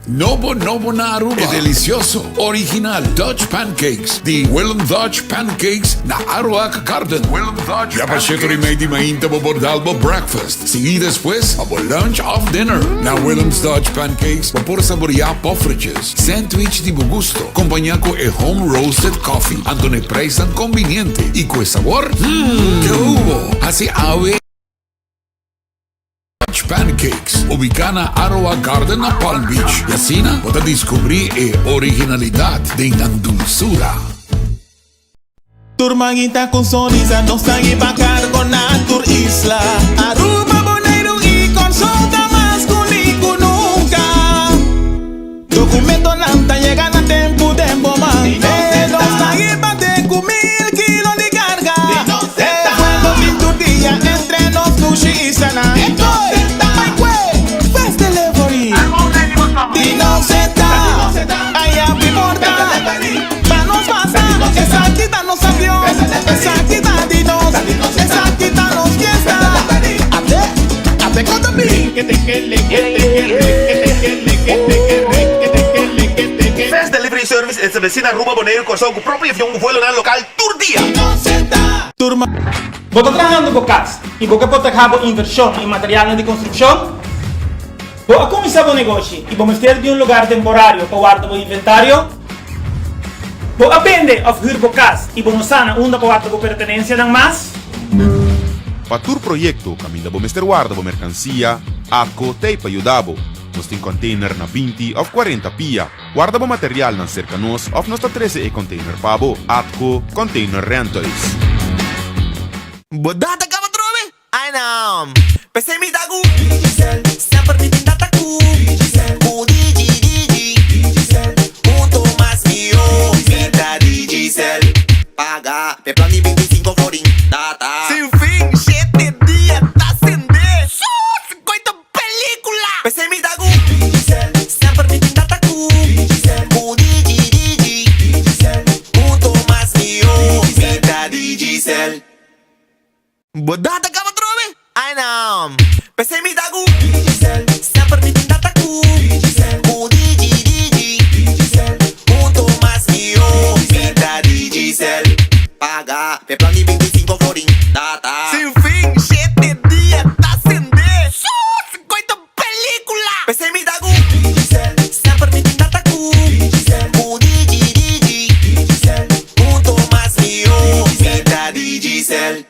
Nobo nobo na Aruba e delicioso, original Dutch Pancakes di Willem Dutch Pancakes na Aruac Garden. Willem Dutch Ya pa shete ora y mei di mainta bo por dal bo breakfast, sigui despues pa bo lunch of dinner. Na Willem's Dutch Pancakes bo por saborea poffertjes, sandwich di bo gusto, compaña cu e home roasted coffee, anto n'e prijsnan conviniente y cu e sabor, hmm, ke hubo! Haci awe. Dutch Pancakes, ubicá na Aroa Garden na Palm Beach, y asina bo ta descubrí e originalidad den nan dulzura. Tur manguita cu sonrisa nos ta hiba cargo na tur isla. Aruba, Boneiru y Kòrsou ta mas uní cu nunca. Documentonan ta yega na tempu den bo man. E nos ta hiba te cu mil kilo di carga. E vuelo tin tur dia entre nos dushi islanan. Bai cue Fast Delivery di nos e ta. Aya bi porta pa nos pasa. Esaki ta nos avion, esaki ta di nos, esaki ta nos fiesta. Ate, ate con ta bi. Fast Delivery Service estableci na Aruba, Boneiru, Kòrsou ku propio avion ku vuelonan lokal tur dia. Bo ta trahando bo kas i bo ke protehá bo invershon i materialnan di konstrukshon? Bo a kuminsá bo negoshi i bo mester di un lugar temporario pa warda bo inventario? Bo a bende òf hür bo kas i bo no sa na unda pa warda bo pertenensianan mas? Pa tur proyekto kaminda bo mester warda bo merkansia, ATCO t'ei pa yuda bo. Nos tin kònteiner na 20 òf 40 pia. Warda bo materialnan serka nos òf nos ta trese e kònteiner pa bo. ATCO Container Rentals. Bo data kaba trobe? Ai no. P'esei mi ta ku Digicel. Semper mi tin data ku Digicel. Ku Digi Digi. Digicel. Hunto mas mihó. Mi ta Digicel. Paga p'e plan di 25 florin. Data. Sin fin, shete dia ta sende. Su sikoito pelikula. P'esei mi ta ku Digicel. Semper mi tin data ku Digicel. Ku Digi Digi. Digicel. Hunto mas mihó. Mi ta Digicel. Bo data kaba trobe? Ai no. P'esei mi ta ku Digicel. Semper mi tin data ku Digicel. Ku Digi Digi. Digicel. Hunto mas mihó. Mi ta Digicel. Paga p'e plan di 25 florin. Data. Sin fin, shete dia ta sende. Su sikoito pelikula. P'esei mi ta ku Digicel. Semper mi tin data ku Digicel. Ku Digi Digi. Digicel. Hunto mas mihó. Mi ta Digicel.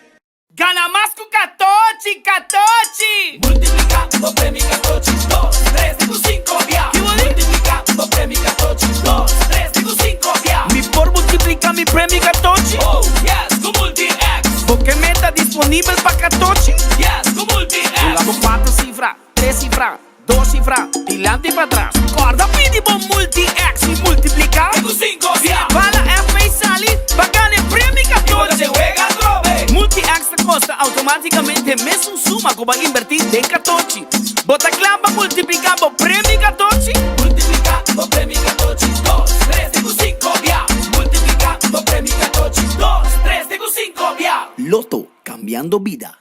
Gana mas ku katochi, katochi! Multipliká bo premi katochi dos, tres di ku sinku bia. Multipliká bo premi katochi dos, tres di ku sinku bia. Mi por multipliká mi premi katochi? Oh yes, ku Multi-X! Bo ke meta disponibel pa katochi? Yes, ku Multi-X! Bula bo kuater sifra, tres sifra, dos sifra, dilanti pa tras. Kòrda pidi bo Multi-X i multipliká. Te ku sinku bia. Bala FP sali pa gana e premi I bo ta katochi. den wega atrobe. Multi-X ta kosta outomátikamente mesun suma ku bo a inbertí den katochi. Bo ta kla pa multipliká bo premi katochi? Multipliká bo premi katochi dos, tres te ku sinku bia. Multipliká bo premi katochi dos, tres te ku sinku bia. Lotto, cambiando bida.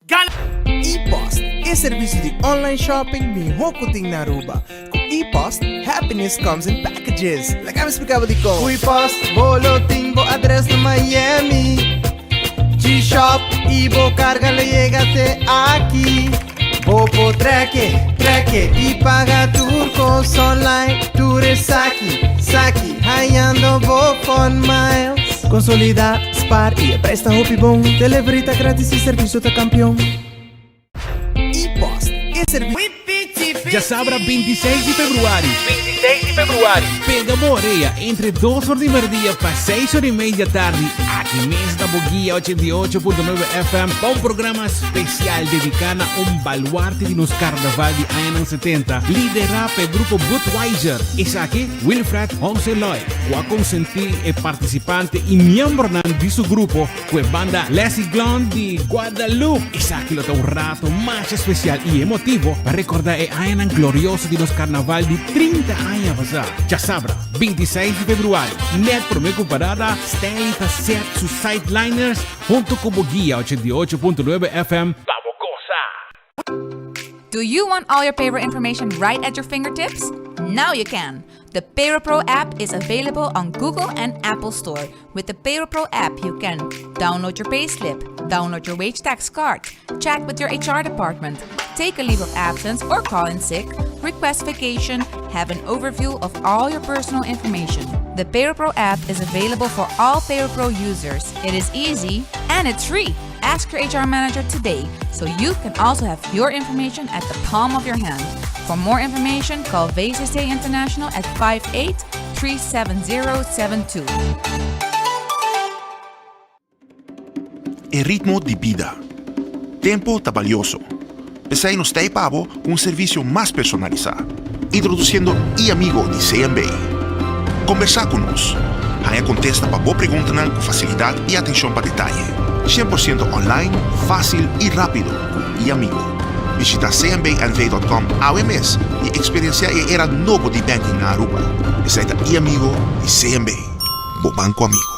Gana. E-Post, e servicio di online shopping miho cu tin na Aruba. Cu E-Post, happiness comes in packages. Laga mi splica bo dicon. Cu E-Post, bo lo tin bo adres na Miami. G-Shop y bo carga lo yega te aki. Bo por treke, treke y paga tur cos online. Tur esaki, saki, hayando bo fun miles. Consolida, spaar y e prijs ta hopi bon. Delivery ta gratis y servicio ta campeon. E-Post, e servicio. Djasabra 26 di februari, 26 di februari, pega bo orea entre 2 or di merdia pa 6 or y media tardi aki mes na Boguia 88.9 FM pa un programa special dedica na un baluarte di nos carnaval di añanan 70, lidera pa e grupo Budweiser. Esaki Wilfred Homse Lloyd, cu a consenti e participante y miembronan di su grupo Cu e banda Leslie Glon di Guadalupe. Esaki lo ta un rato masha special y emotivo pa recorda e añanan glorioso di nos carnaval di 30 aña pasa. Djasabra, 26 di februari, net prome cu parada, Stanley ta set su sideliners hunto cu bo guia 88.9 FM pa bo goza. Do you want all your favorite information right at your fingertips? Now you can! The PayroPro app is available on Google and Apple Store. With the PayroPro app, you can download your payslip, download your wage tax card, chat with your HR department, take a leave of absence or call in sick, request vacation, have an overview of all your personal information. The PayroPro app is available for all PayroPro users. It is easy and it's free. Ask your HR manager today so you can also have your information at the palm of your hand. For more information, call VCC International at 5837072. E ritmo di bida. Tempo ta balioso. P'esei nos ta ei pa bo ku un servisio mas personalisá, introdusiendo e-Amigo di CMB. Kombersá ku nos. Haña kontesta pa bo preguntanan ku fasilidat i atenshon pa detaye. 100% online, fásil i rápido ku e-Amigo. Bishita cmbnv.com awe mes i eksperensiá e era nobo di banking na Aruba. Esei ta e-Amigo di CMB, bo banko amigo.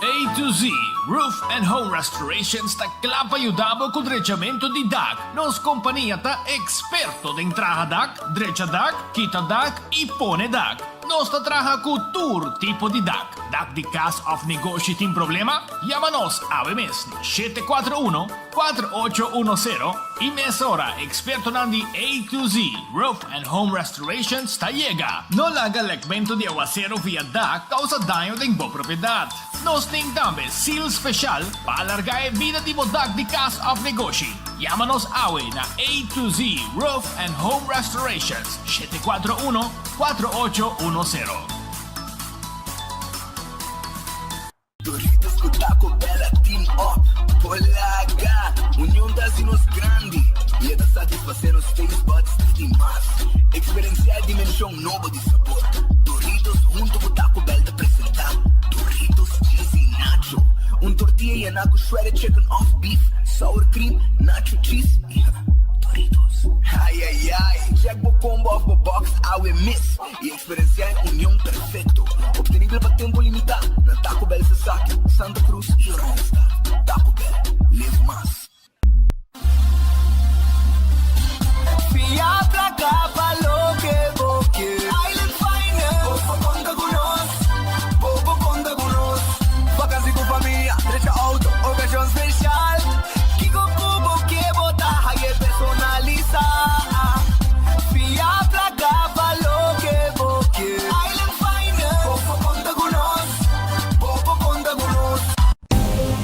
A to Z Roof and Home Restorations ta kla pa yuda bo ku drechamentu di dak. Nos kompania ta eksperto den traha dak, drecha dak, kita dak i pone dak. Nos ta traha ku tur tipo di dak. Dak di kas òf negoshi tin problema? Yama nos awe mes na 741 4810 i mesora ekspertonan di A to Z Roof and Home Restorations ta yega. No laga lekmentu di awasero via dak kousa daño den bo propiedat. Nos tin tambe seal special pa alarga e bida di bo dak di kas òf negoshi. Yama nos awe na A to Z Roof and Home Restorations, 741 4810. Doritos ku Taco Bell a team up por laga Union ta hasi nos grandi i e ta satisfasé nos taste buds di mas. Eksperensiá e dimenshon nobo di sabor. Doritos huntu ku Taco Bell ta presentá Doritos Cheesy Nacho, un tortilla yená ku shredded chicken òf beef, sour cream, nacho cheese i Doritos. Ai ai ai! Check bo combo òf bo box awe mes i Eksperensiá e union perfekto, optenibel pa tempu limitá na Taco Bell Sasaki, Santa Cruz i Oranjestad. Taco Bell, live mas. Fia placa pa loke bo ke. Island Finance. Bo por konta ku nos. Bo por konta ku nos. Vakansi ku famia, drecha auto, okashon speshal. Kiko ku bo ke bo ta haye personalisá. Fia placa pa loke bo ke. Island Finance. Bo por konta ku nos. Bo por konta ku nos.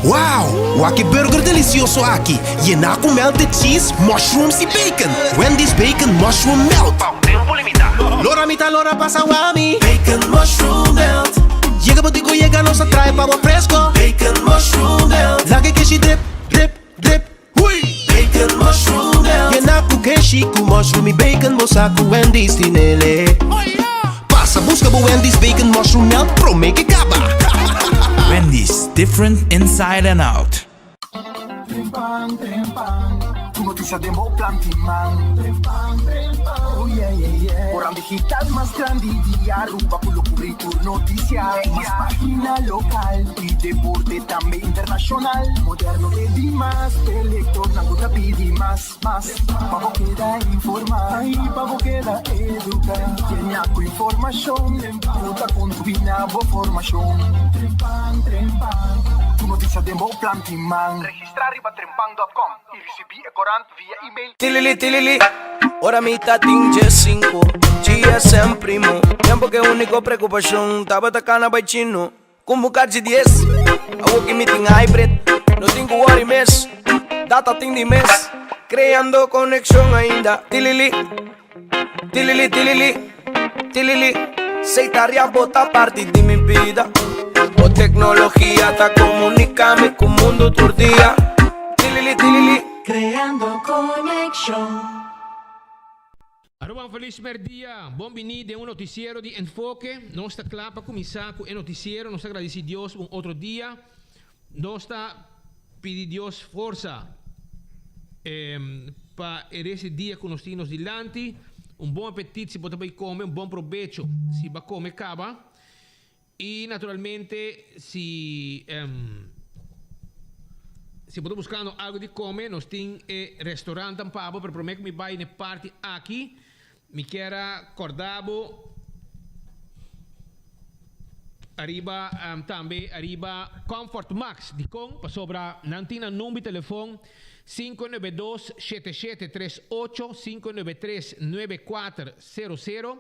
Wow! Wak e burger delicioso aki, yená cu melted cheese, mushrooms y bacon! Wendy's Bacon Mushroom Melt! Pa un tempo limitá. Lora mi ta lora pasa wami. Bacon Mushroom Melt. Yega bo dico yega nos a trae pa bo fresco. Bacon Mushroom Melt. Laga e keshi drip, drip, drip. Hui! Bacon Mushroom Melt. Yena cu keshi cu mushroom y bacon bo sa cu Wendy's tinele. Pasa busca bo Wendy's Bacon Mushroom Melt prome ke caba. Wendy's, different inside and out. Trempan, trempan, Ku notisia den bo plan tin man. Trempan, trempan, oh yeah, yeah, yeah. Koran digital mas grandi di Aruba ku lo kubri tur notisia. Mas pagina lokal i deporte tambe internashonal. Moderno te dimas, e lektornan ku ta pidi mas, mas. Pa bo keda informá i pa bo keda eduká. Yena ku informashon ku ta kontribuí na bo formashon. Trempan, trempan, Ku notisia den bo plan tin man. Registrá riba trempan dòt kòm i risibí e korant via email. Tilili tilili, ora mi ta tin diesinco, GSM primo. Tempo ke unico preocupacion tabata cana bay chino. Con bo cachi dies, awo ki mi tin hybrid, no tin cu worry mes, data tin di mes. Creando conexion ainda, tilili, tilili tilili, tilili. Seitaria bo ta parti di mi bida, bo tecnologia ta comunica mi cu mundo tur dia. Tilili tilili. Creando conexion. Aruba un felis merdia. Bon bini den un noticiero di Enfoke. Nos ta kla pa kuminsá ku e noticiero. Nos ta gradisí Dios un otro dia. Nos ta pidi Dios forsa pa e rest di dia ku nos tin nos dilanti. Un bon apetit si bo ta bai kome, un bon probecho si bo a kome kaba. I naturalmente si si bo ta buskando algu di kome nos tin e restaurantnan pa bo, pero prome ku mi bai na e parti aki. Mi kier a corda bo ariba tambe ariba Comfort Max. Dikon? Pasobra nan tin nan number di telefon 592 7738 593 9400.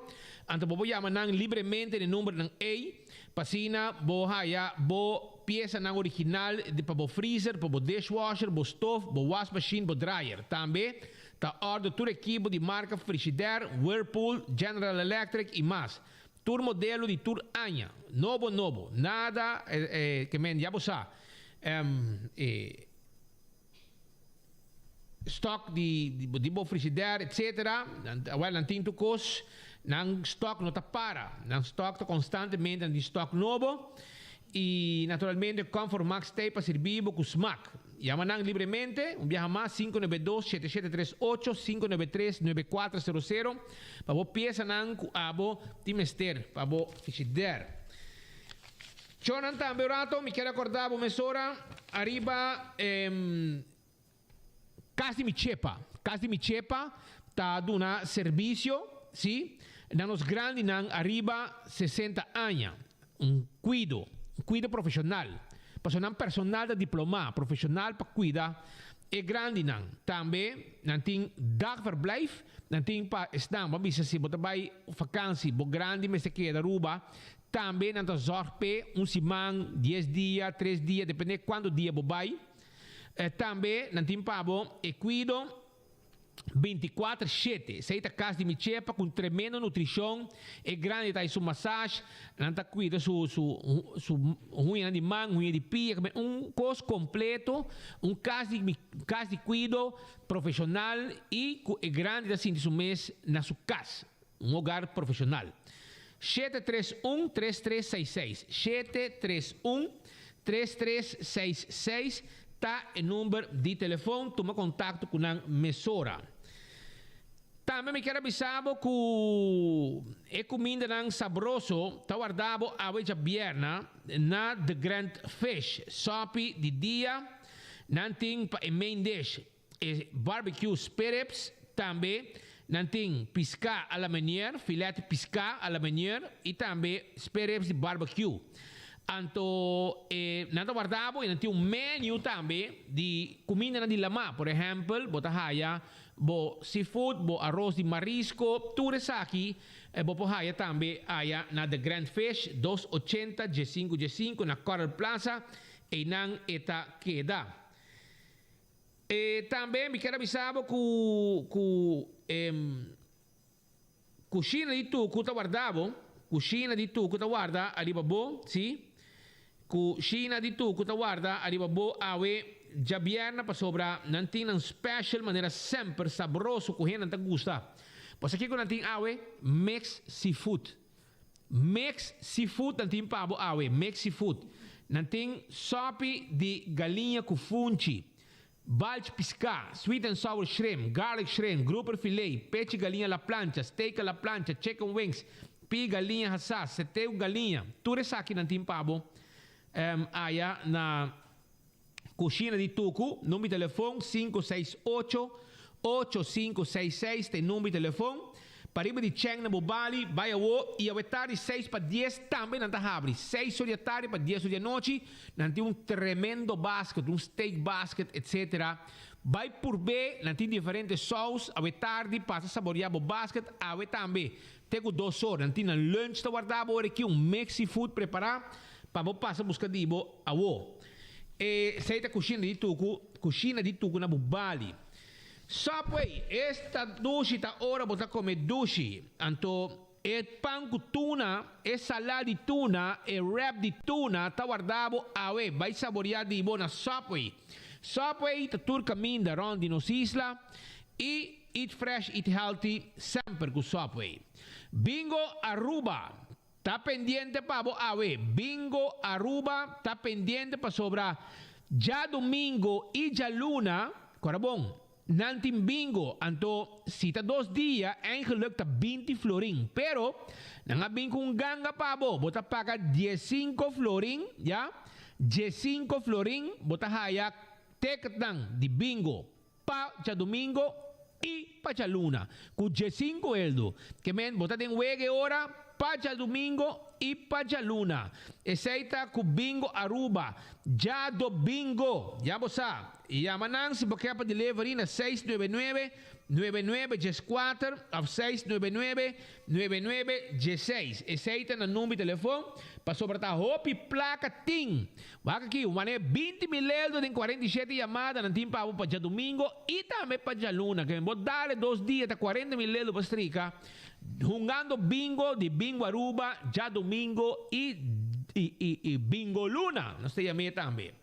Anto bo por yama nan libremente den numbernan ey pa asina bo haya bo piesanan original pa bo freezer, pa bo dishwasher, bo stoof, bo wasmachine, bo dryer. Tambe Ta ordo tur ekipo di marka Frigidaire, Whirlpool, General Electric y mas. Tur modelo di tur aña. Nobo nobo. Nada ke men ya bo sa. E stock di di bo Frigidaire etcetera. Awel nan tin tur kos. Nan stock no ta para. Nan stock ta constantemente nan tin stock nobo. Y naturalmente Comfort Max t'ey pa sirbi bo cu smaak. Yama nan libremente, un biaha mas, 592 7738, 593 9400, pa bo piesanan cu abo tin mester pa bo frigidaire. Chonan tambe un rato, mi kier acorda bo mesora ariba Cas di mi chepa. Cas di mi chepa ta duna servicio, si, na nos grandinan ariba 60 aña. Un cuido, un cuido profesional. Pasobra nan personal ta diploma, profesional pa cuida e grandinan. Tambe nan tin dagverblijf, nan tin pa esnan, bo a bisa si bo ta bay vakantie, bo grandi mester keda Aruba, tambe nan ta zorg p'e un siman, dies dia, tres dia, depende cuanto dia bo bay. Tambe nan tin pa bo e kuido bintikuater shete. Esei ta kas di mi chepa ku un tremendo nutrishon. E grandi ta haci su massage, nan ta kuida su su su huñanan di man, huña di pia, un kos kompleto, un kas di kas di kuido profeshonal i ku e grandi ta sinti su mes na su kas, un hogar profeshonal. 731 3366 731 3366 ta e number di telefon, tuma kontakto ku nan mesora. Tambe mi kier a bisa bo ku e kumindanan sabroso ta warda bo awe djabièrna na The Grand Fish. Sòpi di dia nan tin pa e main dish. E barbecue sperrips tambe nan tin piská a la manier, filet piská a la manier i tambe sperrips di barbecue. Anto e nan ta warda bo i nan tin un menu tambe di kumindanan di lamá. Por ehèmpel bo ta haya bo seafood, bo aros di marisco, tur esaki bo por haya tambe aya na The Grand Fish, dos ochenta diesinku diesinku na Coral Plaza, einan e ta keda. E tambe mi kier a bisa bo ku ku e kushina di tuku ta warda bo, kushina di tuku ta warda ariba bo, si, kushina di tuku ta warda ariba bo awe djabièrnè pasobra nan tin nan special manera semper sabroso ku hendenan ta gusta. Bo sa kiko nan tin awe? Mix seafood. Mix seafood nan tin pa bo awe, mix seafood. Nan tin sopi di galiña ku funchi, balch piská, sweet and sour shrimp, garlic shrimp, grouper filet, pechi galiña la plancha, steak a la plancha, chicken wings, pi galiña hasá, seteu galiña. Tur esaki nan tin pa bo aya na Kushina di Tuku, number di telefon 568 8566 ta e number di telefon. Pariba di Cheng na bo bali, bai awo i awe tardi seis pa dies tambe nan ta habri. Seis or di atardi pa dies or di anochi nan tin un tremendo basket, un steak basket etc. Bai purb'é, nan tin diferente saus, awe tardi pasa saboreá bo basket, awe tambe te ku dos or nan tin nan lunch ta warda bo ora aki un mix seafood prepará pa bo pasa buska di bo awo. E sei ta kushina di tuku, kushina di tuku na bo bali. Subway, esta dushi ta ora bo ta kome dushi. Anto e pan ku tuna, e salad di tuna, e wrap di tuna ta warda bo awe. Bai saboria di bo na Subway. Subway ta tur kaminda rond di nos isla i eat fresh, eat healthy semper ku Subway. Bingo Aruba! Ta pendiente pa bo awe. Bingo Aruba ta pendiente pasobra djadumingo y djaluna, kora bon, nan tin bingo, anto si ta dos dia eigenlijk ta binti florin, pero nan a bin cu un ganga pa bo, bo ta paga diesinco florin, ya, diesinco florin bo ta haya ticketnan di bingo pa djadumingo y pa. pa djaluna ku diesinku eldo. Ke men bo ta den wega e ora pa djadumingo i pa djaluna. Esei ta ku Bingo Aruba. Djadobingo! Ya bo sa. Yama nan si bo ke pa delivery na 699 99 14 of 699 99 16. Esei ta nan number di telefon pasobra ta hopi placa tin. Wak aki, un manera 20 mil eldo den 47 yamada nan tin pa bo pa djadomingo y tambe pa djaluna. Ke bo dale dos dia ta 40 mil eldo pa strika hungando bingo di Bingo Aruba djadomingo y y y Bingo Luna nos ta yam'e tambe.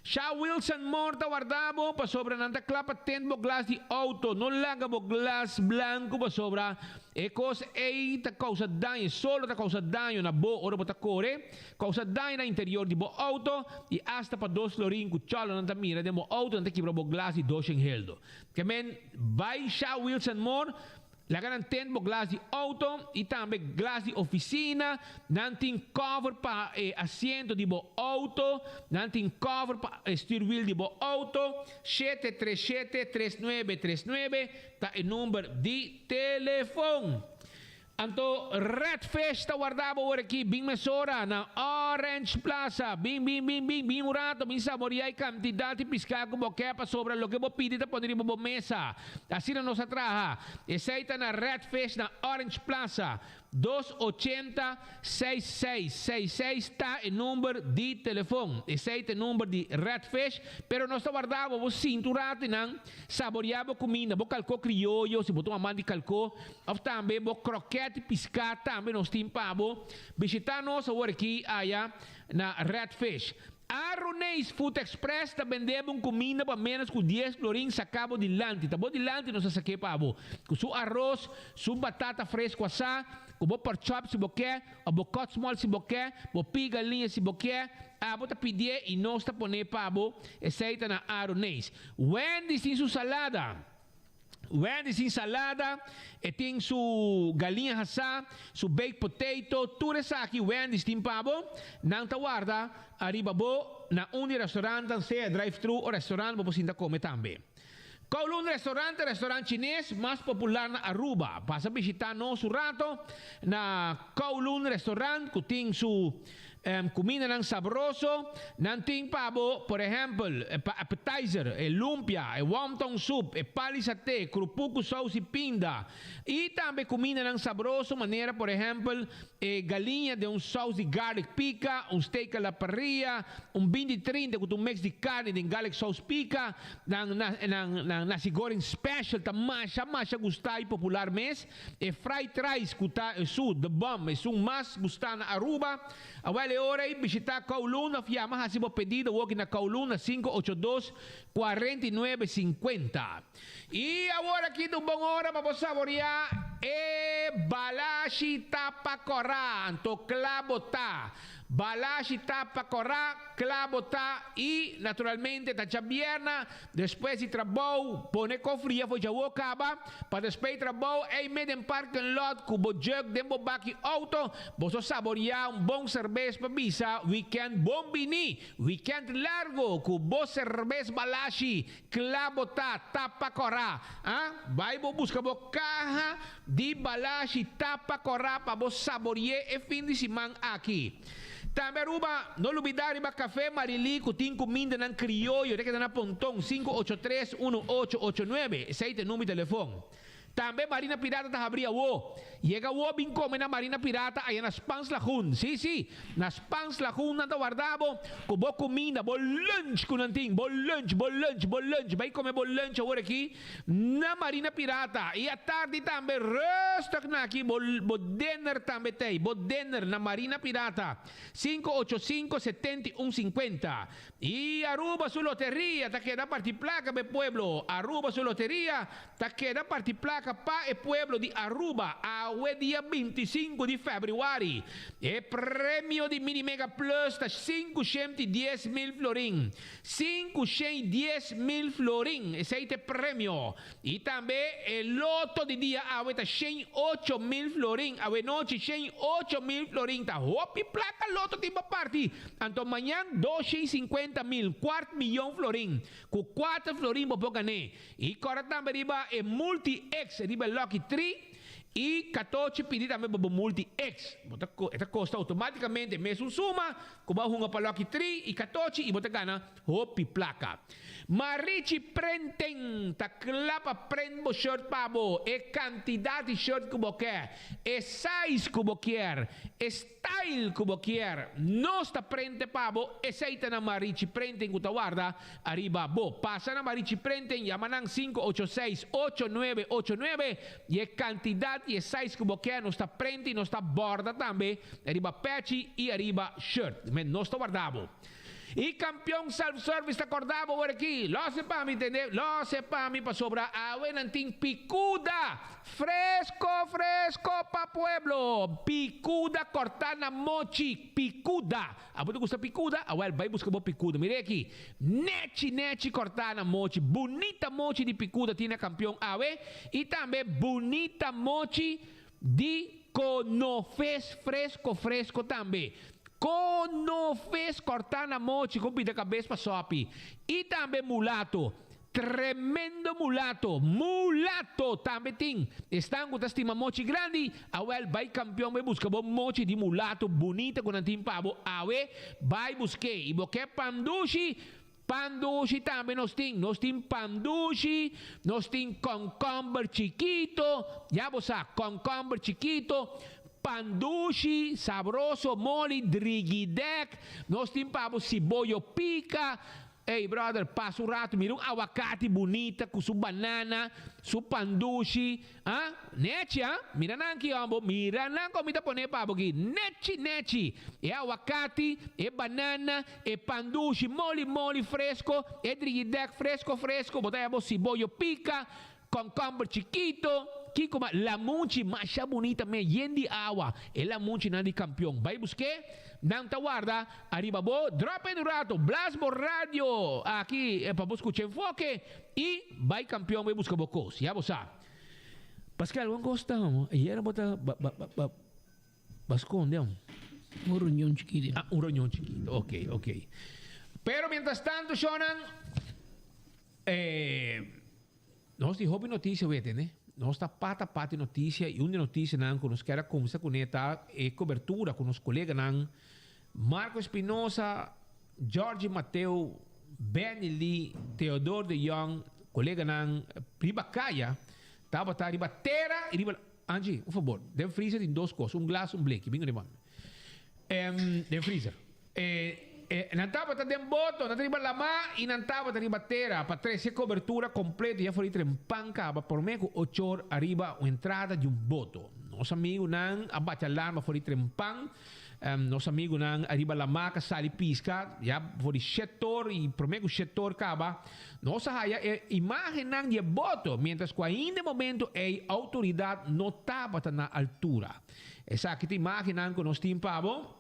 Sha Wilson Moore ta warda bo pasobra nan ta kla pa tent bo glas di auto. No laga bo glas blanku pasobra e kos ei ta kousa daño, e solo ta kousa daño na bo ora bo ta kore, kousa daño na interior di bo auto i asta pa dos florin ku chòlo nan ta mira den bo auto nan ta kibra bo glas di doshen heldo. Ke men bai Sha Wilson Moore. Laga nan tent bo glas di auto y tambe glas di oficina. Nan tin cover pa e asiento di bo auto. Nan tin cover pa e stuurwiel di bo auto. 737 3939 ta e number di telefon. Anto Red Fish ta warda bo ora aki. Bin mesora na Orange Plaza. Bin, bin, bin, bin, bin un rato. Bin saboria e cantidad di pisca cu bo ke pasobra loke bo pidi ta pone riba bo mesa. Asina nos a traha. Esei ta na Red Fish na Orange Plaza. Dos ochenta seis seis seis seis ta e number di telefon. Esei ta e number di Red Fish. Pero nos ta warda bo, bo sinti un rato i nan saboria bo kuminda, bo kalko krioyo, si bo ta un aman di kalko, òf tambe bo krokèt di piská tambe nos tin pa bo. Bishita nos awor aki aya na Red Fish. Aruneis Food Express ta bende bo un kuminda pa ménos ku dies florin saká bo dilanti. Ta bo dilanti nos ta sak'é pa bo. Ku su aros, su batata fresku asá, ku bo pork chop si bo ke, òf bo cut small si bo ke, bo pig galiña si bo ke, abo ta pidié i nos ta pon'é pa bo. Esei ta na Aruneis. Wendy's tin su salada. Wendy's tin salada, e tin su galiña hasá, su baked potato, tur esaki Wendy's tin pa bo. Nan ta warda ariba bo na un di restaurantnan, sea drive-thru o restaurant bo por sinta kome tambe. Kowloon Restaurant ta restaurant chines mas popular na Aruba. Pasa bishita nos un rato na Kowloon Restaurant ku tin su Cumindanan sabroso nan tin pa bo, por ehempel, pa appetizer, e lumpia, e wonton soup, e pali saté, krupu cu saus y pinda. Y tambe cumindanan sabroso manera, por ehempel, e galiña den un saus di garlic pica, un steak a la parrilla, un binti trinta cu ta un mix di carni den garlic saus pica. Nan nan nasi goreng special ta masha masha gusta y popular mes. E fried rice cu ta esu the bomb, esun mas gusta na Aruba. Awel e ora ey bishita Kowloon of yama haci bo pedido woki na Kowloon na 582 49 50. Y awor aki ta un bon ora pa bo saborea e Balashi Tapa Cora, anto cla bo ta. Balashi Tapa Cora, cla bo ta y naturalmente ta djabierna. Despues di trabou, pone kofria for djawo kaba, pa despues di trabou ei me den parking lot ku bo jug den bo baki auto, boso saboria un bon serbes pa bisa weekend bon bini, weekend largo ku bo serbes balashi kla bo ta tapa kora, ah, bai bo buska bo kaha di balashi tapa kora pa bo sabori'é e fin di siman aki. Tambe Aruba, no lubida riba Café Marilí cu tin cumindanan crioyo, ta keda na Ponton, 583 1889, esey ta e number di telefon. Tambe Marina Pirata ta habri awo. Yega awo bin come na Marina Pirata aya na Spaans Lagoon. Si, si, na Spaans Lagoon nan ta warda bo cu bo cuminda, bo lunch cu nan tin, bo lunch, bo lunch, bo lunch. Bay come bo lunch awor aki na Marina Pirata. Y atardi tambe rustig na aki bo bo dinner tambe t'ey, bo dinner na Marina Pirata, 585 71 50. Y Aruba su loteria ta keda parti placa p'e pueblo, Aruba su loteria ta keda parti placa. plaka pa e pueblo di Aruba awe dia 25 di februari. E premio di Mini Mega Plus ta 510.000 florin. 510.000 florin, esei ta e premio. I tambe e loto di dia awe ta 108.000 florin. Awe nochi 108.000 florin ta hopi plaka loto tin pa parti. Anto mañan 250.000, kwart miyon florin. Ku kuater florin bo por gané. I kòrda tambe riba e Multi X riba e Lucky Tree i katochi pidi tambe pa bo Multi X. Bo ta e ta kosta outomátikamente e mesun suma ku bo a hunga pa Lucky Tree i katochi i bo ta gana hopi plaka. Marichi Printing ta kla pa print bo shirt pa bo, e kantidat di shirt ku bo ke, e size ku bo kier, e style ku bo kier. Nos ta prente pa bo, esei ta na Marichi Printing ku ta warda ariba bo. Pasa na Marichi Printing, yama nan 586 8989 i e kantidat i e size ku bo kier nos ta prente i nos ta borda tambe ariba pechi i ariba shirt. Nos ta warda bo. I kampion self service ta korda bo ora aki. Lose pa mi tende, lose pa mi pasobra awe nan tin pikuda fresko fresko pa pueblo. Pikuda korta na mochi, pikuda. Abo ta gusta pikuda? Awel bai buska bo pikuda. Mira aki, nechi nechi korta na mochi. Bunita mochi di pikuda tin na kampion awe i tambe bunita mochi di konofes fresko fresko tambe. Konofes kòrtá na mochi ku pida kabes pa sòpi. I tambe mulato. Tremendo mulato. Mulato tambe tin. Esnan ku ta stima mochi grandi, awèl bai kampion bai buska bo mochi di mulato bunita ku nan tin pa bo awe. Bai busk'é. I bo ke pan dushi? Pan dushi tambe nos tin. Nos tin pan dushi, nos tin kònkòmber chikito, ya bo sa, kònkòmber chikito, pan dushi, sabroso, moli, drigidèk, nos tin pa bo siboyo pika. Ey, brother, pasa un rato, mira un awakati bunita ku su banana, su pan dushi. Ah, nechi ah, mira nan ki hombo, mira nan con mi ta pone pa bo aki, nechi nechi, e awakati, e banana, e pan dushi moli moli fresco, e drigidek fresco fresco, bo ta haya bo siboyo pica, concomber chikito, kico mas, lamunchi masha bunita me, yen di awa, e lamunchinan di campeon, bay buske, nan ta warda ariba bo, drop in un rato, blas bo radio aki pa bo scucha enfoke, Y bay campeon bay busca bo cos. Ya bo sa. Paske algun cos ta homo. Ayer bo ta ba ba ba ba ba sconde homo. Un reunion chikito. Ah, un reunion chikito. Ok, ok. Pero mientras tanto, shonan, eh, nos di hopi noticia wete, ne? Nos ta pata pata di noticia y un di noticianan cu nos kier a cuminsa cune ta e cobertura cu nos coleganan Marco Espinosa, Georgie Mateo, Benny Lee, Theodore de Jong, coleganan riba caya tabata riba tera y riba Angie, un fabor, den freezer tin dos cos, un glas, un bleki, bin riba. Em, den freezer. E, e, nan tabata den boto, nan ta riba lama y nan tabata riba tera pa trece cobertura completo ya for di trempan caba prome cu ochor ariba un entrada di un boto. Nos amigunan a bati alarma for di trempan. Nos amigunan ariba lamá ka sali piska, ya for di shetor i promé ku shetor kaba, nos a haya e imágennan di e boto, miéntras ku ainda e momento ei outoridat no tabata na altura. Esaki ta imágennan ku nos tin pa bo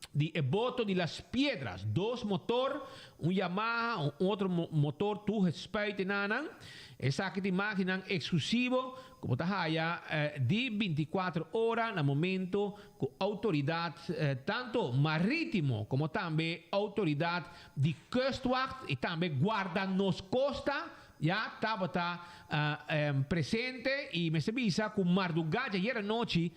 di e boto di Las Piedras, dos motor, un Yamaha, un otro motor toegespuit enanan. Esaki ta imágennan eksklusivo Ku bo ta haya di bintikuater ora na momento ku outoridat tanto marítimo komo tambe outoridat di kustwacht i tambe guarda nos kosta ya tabata presente i mester bisa ku mardugá djayer anochi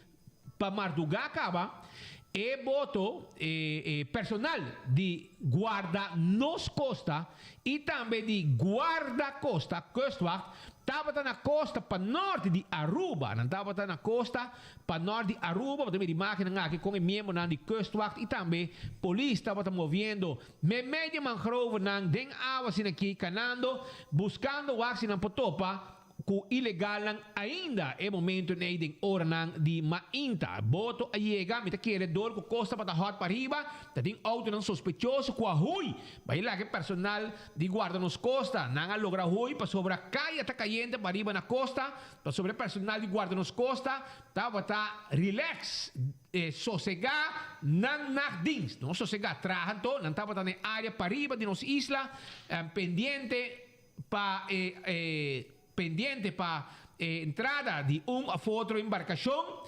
pa mardugá kaba e boto e personal di guarda nos kosta i tambe di guarda kosta, kustwacht, tabata na kosta pa nort di Aruba. Nan tabata na kosta pa nort di Aruba. Bo ta mira imágennan aki kon e miembronan di kustwacht i tambe polis tabata moviendo meimei di e mangrovenan den awa asina aki kanando buskando wak si nan por topa. ku ilegalnan ainda e momentu ei den oranan di mainta. Boto a yega, mi ta kere dor ku kos tabata hòt pariba, ta tin outonan sospechoso ku a hui. Bai laga e personal di guarda nos kosta. Nan a logra hui pasobra kaya ta kayente pariba na kosta, pasobra e personal di guarda nos kosta tabata relax, sosegá nan nachtdienst. No sosegá, traha anto, nan tabata na e área pariba di nos isla pendiente. Pa e e pendiente pa e entrada di un of otro embarcacion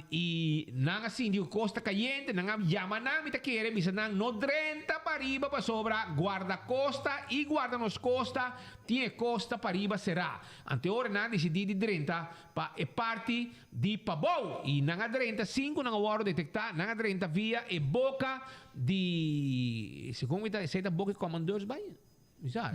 y nan a sinti cu cos ta cayente nan a yama nan mi ta kere bisa nan no drenta pariba pasobra guardacosta y guarda nos costa tin e costa pariba cera ante ora nan a dicidi di drenta pa e parti di pabou y nan a drenta sin cu nan a wordo detecta nan a drenta via e boca di segun mi ta esey ta boca di Commandeurs bay. Bisa,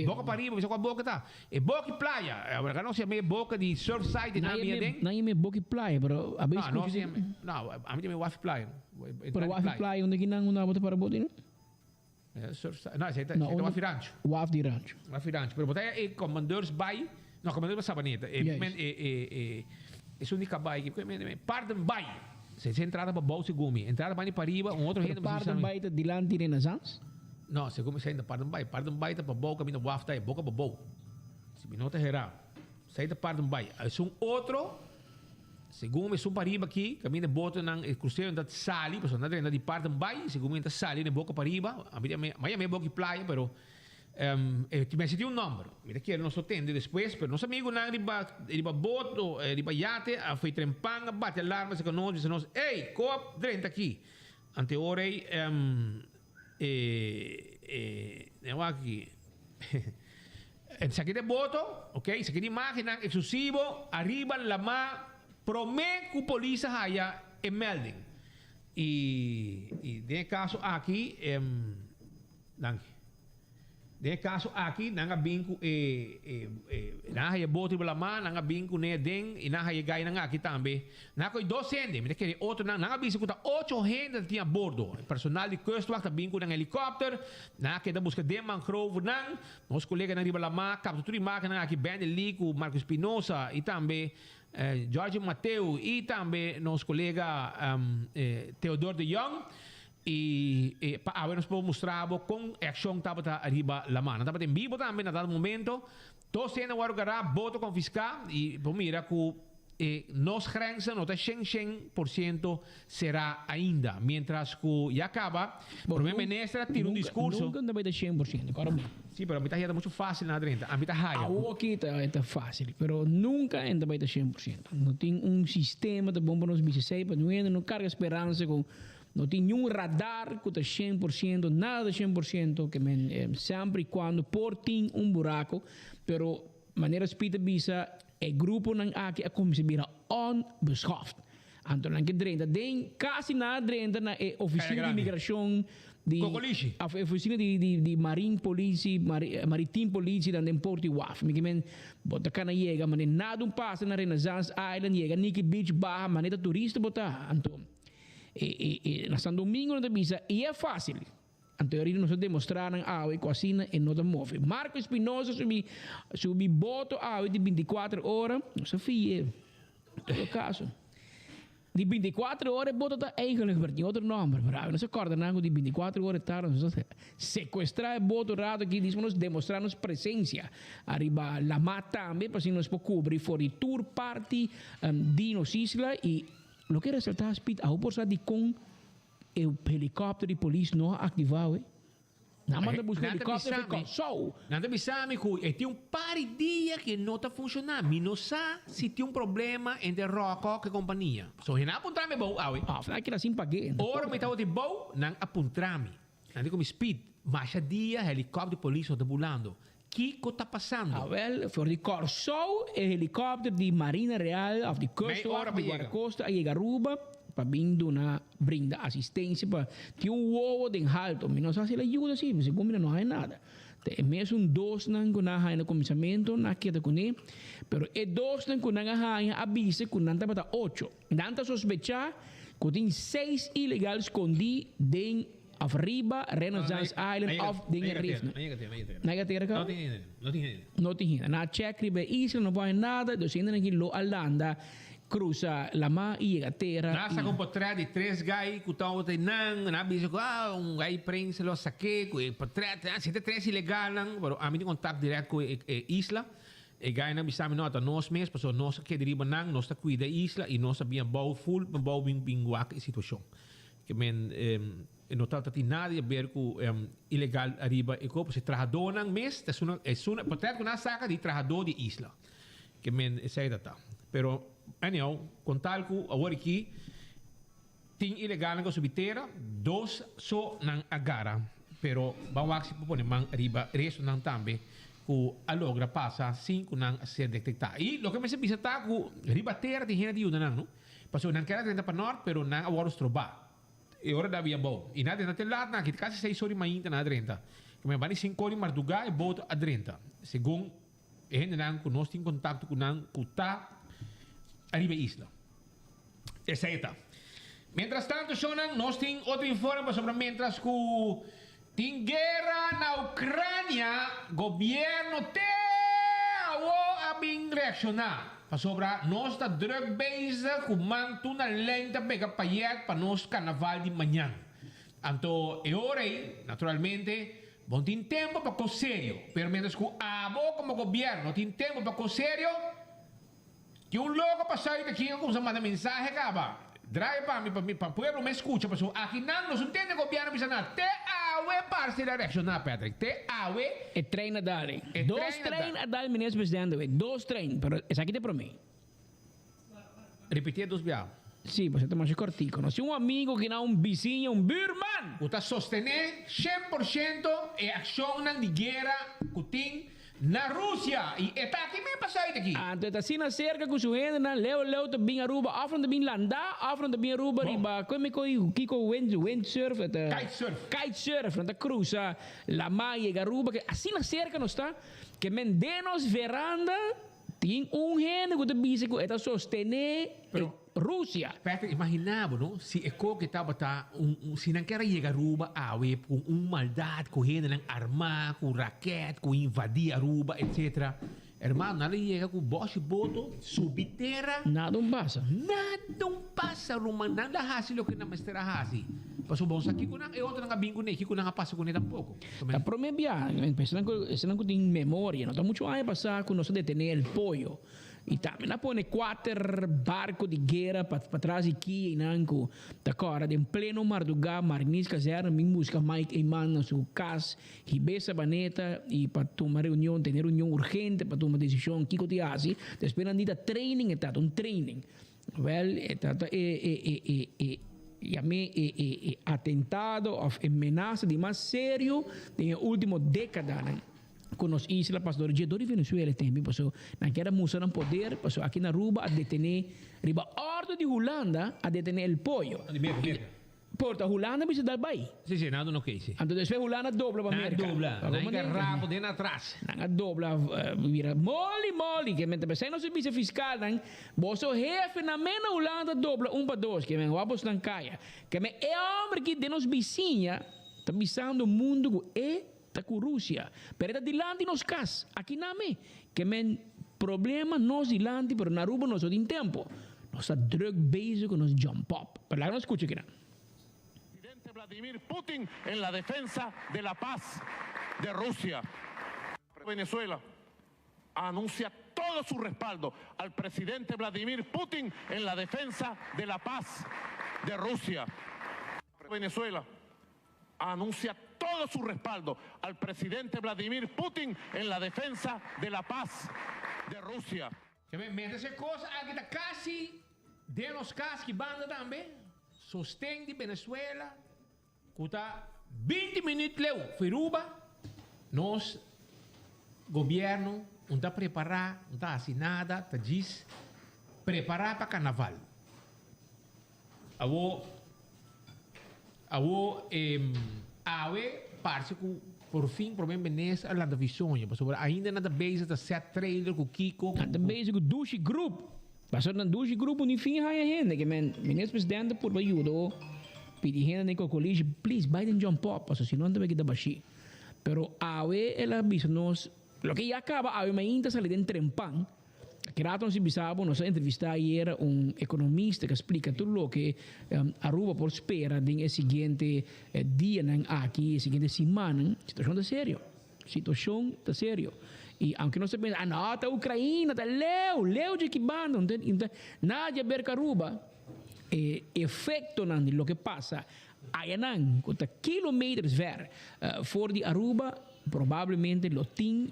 boka pa riba, bisa kua boka ta. E boki playa, awor nos yama e boka di Surfside na mia den. Nan yama e boki playa, pero a bes No, nos yama, no, ami yama e wafi playa. Pero wafi playa unda ki nan unda bo ta para boti no? Surfside, no, esei ta wafi rancho. Waf di rancho. Wafi rancho, pero bo ta e Commandeurs Bay, no, Commandeurs Bay Sabaneta, e e e esun di kabai ki, Paarden Bay. Esei ta entrada pa bou segun mi. Entrada bani pa riba, un otro hende. Pero Paarden Bay ta dilanti Renaissance? No, segun mi esei ta Paarden Bay. Paarden Bay ta pa bou kaminda waf ta e boka pa bou. Si mi no ta hera. Esei ta Paarden Bay. Esun otro, segun mi esun pa riba aki, kaminda e botonan, e kruseronan ta sali, pasobra nan ta drenta di Paarden Bay, segun mi nan ta sali na e boka pa riba. Ami a yama e boka di playa, pero. E mester tin un nomber. Mi ta kere nos lo tende despues, pero nos amigunan riba riba boto, riba yate a foi trempan a bati alarma cerca nos, bisa nos, Ey, ko a drenta aki? Ante ora ey e e den wak aki. Esaki ta e boto, ok, esaki ta imagennan eksklusivo ariba lamá prome ku polis a haya e melding. I i den e kaso aki Danki. Den e kaso aki nan a bin ku e e nan a haya boto riba lamá, nan a bin kuné aden i nan a haya e gainan aki tambe. Nan a kohe dos hende, mi ta kere otronan, nan a bisa ku ta ocho hende ta tin a bordo. E personal di kustwacht a bin ku nan helikòpter, nan a keda buska den mangrovenan. Nos koleganan riba lamá kapta tur imágennan aki, Benny Lee ku Marco Espinosa i tambe George Mateo i tambe nos kolega Theodore de Jong. I pa awe nos por mustra bo kon e akshon tabata riba laman. Nan tabata en bibo tambe na dado momento. Dos hende a wòrdu gará, boto konfiská i por mira ku e nos grensa no ta shen shen por siento será ainda. Mientras ku ya kaba Prome Minister a tira un diskurso. Nunka no ta bai ta shen por siento, kòrda bo. Sí, pero ami ta haya ta muchu fásil na drenta. Ami ta haya. Awoki ta ta fásil, pero nunka e ta bai ta shen por siento. No tin un sistema ta bon pa nos bisa esei, pa no hende no karga speransa ku No tin niun radar ku ta 100%, nada ta 100%, ke men semper i kuando por tin un buraco, pero manera Speed a bisa, e gruponan aki a kuminsá bira onbeschoft. Anto nan ke drenta den, kasi nan a drenta na e ofisina di migrashon di, of e ofisina di di di marine politie, maritiem politie dan den Port di Waf. Mi ke men bo ta kana yega manera nada un pasa na Renaissance Island, yega Nikki Beach baha manera ta turista bo ta. Anto. E, e, e, na San Domingo nan ta bisa, i e fácil. Anto ahorita nos a demostrá nan awe ku asina e no ta move. Marco Espinosa subi, subi boto awe di 24 ora, nos a fi'é. En todo caso, di 24 ora e boto ta eigenlijk, pero tin otro nomber, pero awe nos a kòrda nan ku di 24 ora e tarde nos a secuestrá e boto un rato aki, dispa nos demostrá nos presencia ariba lamá tambe, pa asina nos por kubri for di tur parti di nos isla i Loke resaltá Speed awo por sa dikon e helikòpter di polis no a aktivá awe. Nan manda buska helikòpter for Kòrsou. Nan ta bisa mi ku e tin un par di dia ku e no ta funshoná. Mi no sa si tin un problema entre Ròkò ku e kompania. So nan a puntra mi bou awe. Òf nan a keda sin pag'é. Ora mi tabata di bou, nan a puntra mi. Nan di ku mi, Speed, masha dia helikòpter di polis no ta bulando. Kiko ta pasando? Awel, for di Kòrsou e helikòpter di Marina Real òf di Kustwacht di Guardakosta a yega Aruba pa bin duna brinda asistensia pa tin un wowo den halto. Mi no sa si el a yuda si, mi segun mi no haña nada. Ta e mesun dosnan ku nan a haña na kuminsamentu nan a keda kuné, pero e dosnan ku nan a haña a bisa ku nan tabata ocho. Nan ta sospechá ku tin seis ilegal skondí den. Of riba Renaissance Island of den e rif. No yega tera, no yega tera. No yega tera No tin hende, no tin hende. No tin hende. Nan a check riba e isla, no por haña nada, dus hendenan aki lo a landa cruza lama y yega tera. Nan a saca un potret di tres guy cu tabata einan, nan a bisa cu ah un guy prensa lo a saque cu e potret, ah si ta tres ilegalnan, pero ami tin contact direct cu e isla, e guynan a bisa mi no ta nos mes pasobra nos a keda riba nan, nos ta cuida e isla y nos a bin abou full abou bin bin wak e situacion. Ke men e no ta tin nada di haber ku ilegal ariba e kopo. Si trahadónan mes ta esuna esuna potret ku nan a saka di trahadó di isla. Ke men esei ta ta. Pero anyhow kon tal ku awor aki tin ilegalnan ku a subi tera dos so nan a gara. Pero ban wak si por pone man riba restonan tambe ku a logra pasa sin ku nan a ser detektá. I loke mester bisa ta ku riba tera tin hende ta yuda nan no. Pasobra nan keda drenta pa nort, pero nan a wòrdu strobá. E ora da bia bou. I nan a drenta te lat nan aki, kasi seis or di mainta nan a drenta. Ku men banda di sinku or di mardugá e boto a drenta. Segun e hendenan ku nos tin kontakto ku nan ku ta ariba e isla. Esei ta. Mientras tanto shownan nos tin otro informe pasobra mientras ku tin guera na Ucrania gobierno te awo a bin reacciona pasobra nos ta druk bezig ku man tur na lijn ta pega payet pa nos carnaval di mañan. Anto e ora ei naturalmente bo tin tempo pa kos serio pero mientras ku abo como gobierno tin tempo pa kos serio. Tin un loko pa sali ta chinga kumsa manda mensahe kaba. Draai pa mi pa mi pa pueblo mes skucha pasobra aki nan nos no tende gobierno bisa nada. Te awe parse el a reacciona Patrick. Te awe. E trein a dal e. E Dos trein a trein dal. a dal minister presidente we. Dos trein pero esaki ta e prome. Repiti e dos bia. Si, pasobra ta masha kortiko. Nos tin un amigo ki na un bisiña, un buurman. Ku ta sostene 100% e akshonnan di guera ku tin Na Rusia, y e ta aki mes pasá aki. Anto e ta asina cerca cu su hendenan leu leu ta bin Aruba of nan ta bin landa of nan ta bin Aruba riba con mi coi kico wind windsurf e ta Kitesurf. Kitesurf nan ta cruza lama yega Aruba ke asina cerca nos ta ke men den nos veranda tin un hende cu ta bisa cu e ta sostene Pero Rusia. Patrick, imagina bo no, si e koke tabata un, un, si nan kier a yega Aruba awe ku un maldad, ku hendenan armá, ku raket, ku invadí Aruba, etcetera. Hermano, nan lo yega ku bòshi boto, subi tera. Nada un pasa. Nada un pasa, ruman. Nan lo hasi loke nan mester a hasi. Pasobra bo sa kiko nan, e otronan a bin kuné, kiko nan a pasa kuné tampoko. Ta promé bia, esnan ku, esnan ku tin memoria, no ta muchu aña pasá ku nos a detené El Pollo. I tambe nan a pone kuater barko di guera pa patras di kia i nan ku ta kòrda den pleno mardugá Mariniers Kazerne bin buska Mike Eman na su kas hib'é Sabaneta i pa tuma reunion tene reunion urgente pa tuma desishon kiko tin hasi despues nan di ta training e ta un training wèl e ta ta e e e e e yam'é e e e atentado òf e menasa di mas serio den e ultimo dékadanan. Ku nos isla pas dor dje dor di Venezuela e tempi paso nan kier a mustra nan poder paso aki na Aruba a detene riba ordo di Hulanda a detene el pollo. Di Merca, Merca. Por ta Hulanda bisa dal bai. Si si nan a duna oké si. Anto despues Hulanda a dobla pa Nan a Merca. dobla, Pa nan como a den rabo den atras. Nan a dobla bira moli moli ke men ta pensai nos bisa fiskalnan boso hefe nan men na Hulanda dobla un pa dos ke men wak boso nan kaya ke men e homber aki den nos bisiña ta bisando mundo ku e Ta ku Rusia, pero e ta dilanti nos kas, aki name. Ke men problema nos dilanti, pero na Aruba nos no tin tempo. Nos ta druk bezig ku nos jump up. Pero laga nos skucha kinan. Presidente Vladimir Putin en la defensa de la paz de Rusia. Venezuela anuncia todo su respaldo al presidente Vladimir Putin en la defensa de la paz de Rusia. Venezuela anuncia todo su respaldo al presidente Vladimir Putin en la defensa de la paz de Rusia. Mientras e cos aki ta casi den nos cas ki banda tambe, sosten di Venezuela cu ta 20 minuut leu fi Aruba, nos gobierno no ta prepara, no ta haci nada, ta djis prepara pa carnaval. Awo, awo e awe parse ku por fin prome minister a lanta visoño pasobra ainda nan ta bezig ta set trailer ku kiko. Nan ta bezig ku dushi grup. Pasobra nan dushi grup ni fin haya hende ke men minister presidente purba yuda. Pidi hende den Cocolishi, please bai den John Pop, pasobra si no nan ta bai kita bashí. Pero awe el a bisa nos, loke ya kaba awe mainta sali den Trempan. Aki rato nos a bisa bo, nos a entrevista ayera un ekonomista ku a splika tur loke Aruba por spera den e siguiente dianan aki, e siguiente simannan. Situashon ta serio. Situashon ta serio. I aunke nos ta pensa, ah no, ta Ukraina, ta leu, leu dje ki banda, nada di aber ku Aruba. E efektonan di loke pasa ayanan ku ta kilometers ver for di Aruba probablemente lo tin,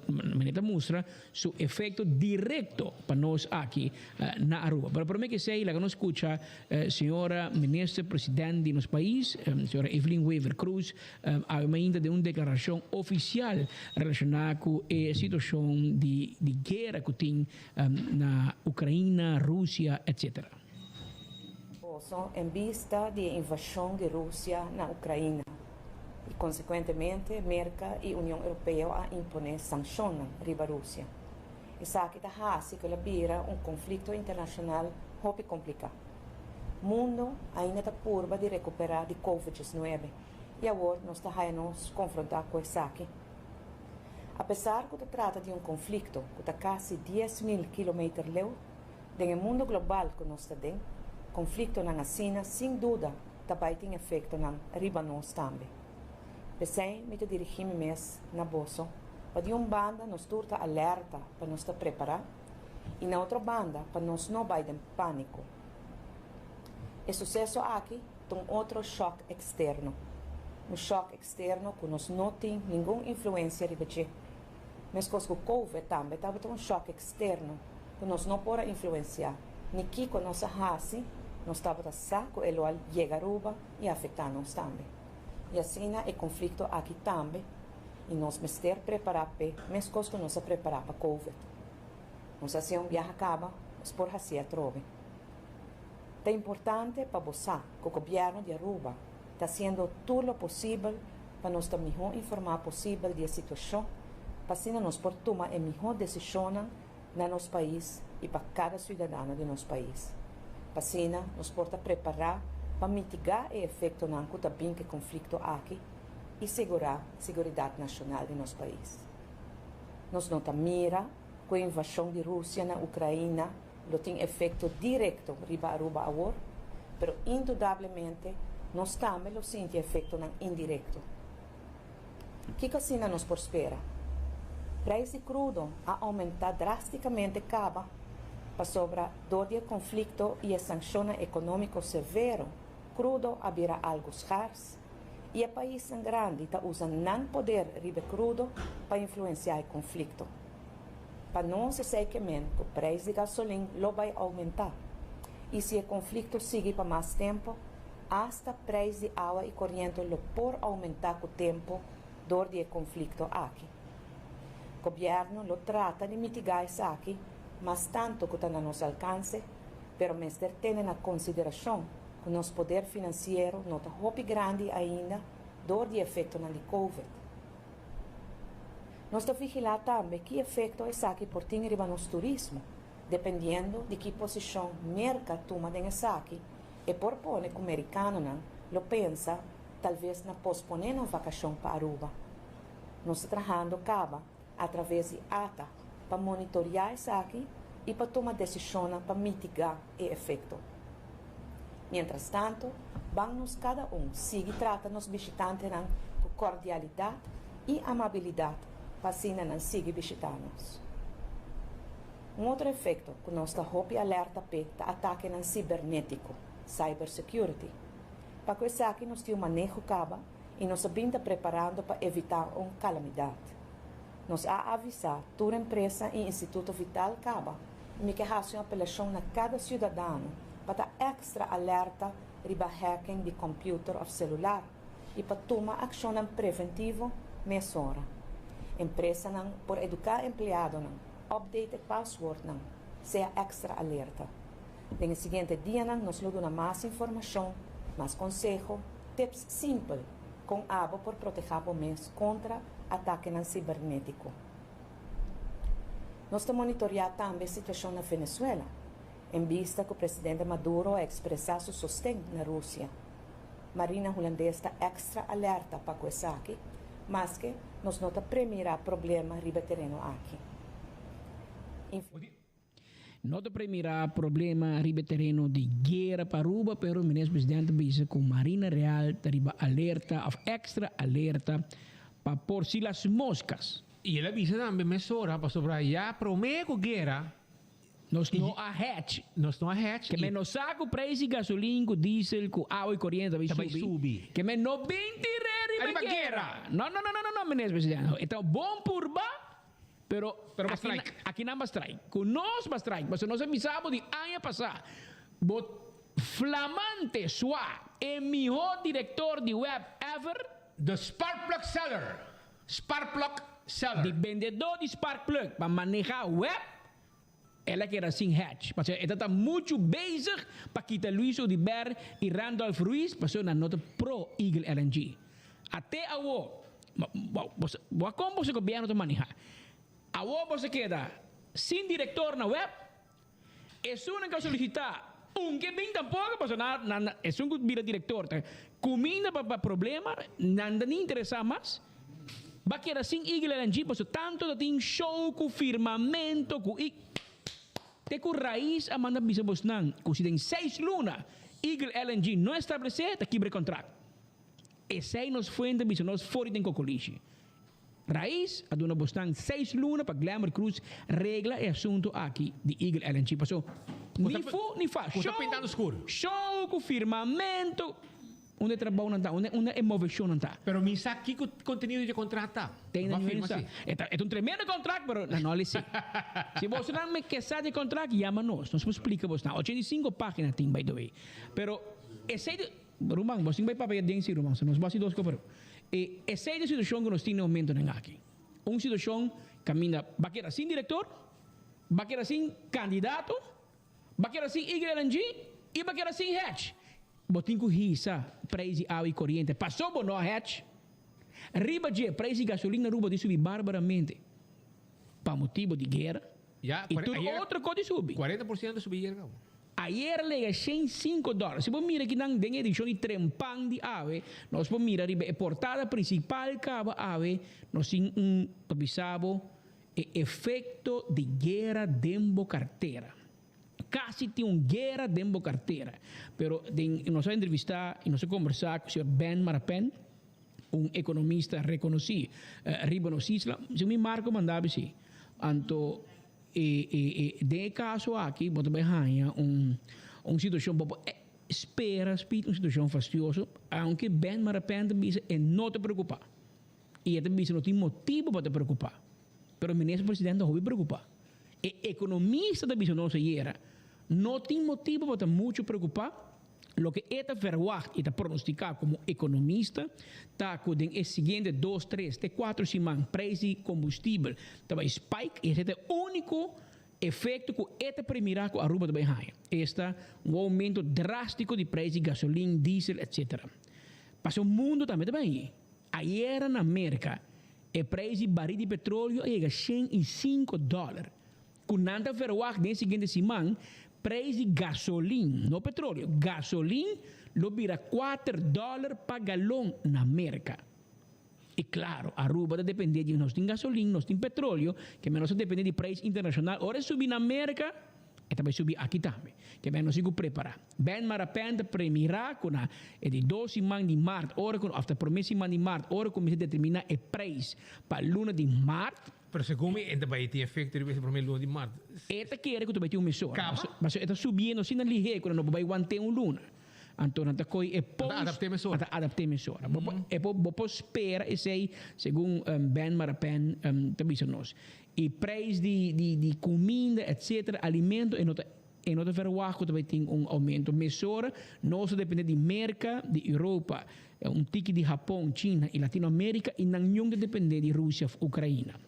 manera ta mustra, su efekto direkto pa nos aki na Aruba. Pero prome ke esei laga nos skucha señora Minister President di nos pais, señora Evelyn Wever Croes, awe mainta den un deklarashon ofisial relashoná ku e situashon di guera ku tin na Ukraina, Rusia, etc. Boso en bista di e invashon di Rusia na Ukraina i konsekuentemente Merka i Union Europeo a imponé sanshonnan riba Rusia. Esaki ta hasi ku el a bira un konflikto internashonal hopi kompliká. Mundo ainda ta purba di rekuperá di Covid 19 i awor nos ta haya nos konfrontá ku esaki. Apesar ku ta trata di un konflikto ku ta kasi 10,000 kilometer leu, den e mundu global ku nos ta den, konfliktonan asina sin duda ta bai tin efektonan riba nos tambe. P'esei mi ta dirigí mi mes na boso pa di un banda nos tur ta alerta pa nos ta prepará i na otro banda pa nos no bai den pániko. E suseso aki ta un otro shòk eksterno, un shòk eksterno ku nos no tin ningun influensia riba dje. Meskos ku Covid tambe tabata un shòk eksterno ku nos no por a influensiá, ni kiko nos a hasi, nos tabata sa ku e lo a yega Aruba i afektá nos tambe. I asina e konflikto aki tambe i nos mester prepará p'e meskos ku nos a prepará pa Covid. Nos a hasié un biaha kaba, nos por hasié atrobe. Ta importante pa bo sa ku gobièrnu di Aruba ta hasiendo tur lo posibel pa nos ta mihó informá posibel di e situashon pa asina nos por tuma e mihó desishonnan na nos pais i pa kada siudadano di nos pais. Pa asina nos por ta prepará pa mitigá e efektonan ku ta bin ku e konflikto aki i segurá seguridat nashonal di nos pais. Nos no ta mira ku e invashon di Rusia na Ukraina lo tin efekto direkto riba Aruba awor, pero indudablemente nos tambe lo sinti efektonan indirekto. Kiko asina nos por spera? Prijs di krudo a oumentá drástikamente kaba pasobra dor di e konflikto i e sankshonnan ekonómiko severo, krudo a bira algu skars i e paisnan grandi ta usa nan poder riba e krudo pa influensiá e konflikto. Pa nos esei ke men ku prijs di gasolin lo bai oumentá i si e konflikto sigui pa mas tempu, asta prijs di awa i koriente lo por oumentá ku tempu dor di e konflikto aki. Gobièrnu lo trata di mitigá esaki mas tantu ku ta na nos alkanse, pero mester tene na konsiderashon ku nos poder finansiero no ta hopi grandi ainda dor di efektonan di Covid. Nos ta vigilá tambe ki efekto esaki por tin riba nos turismo. Dependiendo di ki posishon Merka tuma den esaki, e por pone ku merikanonan lo pensa talves na posponé nan vakashon pa Aruba. Nos ta trahando kaba atraves di ata pa monitoriá esaki i pa tuma desishonnan pa mitigá e efekto. Mientras tanto, ban nos kada un sigui trata nos bishitantenan ku kordialidat i amabilidat pa asina nan sigui bishitá nos. Un otro efekto ku nos ta hopi alerta p'e ta atakenan sibernétiko, cybersecurity. Pa ku esaki nos tin un maneho kaba i nos a bin ta preparando pa evitá un kalamidat. Nos a avisá tur empresa i instituto vital kaba i mi ke hasi un apelashon na kada siudadano pa ta èkstra alerta riba hacking di kòmpiuter òf selular i pa tuma akshonnan preventivo mesora. Empresanan por eduká empleadonan, update e paswoordnan, sea èkstra alerta. Den e siguiente dianan nos lo duna mas informashon, mas konseho, tips simpel kon abo por protehá bo mes kontra atakenan sibernétiko. Nos ta monitoriá tambe e situashon na Venezuela, en bista ku presidente Maduro a ekspresá su sosten na Rusia. Marina Hulandes ta èkstra alerta pa ku esaki, maske nos no ta premirá problema riba e tereno aki. No ta premirá problema riba e tereno di guera pa Aruba, pero Minister Presidente a bisa ku Marina Real ta riba alerta òf èkstra alerta pa por si las moscas. I el a bisa tambe mesora pasobra ya promé ku guera Nos no a hedge. Nos no a hedge. Ke men no sa ku preis di gasolin, ku diesel, ku awa i koriente ta bai subi. Ke men no bin tir'é riba guera. No, no, no, no, no, no, Minister Presidente. E ta un bon purba, pero Pero ba aki strike. aki nan ba strike. Ku nos ba strike. Pasobra nos a bisa bo di aña pasá, bo flamante swa e mihó direktor di web ever. The spark plug seller. Spark plug seller. Di bendedó di spark plug pa manehá web. El a keda sin hedge, pasobra e ta ta muchu bezig pa kita Luis Oduber i Randolph Ruiz pasobra nan no ta pro Eagle LNG. Ate awo, bo a kon boso gobierno ta maneha. Awo boso keda sin director na web, esunnan ku a solicita un ke bin tampoco pasobra nan esun ku bira director ta cuminda pa problema, nan ta ni interesa mas. Ba keda sin Eagle LNG paso tanto ta tin show cu firmamento cu i te cu Raiz a manda bisa bosnan cu si den seis luna Eagle LNG no establece ta kibra e contract. Esey nos fuente bisa nos for di den cocolishi. Raiz a duna bosnan seis luna pa Glenbert Croes regla e asunto aki di Eagle LNG paso ni fu ni fa show show cu firmamento. Unda e trabounan ta? Unda unda e moveshonnan ta? Pero mi sa kiko kontenido di e kontrat ta. Ten Bo a nan firma sa. si. E ta e ta un tremendo kontrat pero nan no a lese. Si bosonan me ke sa di e kontrat yama nos. Nos por splika bosnan. 85 pagina tin by the way. Pero esei di ruman bos tin bai papia den si ruman so nos bo hasi dos ko pero e esei di situashon ku nos tin na e momentonan aki. Un situashon kaminda ba keda sin direktor, ba keda sin kandidato. Ba keda sin YLNG i ba keda sin hedge. Bo tin ku hisa preis di awa i koriente paso bo no a hedge. Riba dje, preis di gasolin na Aruba di subi barbaramente pa motibo di guera Ya, i tur ayer otro kos di subi. 40% subi ayer kaba. Ayer a lega shen sinku dòler. Si bo mira kinan den e edishon di Trempan di awe, nos por mira riba e portada prinsipal kaba awe, nos tin un ta bisa bo E efecto di guera den bo cartera. Casi tin un guera den bo cartera. Pero den nos a entrevista y nos a conversa cu señor Ben Marapen, un economista reconoci riba nos isla. Segun mi Marco manda bisi. Anto e e e den e caso aki bo ta bay haya un un situacion bo por spera speed un situacion fastioso, aunke Ben Marapen ta bisa e no ta preocupa. I e ta bisa no tin motibu pa ta preokupá. Pero Minister Presidente ta hopi preokupá. E ekonomista ta bisa nos ayera, no tin motibu pa ta muchu preokupá. Loke e ta verwagt i ta pronostiká komo ekonomista ta ku den e siguiente dos, tres te kuater siman preis di kombustibel ta bai spike i esei ta e úniko efekto ku e ta premirá ku Aruba ta bai haña. Esta un oumento drástiko di preis di gasolin, diesel etcetera. Pasobra mundu tambe ta bai hañ'é. Ayera na Merka, e preis di barí di petroleo a yega 105 dòler. Ku nan ta verwagt den e siguiente siman, preis di gasolin, no petroleo, gasolin lo bira kuater dòler pa galon na Merka. I klaro, Aruba ta dependé di nos tin gasolin, nos tin petroleo, ke men nos ta dependé di preis internashonal. Ora e subi na Merka, E ta bai subi aki tambe. Ke men no sigu prepará. Ben Marapen ta premirá ku na e di dos siman di mart ora ku òf ta promé siman di mart ora ku mester determiná e preis pa luna di mart. Pero segun mi e ta bai tin efekto riba e promé luna di mart. E ta kere ku ta bai tin un mesora. Kaba. Pasobra e ta subiendo asina lihé ku nan no por bai want'é un luna. Anto nan ta koy e post. Nan ta adapt'é mesora. Nan ta adapt'é mesora. Bo por e por bo por spera esei segun Ben Marapen ta bisa nos. E prijs di di di cuminda etcetera alimento e no ta e no ta verwacht cu ta bay tin un aumento mesora. Nos ta depende di Merca, di Europa, un tiki di Japon, China y Latino America y nan ñun ta depende di Rusia of Ucraina.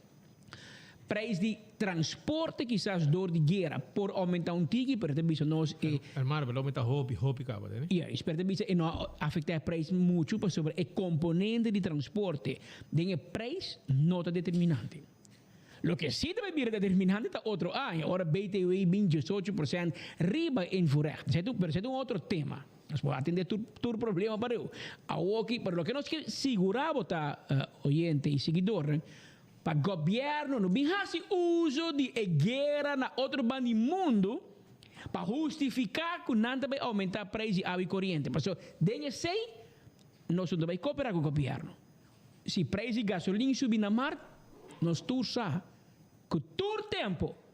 Prijs di transporte kisas door di guera por aumenta un tiki pero ta bisa nos e. Hermano pero lo aumenta hopi hopi caba tene. Juist pero ta bisa e no a afecta e prijs mucho pasobra e componente di transporte den e prijs no ta determinante. Loke si ta bay bira determinante ta otro aña ora BTW bin 18% riba invoerrecht. Esei ta un pero esei ta un otro tema. Nos por atende tur tur problema pareu. Awoki, pero loke nos ke sigurá bo ta, oyente i siguidornan, pa gobièrnu no bin hasi uso di e guera na otro banda di mundu pa hustifiká ku nan ta bai oumentá preis di awa i koriente. Pasobra den esei nos no ta bai koperá ku gobièrnu. Si preis di gasolin subi na mart, nos tur sa ku tur tempu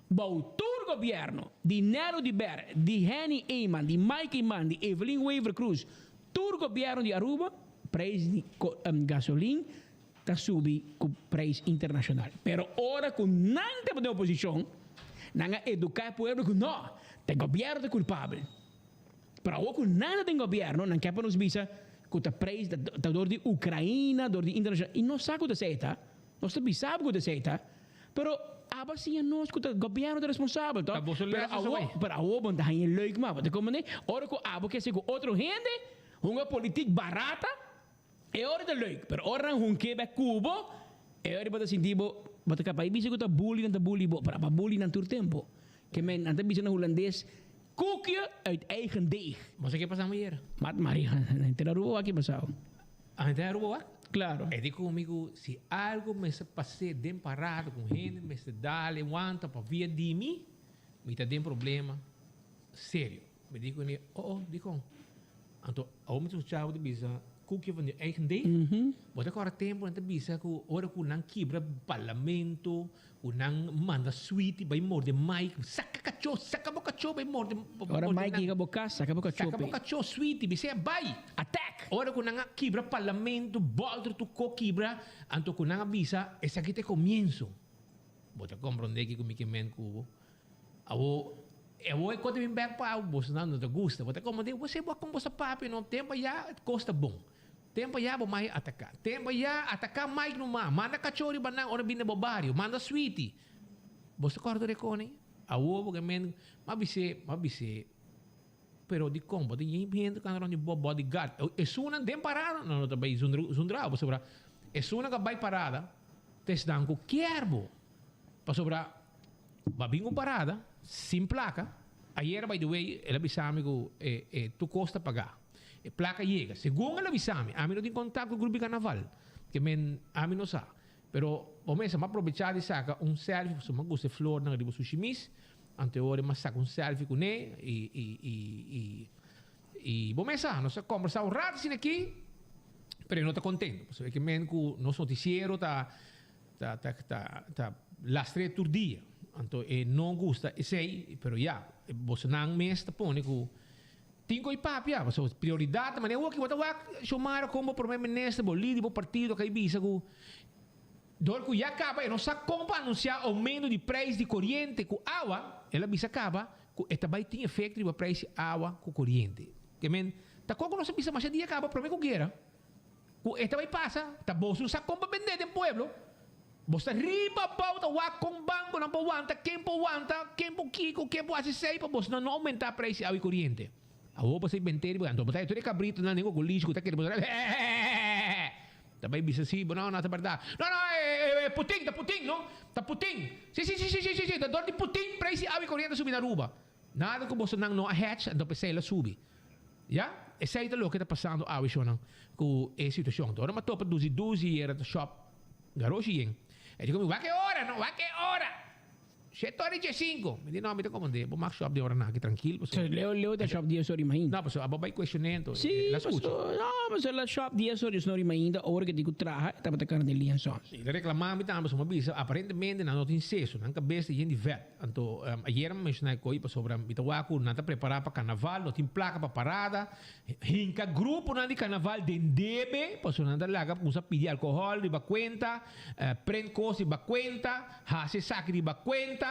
Bou tur gobierno, di Nero di Ber, di Henny Eman, di Mike Eman, di Evelyn Wever Croes, tur gobierno di Aruba, prijs di gasolin ta subi cu prijs internacional. Pero ora cu nan tabata den oposicion, nan a educa e pueblo cu no, ta e gobierno ta culpabel. Pero awor cu nan ta den gobierno, nan kier pa nos bisa cu ta prijs ta door di Ucraina, door di internacional, y nos sa cu ta esey ta, nos ta bisa bo cu ta esey ta. Pero aba siña nos ku ta gobièrnu ta responsabel to. Ta boso Pero les awo, esei. pero awo bo no ta haña leuk mas. Bo ta komprendé? Ora ku abo ke hasi ku otro hende, hunga politik barata, e ora ta leuk. Pero ora nan hunk'é bek ku bo, e ora bo ta sinti bo, bo ta kapa bisa ku ta bully nan ta bully bo, pero aba bully nan tur tempu. Ke men, nan ta bisa na hulandes, koekje uit eigen deeg. Bo sa ke pasa ayer? Mat Maria, henter Aruba wak ke pasao. A henter Aruba wak? Claro. E di ku si algo mester pas'é den parada ku hende mester dal e wanta pa via di mi, mi ta den problema serio. Mi di kuné, oh oh, dikon? Anto awor mi ta skuchá bo ta bisa koekje van je eigen deeg. Bo ta kòrda tempu nan ta bisa ku ora ku nan kibra parlamento, Ku nan manda Sweetie bai morde Mike, saka kachó, saka bo kachó bai morde Ora Mike yega bo kas, saka bo kachó Saka bo p'e. kachó Sweetie, bis'é bai! Attack! Ora ku nan a kibra parlamento, bolter tur ko kibra, anto ku nan a bisa esaki ta e komienso. Bo ta komprondé kiko mi ke men ku bo. Awo, e awo e ko ta bin bèk pa abo, bosonan no ta gusta. Bo ta komprondé, bo se bo a kon bo sa papia no, tempu ayá kos ta bon. Tempo ya bo mai ataka. Tempo ya ataka Mike numa. Manda kachó riba nan ora bini bo bario. Manda Sweetie. Bo sa kòrda tur e kos ei? Awor bo ke men m'a bis'é, m'a bis'é, pero dikon bo ta yen hende ku anda rònt di bo bodyguard? Esunnan den parada nan no ta bai zundra bo pasobra esunnan ku a bai parada ta esnan ku kier bo. Pasobra bo a bin un parada sin plaka. Ayera by the way el a bisa mi ku e tur kos ta pagá. E plaka yega. Segun el a bisa mi, ami no tin kontakto ku grupo di karnaval. Ke men ami no sa. Pero bo mester m'a probechá di saka un selfie pasobra m'a gusta e flornan riba su shimis. Anto e ora m'a saka un selfie kuné i i i i i bo mes sa, nos a kombersá un rato asina aki, pero e no ta kontento. Pasobra e ke men ku nos notisiero ta ta ta ta ta lastr'é tur dia. Anto e no gusta esei, pero ya, bosonan mes ta pone ku Tin ku e papia, pasobra prioridat ta manera awor bo ta wak Xiomara kon bo prome minister, bo lider di bo partido ka e bisa ku dor ku ya kaba e no sa kon pa anunsia oumento di preis di koriente ku awa, el a bisa kaba ku e ta bai tin efekto riba preis di awa ku koriente. Ke men ta kon ku nos a bisa masha dia kaba prome ku guera ku e ta bai pasa, ta boso no sa kon pa bende den pueblo, bo sta riba abou ta wak kon bankonan por wanta, ken por wanta, ken por kiko, ken por hasi esei pa boso no oumentá preis di awa i koriente. Awor bo sa bent'é riba anto bo ta tur e kabritonan den kokolishi ku ta kere bo hehehehehehe ta bai bisa si bo no no ta bèrdat no no e Putin ta Putin no ta Putin si si si si si si ta dor di Putin preis di awa i koriente a subi na Aruba nada ku bosonan no a hèch anto p'esei el a subi ya esei ta loke ta pasando awe shownan ku e situashon ora mi a topa duzi duzi yera ta shòp. Garoshi yen. E di ku mi, Wak e ora, no, wak e ora! Shete ora i diesinko. Mi di, No, mi ta komand'é, bo mak shòp di oranan aki trankil, pasobra. So, Leo, Leo ta shòp dies ora i mainta. No, pasobra abo bai kuestion'é, enton Sí, el a skucha. pasobra, no, pasobra el a shòp dies ora diesun ora i mainta, ora ke tin ku traha, e tabata kara den liansons. El a reklamá mi tambe, pasobra mi a bisa, aparentemente nan no tin seso, nan kabes ta yen di vèt. Anto, ayer mi a menshoná e koi pasobra mi ta wak ku nan ta prepará pa karnaval, no tin plaka pa parada, hinka gruponan di karnaval den debe, pasobra nan ta laga kuminsá pidi alkohòl riba kuenta, prent kos riba kuenta, hasi esaki riba kuenta,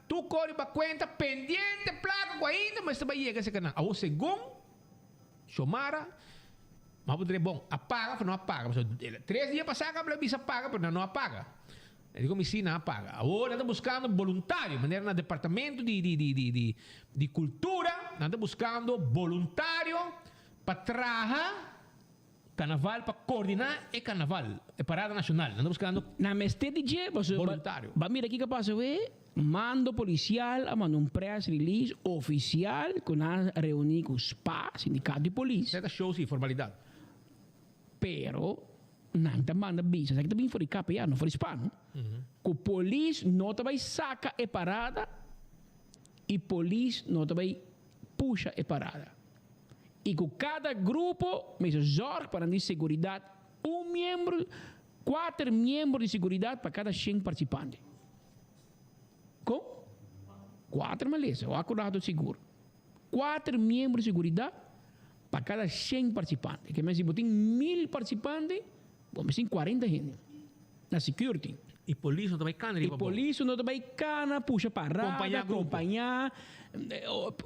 tur kos riba kuenta, pendiente plaka ku ainda mester bai yega esaki nan. Awor segun Xiomara, mi a puntra e bon, a paga òf no a paga? Pasobra tres dia pasá a bisa paga, pero nan no a paga. E di komi si nan a paga. Awor nan ta buskando boluntario, manera na departamento di di di di di di kultura nan ta buskando boluntario pa traha karnaval, pa koordiná e karnaval, e parada nashonal. Nan ta buskando Nan mester di dje, pasobra boluntario. Ba mira kiko a pasa awe. Mando policial a manda un press release oficial cu nan a reuni cu spa, sindicato di polis. Esei ta show si, formalidad. Pero nan ta manda bisa, esaki ta bin for di KPA, no for di spa no, cu polis no ta bay saca e parada y polis no ta bay pusha e parada. Y cu cada grupo mester zorg pa nan di seguridad un miembro, Cuater miembro di seguridad pa cada shen participante. Con? Cuater malesa, o acurado sigur. Cuater miembro di seguridad pa cada shen participante. Ke men si bo tin mil participante, bo mester tin cuarenta hende na security. Y polis no ta bay cana riba Y bo. polis no ta bay cana, pusha parada, Compaña grupo. compaña.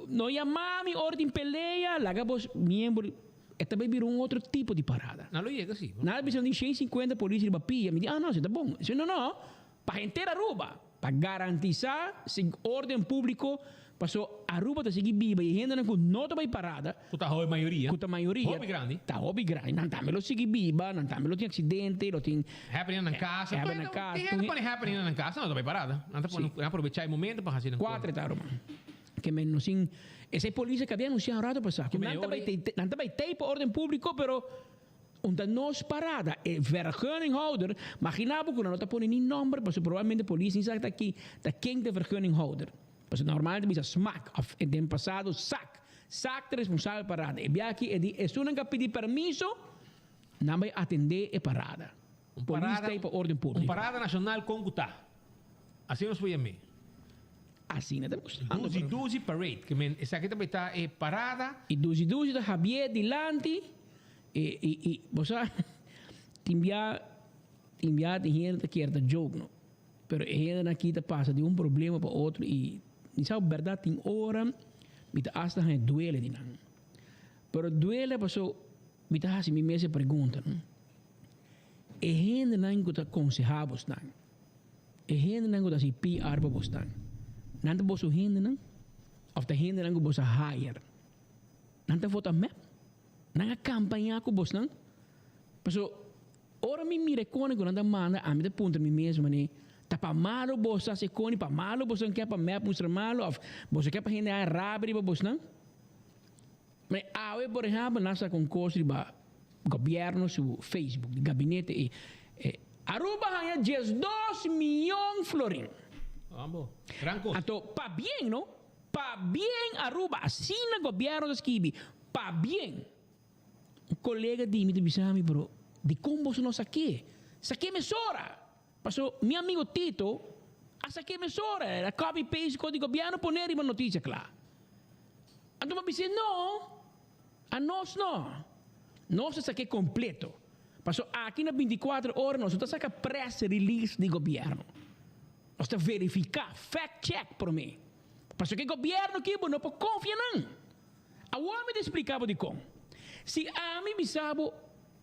No yama mi ora tin pelea, laga bo miembro. E ta bai bira un otro tipo di parada. Nan lo yega si. Nan a bisa di 150 polis riba pia. Mi di, ah no, si ta bon. Si no, no, pa henter Aruba, pa garantisa si orden publico, paso Aruba ta sigui biba y e hendenan cu no ta bai parada, Cu ta hopi mayoria. cu ta mayoria, Hopi grandi. Ta hopi grandi. Nan tambe lo sigui biba, nan tambe lo tin accidente, lo tin. Happening nan casa. Happening nan casa. Tin hende pone happening nan casa, nan ta bai parada. Nan ta pone, nan aprovecha e momento pa haci nan cos. Cuatro ta, ruman. Ke men no sin esei polis a kabia anunsiá un rato pasá ku nan ta bai nan ta bai tei pa orden públiko pero un ta nos parada e vergunninghouder maginá bo ku nan no ta pone ni nòmber pasobra probablemente polis ni sa ta ki ta ken ta e vergunninghouder pasobra normalmente ta bisa smak òf den pasado sak sak ta responsabel parada e bia aki e di esunnan ku a pidi permiso nan bai atendé e parada polis tei pa orden públiko. Un parada nashonal kon ku ta asina nos por yam'é. Asina ta mostrando. Duzi Duzi Parade, ke men esaki ta bay ta e parada. I Duzi Duzi ta habié dilanti i i i bo sa tin bia tin bia tin hende ta kier ta joke no pero e hendenan aki ta pasa di un problema pa otro i mi sa bèrdat tin ora mi ta asta haña duele di nan pero duele paso mi ta hasi mi mes e pregunta no e hendenan ku ta konsehá bosnan. E hendenan ku ta hasi PR pa bosnan, nan ta boso hendenan òf ta hendenan ku bos a hire? Nan ta vota mep? Nan a kampañá ku bosnan? Pasobra ora mi mira e koni ku nan ta manda, ami ta puntra mi mes manera, ta pa malu bos ta hasi e koni? Pa malu bosnan ke pa mep mustra malu òf boso ke pa hende haña rabia riba bosnan? Ma awe por ehèmpel nan saka un kos riba gobièrnu su Facebook di gabinete e Aruba haña diesdos miyon florin. Ambo, gran kos. Anto pabien no, pabien Aruba, asina gobièrnu ta skibi, pabien. Un kolega di mi ta bisa mi, bro, dikon boso no sak'é? Sak'é mesora! Paso mi amigo Tito a sak'é mesora, el a copy paste kos di gobièrnu pon'é riba notisia kla. Anto mi a bis'é, No, anos no. Nos a sak'é kompleto. Paso aki na bintikuater ora nos no ta saka press release di gobièrnu. Nos ta verifiká, fact check promé. Paso ke gobièrnu aki bo no por konfia nan. Awor mi ta splika bo dikon. Si ami bisa bo,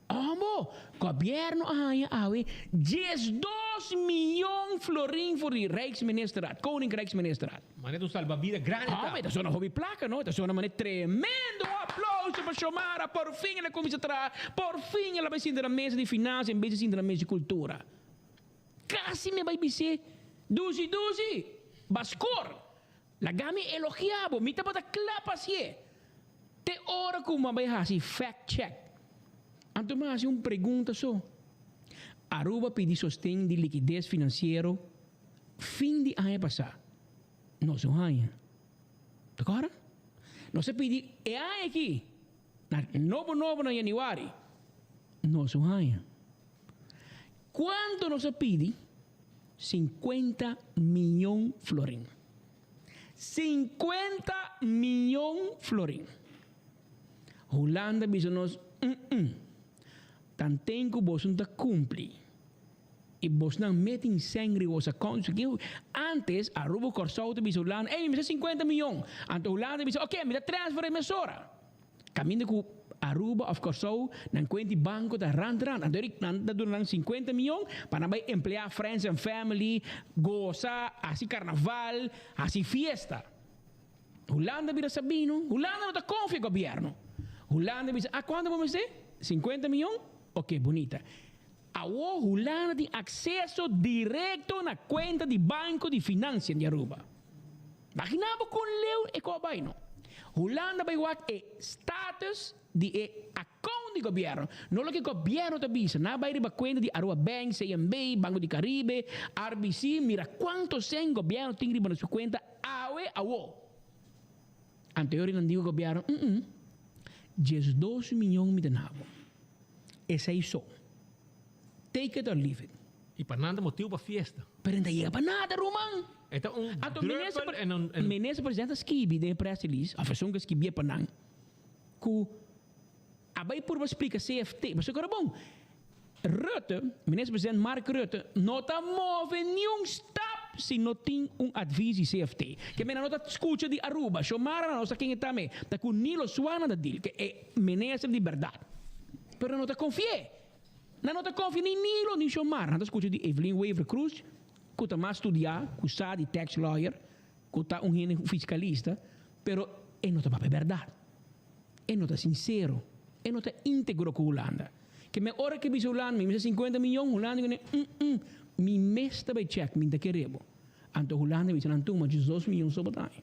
Hombo, gobierno a haña awe 12 miyon florin for di Rijksministerraad, Koninkrijksministerraad. Manera un salbabida grandi ta. Hombo, e ta sona hopi placa no, e ta sona manera tremendo. Un aplauso pa Xiomara, por fin el a cuminsa traha, por fin el a bay sinta na mesa di finansa en bes di sinta na mesa di cultura. Casi mi a bay bis'é, Dushi, dushi, ba score! Laga mi elogia bo, mi tabata kla pa hasié. Te ora ku mi a bai hasi fact check. Anto mi a hasi un pregunta so. Aruba pidi sosten di likides finansiero fin di aña pasá. Nos no haña. Ta kòrda? Nos a pidi e aña aki, na nobo nobo na yanüari. Nos no haña. Kuantu nos a pidi? Sinkuenta miyon florin. Sinkuenta miyon florin. Hulanda bisa nos, mm-mm, tanten ku boso no ta kumpli i bosnan mete sèn riba boso akount, antes Aruba ku Kòrsou ta bisa Hulanda, ey mi mester sinkuenta miyon, anto Hulanda ta bisa, oke, mi ta transfer e mesora. Kaminda ku Aruba òf Kòrsou nan kuenta di banko ta rant rant. Anto eri nan ta duna nan sinkuenta mion pa nan bai empleá friends and family, gosa, hasi karnaval, hasi fiesta. Hulanda bira sabí no. Hulanda no ta konfia gobièrnu. Hulanda bisa, ah kuantu bo mester? Sinkuenta mion? Oke, bunita. Awo Hulanda tin akseso direkto na kuenta di banko di finansia di Aruba. Imagina bo kon leu e kos bai no. Hulanda bai wak e status di e account di gobierno, no loke gobierno ta bisa. Nan a bai riba kuenta di Aruba Bank, CMB, Banco di Caribe, RBC, mira kuanto sen gobierno tin riba na su kuenta awe awo. Anterior nan di ku gobierno, mm 12 miyon mi ta na bo. Esei so. Take it or leave it. I pa nan ta motibu pa fiesta. Pero no ta yega pa nada, ruman. E ta un Anto druppel minister, en un en. minister presidente a skibi den e press release, of esun ku a skibié pa nan, ku a bai purba splika CFT. Pasobra ku ora bon, Rutte, minister president Mark Rutte, no ta move niun stap si no tin un advis di CFT. Ke mena no ta skucha di Aruba. Xiomara na no sa ken e ta me. Ta ku Nilo Swana ta deal, ke e minister di bèrdat. Pero no ta konfi'é. Nan no ta konfia ni Nilo ni Xiomara. Nan ta skucha di Evelyn Wever Croes, ku ta mas studiá, ku sa di tax lawyer, ku ta un hende fiskalista, pero e no ta papia bèrdat. E no ta sinsero. E no ta íntegro ku Hulanda. Ke men ora ke bisa Hulanda mi mester sinkuenta miyon, Hulanda ku ne, mm mm, mi mes ta bai chèk, mi ta kere bo. Anto Hulanda bisa nan tuma diesdos miyon so bo ta haña.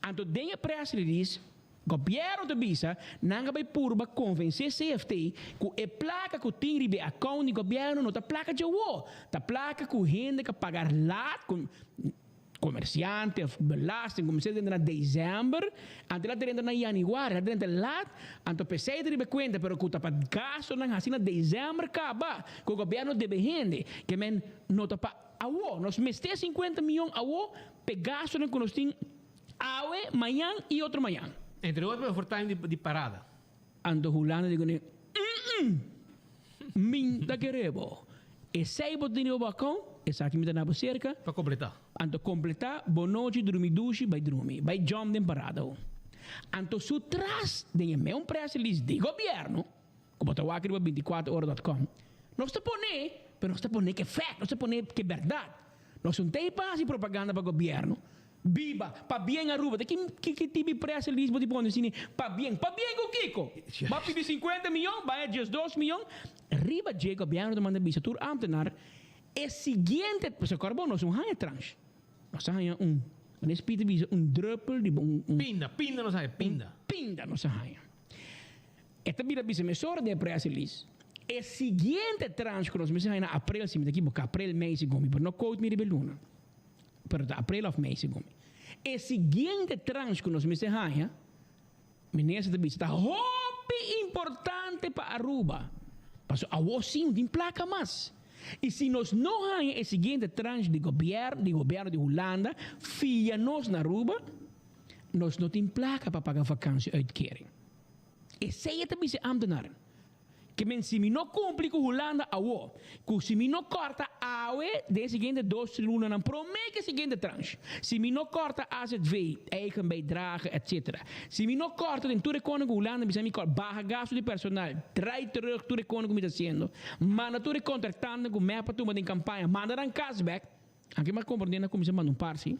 Anto den e press release, Gobièrnu ta bisa nan a bai purba konvensé CFT ku e plaka ku tin riba e akount di gobièrnu no ta plaka djawo, ta plaka ku hende ka paga laat, ku komersiante òf belasting ku mester drenta na desèmber, anto el a drenta na yanüari, el a drenta laat, anto p'esei ta riba e kuenta, pero ku ta pa gastunan hasi na desèmber kaba ku gobièrnu debe hende, ke men no ta pa awo, nos mester sinkuenta mion awo p'e gastunan ku nos tin. Awe, mañan y otro mañan. Entre otro e fortuin di parada. Anto Hulanda di kuné, Mm-mm! Min ta kere bo. Esei bo tene bo bakon, esaki mi ta na bo serka. Pa kompletá. Anto kompletá, bo nochi drumi dushi, bai drumi. Bai jòm den parada ho. Anto su tras den e meun press release di gobièrnu, ku bo ta wak riba bintikuater ora dòt kòm, nos ta pone, pero nos ta pone ke fèkt, nos ta pone ke bèrdat. Nos un tei pa hasi propaganda pa gobièrnu. Biba! Pabien Aruba! Ta ki ki tipi press release bo ti pone asina? Pabien! Pabien ku kiko? Bo a pidi sinkuenta miyon, bai a diesdos miyon. Riba dje gobièrnu ta manda bisa tur ámtenar e siguiente, pasobra kòrda bo nos un haña transh. Nos a haña un, manera Speed ta bisa, un drùpel di bo un un. Pinda, pinda nos a haña, pinda. Un pinda nos a haña. E ta bira bisa mesora den e press release. E siguiente transh ku nos mester haña na aprel, si mi ta ekiboká, aprel, mei segun mi, pero no quote mi riba e luna. Pero ta aprel of mei segun mi. E siguiente transh ku nos mester haña, minister ta bisa ta hopi importante pa Aruba. Pasobra awor sí no tin plaka mas. I si nos no haña e siguiente transh di gobièrnu, di gobièrnu di Hulanda fia nos na Aruba, nos no tin plaka pa paga vakantie-uitkering. Esei e ta bisa e ámtenaren. Ke men si mi no kumpli ku Hulanda awo, ku si mi no kòrta awe den e siguiente dos lunanan promé ku e siguiente tranche, si mi no kòrta azv, eigen bijdrage, etc. Si mi no kòrta den tur e kòne ku Hulanda bisa mi kòrta, baha gastu di personal, draai terug tur e kòne ku mi ta hasiendo, manda tur e kontraktanten ku mep a tuma den kampaña, manda nan kas bèk, anke mi a komprondé nan a kuminsá manda un par si.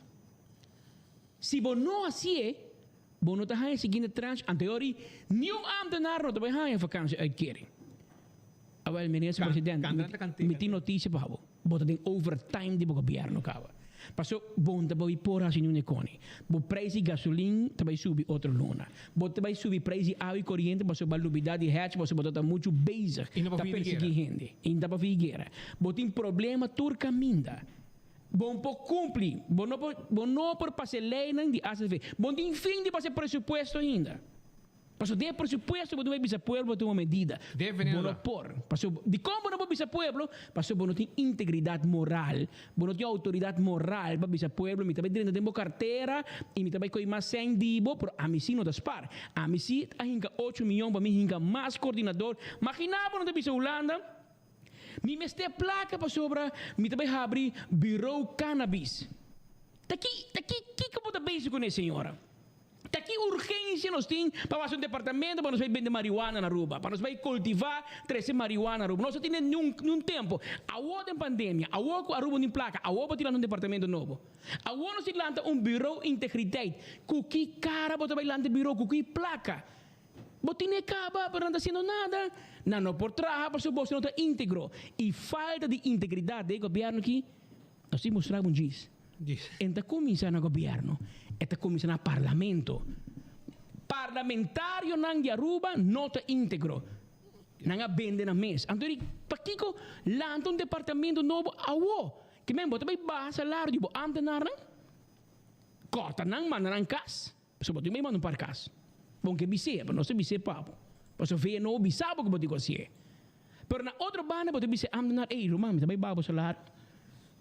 Si bo no hasié, bo no ta haña siguiente tranche, anto e niun ámtenar no ta bai haña vakantie-uitkering. Awel, minister president, mi tin notisia pa bo. Bo ta den overtime di bo gobièrnu kaba. Paso bo no ta bai por hasi niun ekoni. Bo prijs di gasolin ta bai subi otro luna. Bo ta bai subi prijs di awa i koriente paso bo a lubida di hedge paso bo ta ta muchu bezig ta persegui hende. I no ta pa fi guera. Bo tin problema tur kaminda. Bo no por cumpli, bo no por, bo no por pasa e leynan di azv. Bo no tin fin di pasa e presupuesto ainda. Pasobra den e presupuesto bo tin bai bisa pueblo pa tuma medida. Bo no por. Pasobra, dicon bo no por bisa pueblo? Pasobra bo no tin integridad moral. Bo no tin autoridad moral pa bisa pueblo mi ta bai drenta den bo cartera y mi ta bai coy mas cen di bo, pero ami si no ta spaar. Ami si a hinca ocho miyon pa mi hinca mas coordinador. Magina bo no ta bisa Hulanda? Mi mester plaka pasobra mi ta bai habri bureau cannabis. Ta ki, ta ki, kiko bo ta bezig kuné señora? Ta ki urgensia nos tin pa hasi un departamento pa nos bai bende marihuana na Aruba, pa nos bai kultivá, trese marihuana Aruba? Nos no tene niun, niun tempu. Awor den pandemia, awor ku Aruba no tin plaka, awor bo tin lanta un departamento nobo. Awor nos tin lanta un bureau integriteit. Ku ki kara bo ta bai lanta e bureau? Ku ki plaka? Bo tine kaba, pero nan ta hasiendo nada. Nan no por traha pasobra boso no ta íntegro. I falta di integridat den e gobièrnu aki, nos tin mustra bo un djis. En ta kuminsá na gobièrnu, e ta kuminsá na parlamento. Parlamentarionan di Aruba no ta íntegro. Nan a bende nan mes. Anto di, pakiko lanta un departamento nobo awo? Ke men bo ta bai baha salario di bo ámtenarnan? Kòrta nan, manda nan kas. Pasobra bo tin bai manda un par kas. Bon ke bis'é, pero nos ta bis'é pa bo. Pasobra fe no bisa bo ku bo tin ku hasié. Pero na otro banda bo ta bisa e ámtenar, ey ruman, mi ta bai baha bo salario,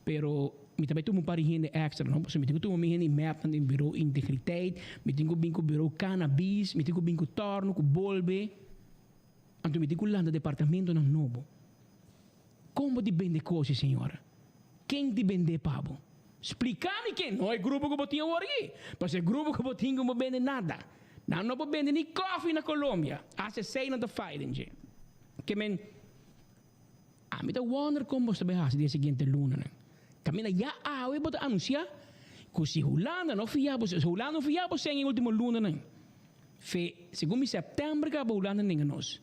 pero mi ta bai tuma un par di hende èkstra, no? Pasobra mi tin ku tuma mi hende di mep nan den buro integriteit, mi tin ku bin ku buro kanabis, mi tin ku bin ku tòrno, ku bolbe. Anto mi tin ku lanta departamentonan nobo. Kon bo di bende kosi, señora? Ken di bend'é pa bo? Spliká mi ken! No e grupo ku bo tin awor aki. Pasobra e grupo ku bo tin ku bo bende nada. Nan no por bende ni kòfi na Colombia. Hasta esei nan ta faya den dje. Ke men, ami ta wonder kon bo ta bai hasi den e siguiente lunanan. Kaminda ya awe bo ta anunsiá ku si Hulanda no fia bo, si Hulanda no fia bo sèn e último lunanan, Fe, segun mi sèptèmber kaba Hulanda nenga nos.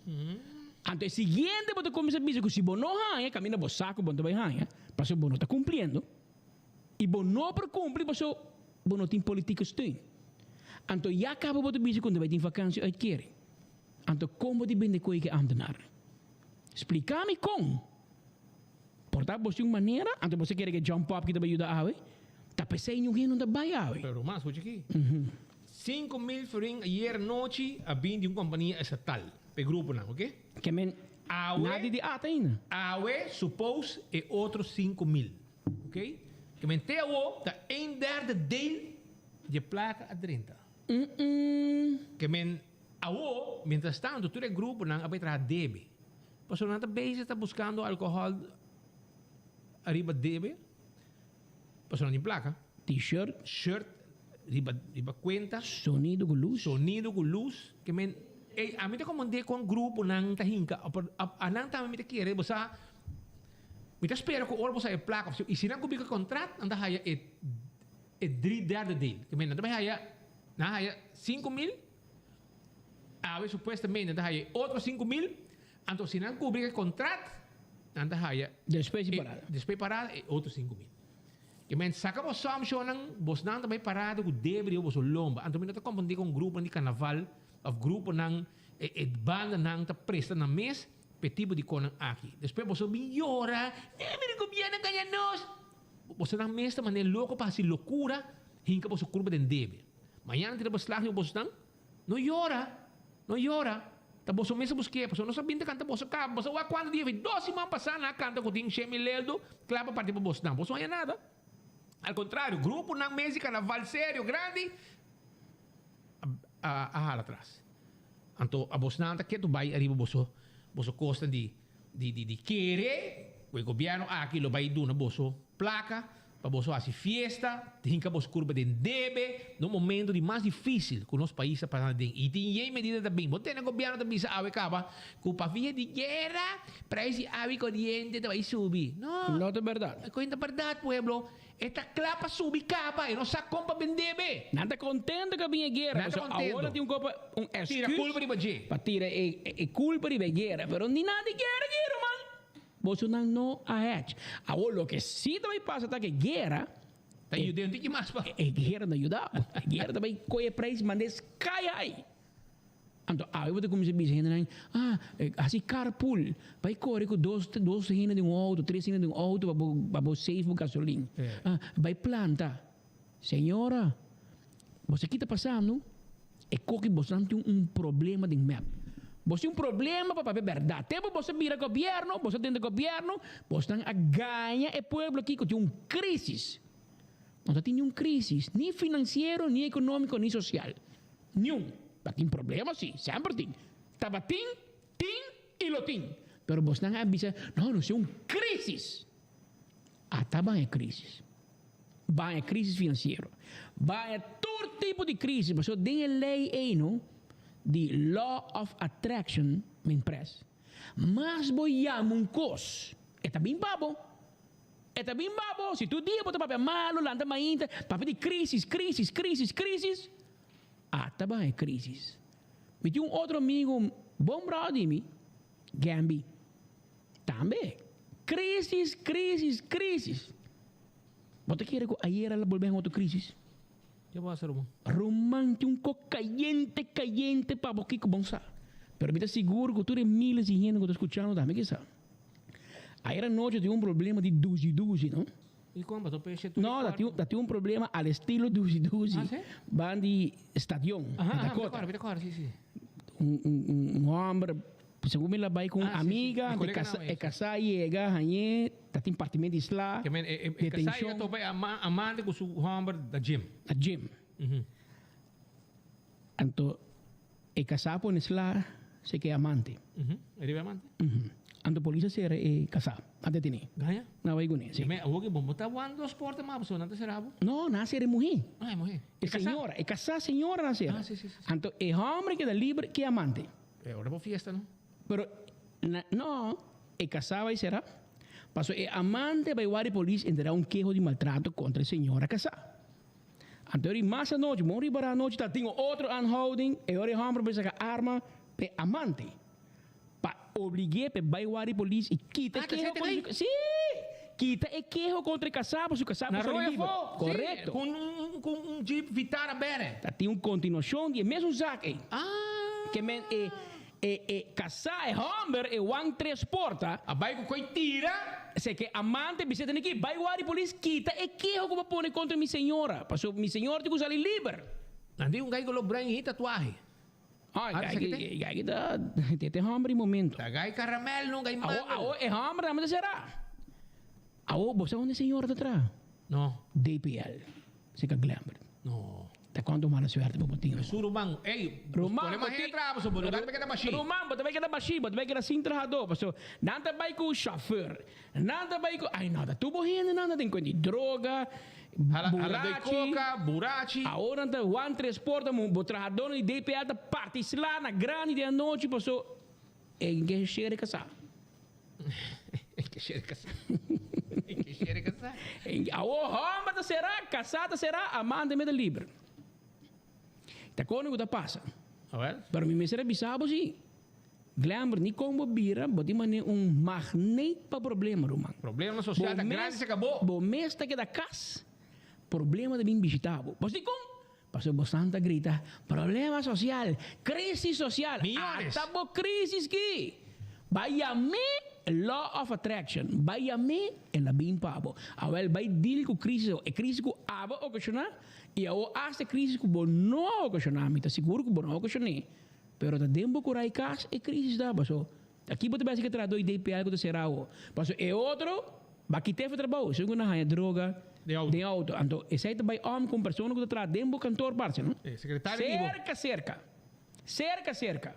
Anto e siguiente bo ta kuminsá bisa ku si bo no haña, kaminda bo sa ku bo no ta bai haña, pasobra bo no ta kumpliendo. I bo no por kumpli pasobra bo no tin politieke steun. Anto ya kaba bo ta bisa ku no ta bai tin vakantie uitkering. Anto kon bo ta bende koe ku e ámtenarnan? Splika mi kon. Por ta bo tin un manera, anto bo sa kere ku e jump up ki ta bai yuda awe? Ta p'esei niun hende no ta bai awe. Pero mas, hochi aki. 5000 florin ayer nochi a bin di un compania estatal p'e gruponan, oke? Ke men Awe, nadi di ata ainda. Awe suppose e otro 5000, oke? Ke men te awo ta een derde deel di e placa a drenta. Ke men awo, mientras tanto tur e gruponan a bay traha debe. Pasobra nan ta bezig ta buscando alcohol ariba debe. Pasobra nan tin placa. T-shirt. Shirt riba riba cuenta. Sonido cu luz. Sonido cu luz. Ke men ey ami ta comprende con gruponan ta hinca a nan tambe mi ta kere bo sa mi ta spera cu ora bo sa e placa y si nan cumpli cu e contract nan ta haya e e drie derde deel. Ke men nan ta bay haya nan haya 5000 awe supuestamente nan ta haya e otro 5000 Anto si nan cubri e contract, nan ta haya. Despues di parada. Despues di parada e otro 5000. Ke men saca bo assumptionnan, bosnan ta bay parada cu debe riba boso lomba. Anto mi no ta comprende con gruponan di carnaval of gruponan, e e bandanan ta presta nan mes p'e tipo di conan aki. Despues boso bin yora, eh mira gobierno a gaña nos. Bosonan mes ta manera loco pa haci locura, hinca boso curpa den debe. Mañana tira beslag riba bosnan. No yora, no yora, ta boso mes a busk'é, pasobra nos a bin ta kanta boso kaba, boso a wak kuantu dia, dos siman pasá nan a kanta ku tin Shemi Leldo kla pa parti pa bosnan, boso no haña nada. Al kontrario, gruponan mes di karnaval serio grandi a a hala atras. Anto a bosnan ta ketu bai ariba boso boso kosnan di di di di kere ku e gobièrnu aki lo bai duna boso plaka Pa boso hasi fiesta, hinka boso kurpa den debe, na un momento di mas difisil ku nos pais ta pasando aden. I tin yei medida ta bin. Bo tende gobièrnu ta bisa awe kaba ku pa via di guera prijs di awa i koriente ta bai subi. No. No ta bèrdat. E koin ta bèrdat, pueblo. E ta kla pa subi kaba. E no sa kon pa bin debe. Nan ta kontento ku a bin e guera. Nan ta Pasobra awor kontento. nan tin un kopa, un Tira esküs kulpa riba dje. pa tira e e kulpa riba e guera. Pero ni nan di guera aki, ruman. Bosonan no a hech. Awor loke si ta bai pasa ta ku e guera. Ta yuda un tiki mas pa. E guera no yuda bo. E guera ta bai kohe e prijs mand'é sky high. Anto awe bo ta kuminsá bisa hendenan, ah, hasi carpool. Bai kore ku dos dos hende den un outo, tres hende den un outo pa bo pa bo save bo gasolin. Ah, bai planta. Señora, bo sa ki ta pasando? E koki bosonan tin un problema den mep. Boso tin un problema pa papia bèrdat. Tempu boso bira gobièrnu, boso den gobièrnu, bosonan a gaña e pueblo aki ku tin un krísis. No ta tin niun krísis, ni finansiero, ni ekonómiko, ni sosial. Niun. Ta tin problema si, semper tin. Tabatin, tin i lo tin. Pero bosonan a bisa, no, nos tin un krísis. Ata ban e krísis. Ban e krísis finansiero. Ban e tur tipo di krísis. Pasobra den e lei ei no, di law of attraction men pres. Mas bo yama un kos, e ta bin pa bo. E ta bin pa bo. Si tur dia bo ta papia malu, lanta mainta, papia di krísis, krísis, krísis, krísis, ata ban e krísis. Mi tin un otro amigo, bon bròder di mi, Gamby. Tambe. Crisis, crisis, crisis. Bo ta kere ku ayera la bolbe den otro crisis? Ke pasa ruman? Ruman tin un kok kayente kayente pa bo kiko bon sa. Pero mi ta sigur ku tur e miles di hende ku ta skuchando tambe ke sa. Ayera nochi tin un problema di duzi duzi no. I kon paso peshe tur e No, kuarto? ta tin un problema al estilo duzi duzi Ah, si? ban di stadion Aha, na aha, mi ta Dakota. kòrda, mi ta kòrda, si, si. Un un un hòmber segun mi la bai ku un Ah, si, si. amiga, Mi e kolega kasa nan e mes. kasá yega hañ'é ta tin partimento di sla, Ke men e e e kasá yega detenshon. topa e ama amante ku su hòmber na gym. Na gym. Anto e kasá pone sla se ke amante. E riba e amante? Anto polis a sera e kasá, a detené. Gaña? Nan bai kuné, si. Ke men awor ke bo ta wanta dos porta mas pasobra nan ta sera bo? No, nan a sera e muhé. Ah, e muhé. E señora, e kasá señora nan a sera. Ah, si, si, si. Anto e hòmber keda liber ke amante. E ora bo fiesta no? Pero na, no, e kasá bai sera. Pasobra e amante bai wak di polis entregá un keho di maltrato kontra e señora kasá. Anto ori mas anochi, bon riba ra anochi ta tin un otro aanhouding, e ora e homber por saca arma p'e amante, pa oblig'é p'e bai wak di polis y kita e Ah, ta keho sete contra ley? su, sí! Kita e keho contra e casá, pa su casá Na por sali Roya liber. Fo, sí, Correcto. cu un, cu un Jeep Vitara bere. Ta tin un continuacion di e mesun zaak ey. Ah! Ke men e E e kasá e hòmber e wan tres porta. A bai ku koi tira. Se ke amante bis'é tene ki bai wari polis kita e keho ku bo pone kontra mi señora, pasobra mi señor tin ku sali liber. Nan di un gai ku lo bren hi tatuahe. Ai, Ara gai sa ki kite? gai ki ta te te hòmber di momento. Ta gai karamèl no gai Awo mangel. awo e hòmber tambe ta será. Awo bo sa unda e señora ta traha? No. DPL, seka Glenbert. No. Ta cuanto mala suerte bo por tin. Su ruman, ey, Ruman, pone bo mas hende tin- traha pasobra bo lugar ta keda bashí. Ruman, bo ta bai keda bashí, bo ta bai keda sin trahadó, pasobra nan ta bai ku chauffeur, nan ta bai ku, ay no, ta tur bo hendenan ta tin kuenta di droga, Hala, hala doi burachi. koka, burachi. Awor nan ta wan tres porta, bo trahadónan di DPL ta parti sla na grandi den anochi, pasobra e ke shere kasá. Ke shere kasá. Ke shere kasá. Awor hòmber ta será, kasá ta será, amante mester liber. Ta kone ku ta pasa. Awel. Pero mi mester a bisa bo si, Glenbert, ni kon bo bira, bo tin manera un magneet pa problema, ruman. Problema sosial ta grandi se kabó. Bo mes ta keda kas, problema ta bin bishita bo. Bo si kon? Pasobra bo santa grita, Problema social, crisis social, Millones. ata bo crisis ki! Bai yam'é law of attraction, bai yam'é el a bin pa bo. Awel bai deal ku crisis awo, e crisis ku abo a ocasiona y awo hasta e crisis ku bo no a ocasiona, mi ta sigur ku bo no a ocasioné, pero ta den bo kurai kas e crisis ta, paso aki bo ta besi ke trahadó di DPL ku ta sera awo, paso e otro Ba kit'é for trabou, esun ku na haña droga den outo. Anto esei ta bai om ku un persona ku ta traha den bo kantor parse, no? E sekretario di bo. Serka, serka. Serka, serka.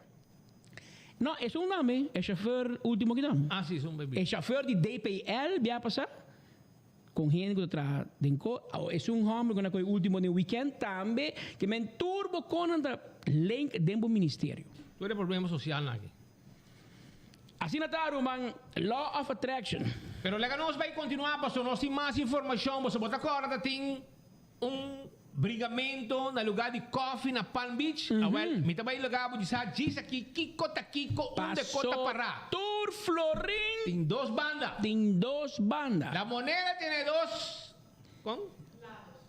No, esun tambe, e shofèr ultimo aki tambe. Ah, si, esun bai E shofèr di DPL bia pasá ku un hende ku ta traha den ko. Awo esun hòmber ku na kohe ultimo den wikènt tambe, ke men tur bo konan ta link den bo ministerio. Tur e problema sosialnan aki. Asina ta ruman, law of attraction. Pero laga nos bai continua paso nos tin mas informacion boso bo ta corda ta tin un brigamento na lugar di coffee na Palm Beach awel mi ta bai laga bo disa djis aki kico ta kico unda e co ta Paso para. tur florin. Tin dos banda. Tin dos banda. La moneda tiene dos con?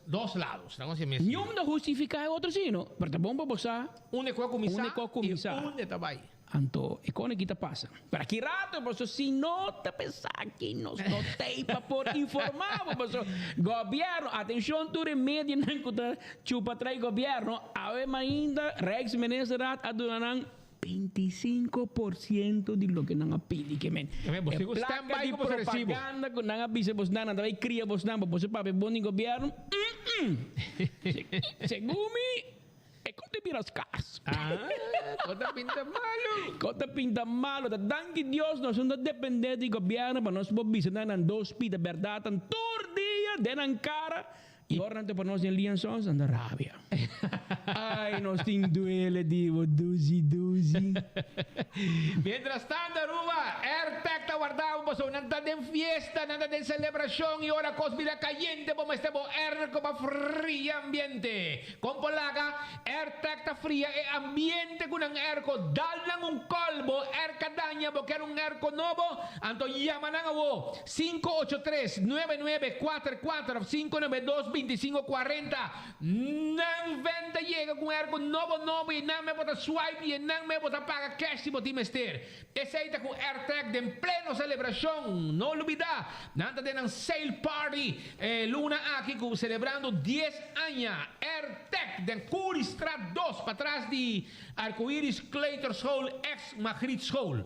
Dos lados. Niun ta hustifica e otro si no, pero ta bon pa bo sa Unda e cu a cuminsa unda e cu a cuminsa. y unda e ta bai. Anto e con aki ta pasa. Pero aki rato paso si no ta pensa aki nos no tey pa por informa bo paso gobierno atencion tur e medianan cu ta chupa trai gobierno awe mainda Rijksministerraad a duna nan 25 por ciento di loke nan a pidi ke men E e placa di propaganda cu nan a bisa bosnan nan ta bay cria bosnan pa boso papia bon di gobierno mm segun mi E kon ta bira skars. Ah, kon ta pinta malu. Kon ta pinta malu. Ta danki Dios nos no ta depende di gobierno pa nos por bisa nan nan dos pita berdad tan tur dia den nan cara y ora nan ta por nos den liansons nan ta rabia. Ai, nos tin duele di bo duzi duzi. Mientras tanto Aruba, Airtag ta warda bo pasobra nan ta den fiesta, nan ta den celebracion y ora cos bira cayente bo mester bo airco pa fria ambiente. Con por laga, Airtag ta fria e ambiente cu nan airco. Dal nan un call, bo air ca daña, bo kier un airco nobo, anto yama nan awo, 583 9944 of 592 2540. Nan ven ta yega ku un airco nobo nobo i nan me bo ta swipe i nan me bo ta paga cash si bo tin mester. Esei ta ku AirTag den pleno selebrashon. No lubida, nan ta den nan sale party e luna aki ku selebrando dies aña. AirTag den Curiestraat dos patras di Arcoiris Kleuterschool ex Magrietschool.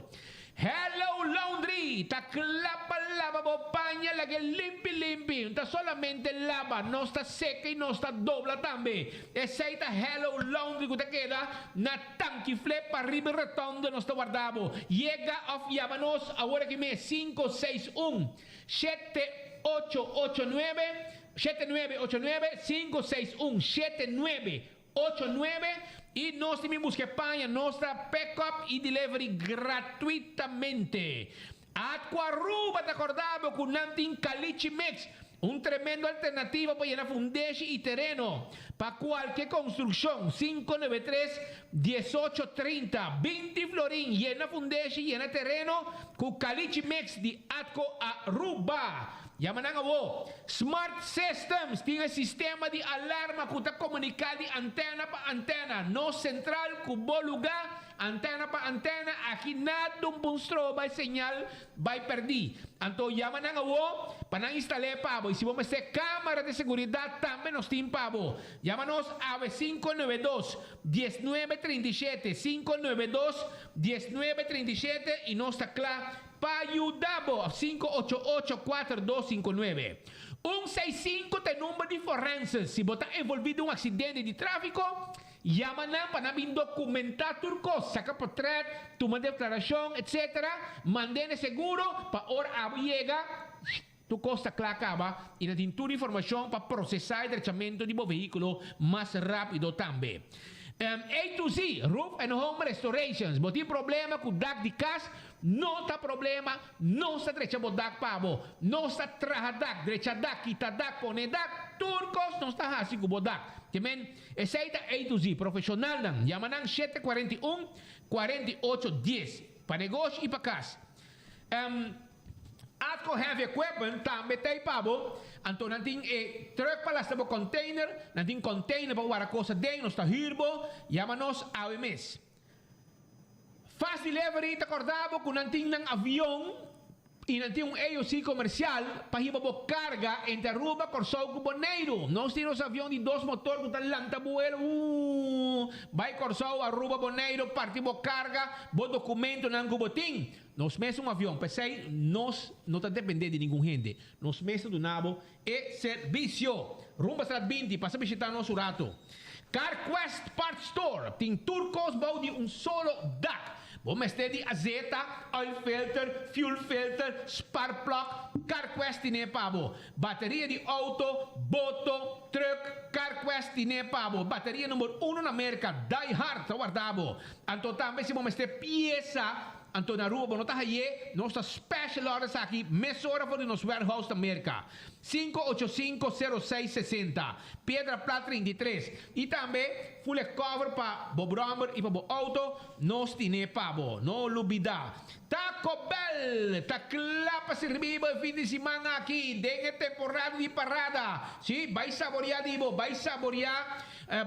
Hello Laundry ta kla pa laba bo paña lag'e limpi limpi. No ta solamente laba, nos ta seka i nos ta dobla tambe. Esei ta Hello Laundry ku ta keda na Tanki Flip pa riba e rotonde nos ta warda bo. Yega òf yama nos awor aki mes 561 7889 7989 561 79 89 y nos tin bin busca e paña, nos ta pick up y delivery gratuitamente. Aqua Aruba ta corda bo cu nan tin Caliche Mix, un tremendo alternativa pa yena fundeshi y tereno pa cualke construccion, 593 18 30, 20 florin, yena fundeshi, yena tereno cu Caliche Mix di Atco Aruba. Yama nan awo. Smart Systems tin e sistema di alarma ku ta komuniká di antena pa antena. Nos sentral ku bo lugá, antena pa antena, aki nada un pun stroba e señal bai pèrdí. Anto yama nan awo pa nan instal'é pa bo. I si bo mester kámara di seguridat tambe nos tin pa bo. Yama nos awe 592 19 37, 592 19 37 i nos ta kla Pa yuda bo, 588 4259. 165 ta e number di forenses. Si bo ta envolvi den un accidente di trafico, yama nan pa nan bin documenta tur cos, saca potret, tuma declaracion, etc. Mand'e na e seguro pa ora abo yega, tur cos ta cla caba y nan tin tur informacion pa procesa e drechamento di bo vehiculo mas rapido tambe. A to Z, Roof and Home Restorations, Bo tin problema cu dak di cas? No ta problema, nos ta drecha bo dak pa bo. Nos ta traha dak, drecha dak, kita dak, pone dak, tur cos nos ta haci cu bo dak. Te men, esey ta A to Z, profesionalnan. Yama nan 741 48 10, pa negoshi y pa cas. Atco Heavy Equipment tambe ta ei pa bo. Anto nan tin e truck pa lastra bo container, nan tin container pa wara cos aden, nos ta huur bo, yama nos awe mes. Fast Delivery ta corda bo cu nan tin nan avion y nan tin un AOC comercial pa hiba bo carga entre Aruba, Corsou cu Boneiru. Nos tin nos avion di dos motor cu ta lanta buelo, uuh, bay Corsou, Aruba, Boneiru, parti bo carga, bo documentonan cu bo tin. Nos mes un avion, p'esei nos no ta dependé di ningun hende. Nos mes ta duna bo e servisio. Rumbastraat 20, pasa bishitá nos un rato. CarQuest Parts Store tin tur kos bou di un solo dak. Bo mester di azeta, oil filter, fuel filter, spark plug, CarQuest tine pa bo. Bateria di auto, boto, truck, CarQuest tine pa bo. Bateria number uno na Merca, Die Hard ta warda bo. Anto tambe si bo mester piesa, anto na Aruba bo no ta haye, nos ta special order esaki mesora for di nos warehouse na Merca. 5850660, Piedra Plat 33. Y tambe full e cover pa bo brommer y pa bo auto, nos tine pa bo. No lubida. Taco Bell ta kla pa sirbi bo e fin di siman aki den e temporada di parada. Sí, bai saborea di bo, bai saborea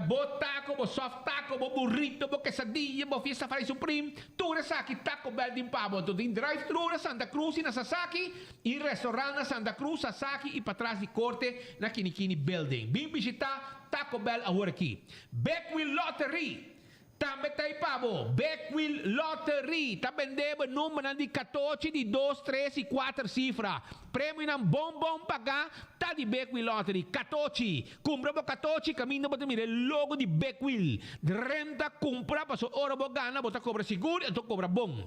bo taco, bo soft taco, bo burrito, bo quesadilla, bo Fiesta Fry Supreme, tur esaki Taco Bell tin pa bo. Anto tin drive thru na Santa Cruz y na Sasaki y restaurant na Santa Cruz, Sasaki y patras di Corte na Kinikini Building. Bin bishita Taco Bell awor aki. Big Wheel Lottery Tambe ta ei pa bo. Big Wheel Lottery ta bende bo e numbernan di katochi, di dos, tres i kuater sifra. Premionan bon bon pagá ta di Big Wheel Lottery. Katochi! Kumpra bo katochi kaminda bo ta mira e logo di Big Wheel. Drenta kumpra pasobra ora bo gana bo ta kobra sigur i anto kobra bon.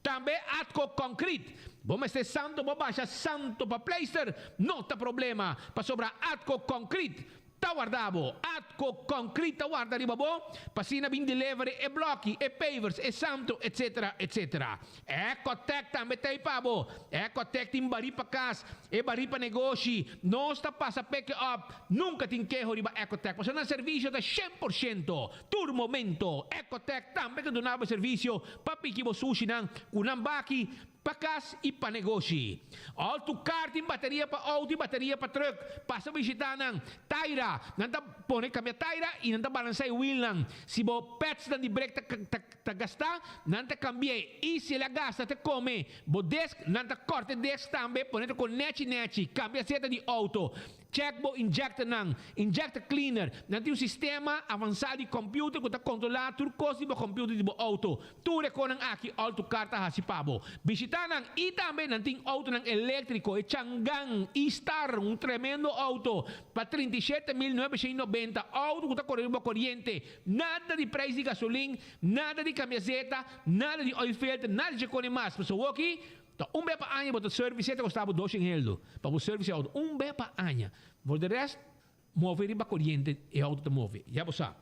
Tambe Atco Concrete. Bo mester santo bo basha santo pa pleister? No ta problema pasobra Atco Concrete. Ta warda bo. Atco Concrete ta warda riba bo pa asina bin delivery e bloki, e pavers, e santo, etc. Etc. Ecotec tambe ta ei pa bo. Ecotec tin barí pa kas, e barí pa negoshi. Nos ta pasa peke op. Nunka tin keho riba Ecotec pasobra nan servisio ta 100%. Tur momento. Ecotec tambe ta duna bo servisio pa piki bo sushinan ku nan baki Pa kas i pa negoshi. Alto kar tin bateria pa outo i bateria pa trùk. Pasa bishitá nan. Taira, Nan ta pone kambia taira i nan ta balansá e wilnan. Si bo pètsnan di brek ta ta ta gastá, nan ta kambi'é. I si el a gasta ta kome bo desk, nan ta kòrta e desk tambe, pone ta kon nèchi nèchi. Kambia seta di outo. Check bo injectornan, injector cleaner. Nan tin un sistema avansá di computer ku ta kontrolá tur kos di bo computer di bo outo. Tur e konan aki Alto Car ta hasi pa bo. Bishitá nan i tambe nan tin outonan eléktriko, e Changan E-Star, un tremendo outo pa 37.990, outo ku ta kore riba koriente. Nada di prijs di gasolin, nada di kambia zeta, nada di oil filter, nada di dje kone mas. Pasobra awoki Ta un be pa aña bo ta service ta kosta bo doshen heldo pa bo service e auto un be pa aña for de rest move riba koriente e auto ta move ya bo sa.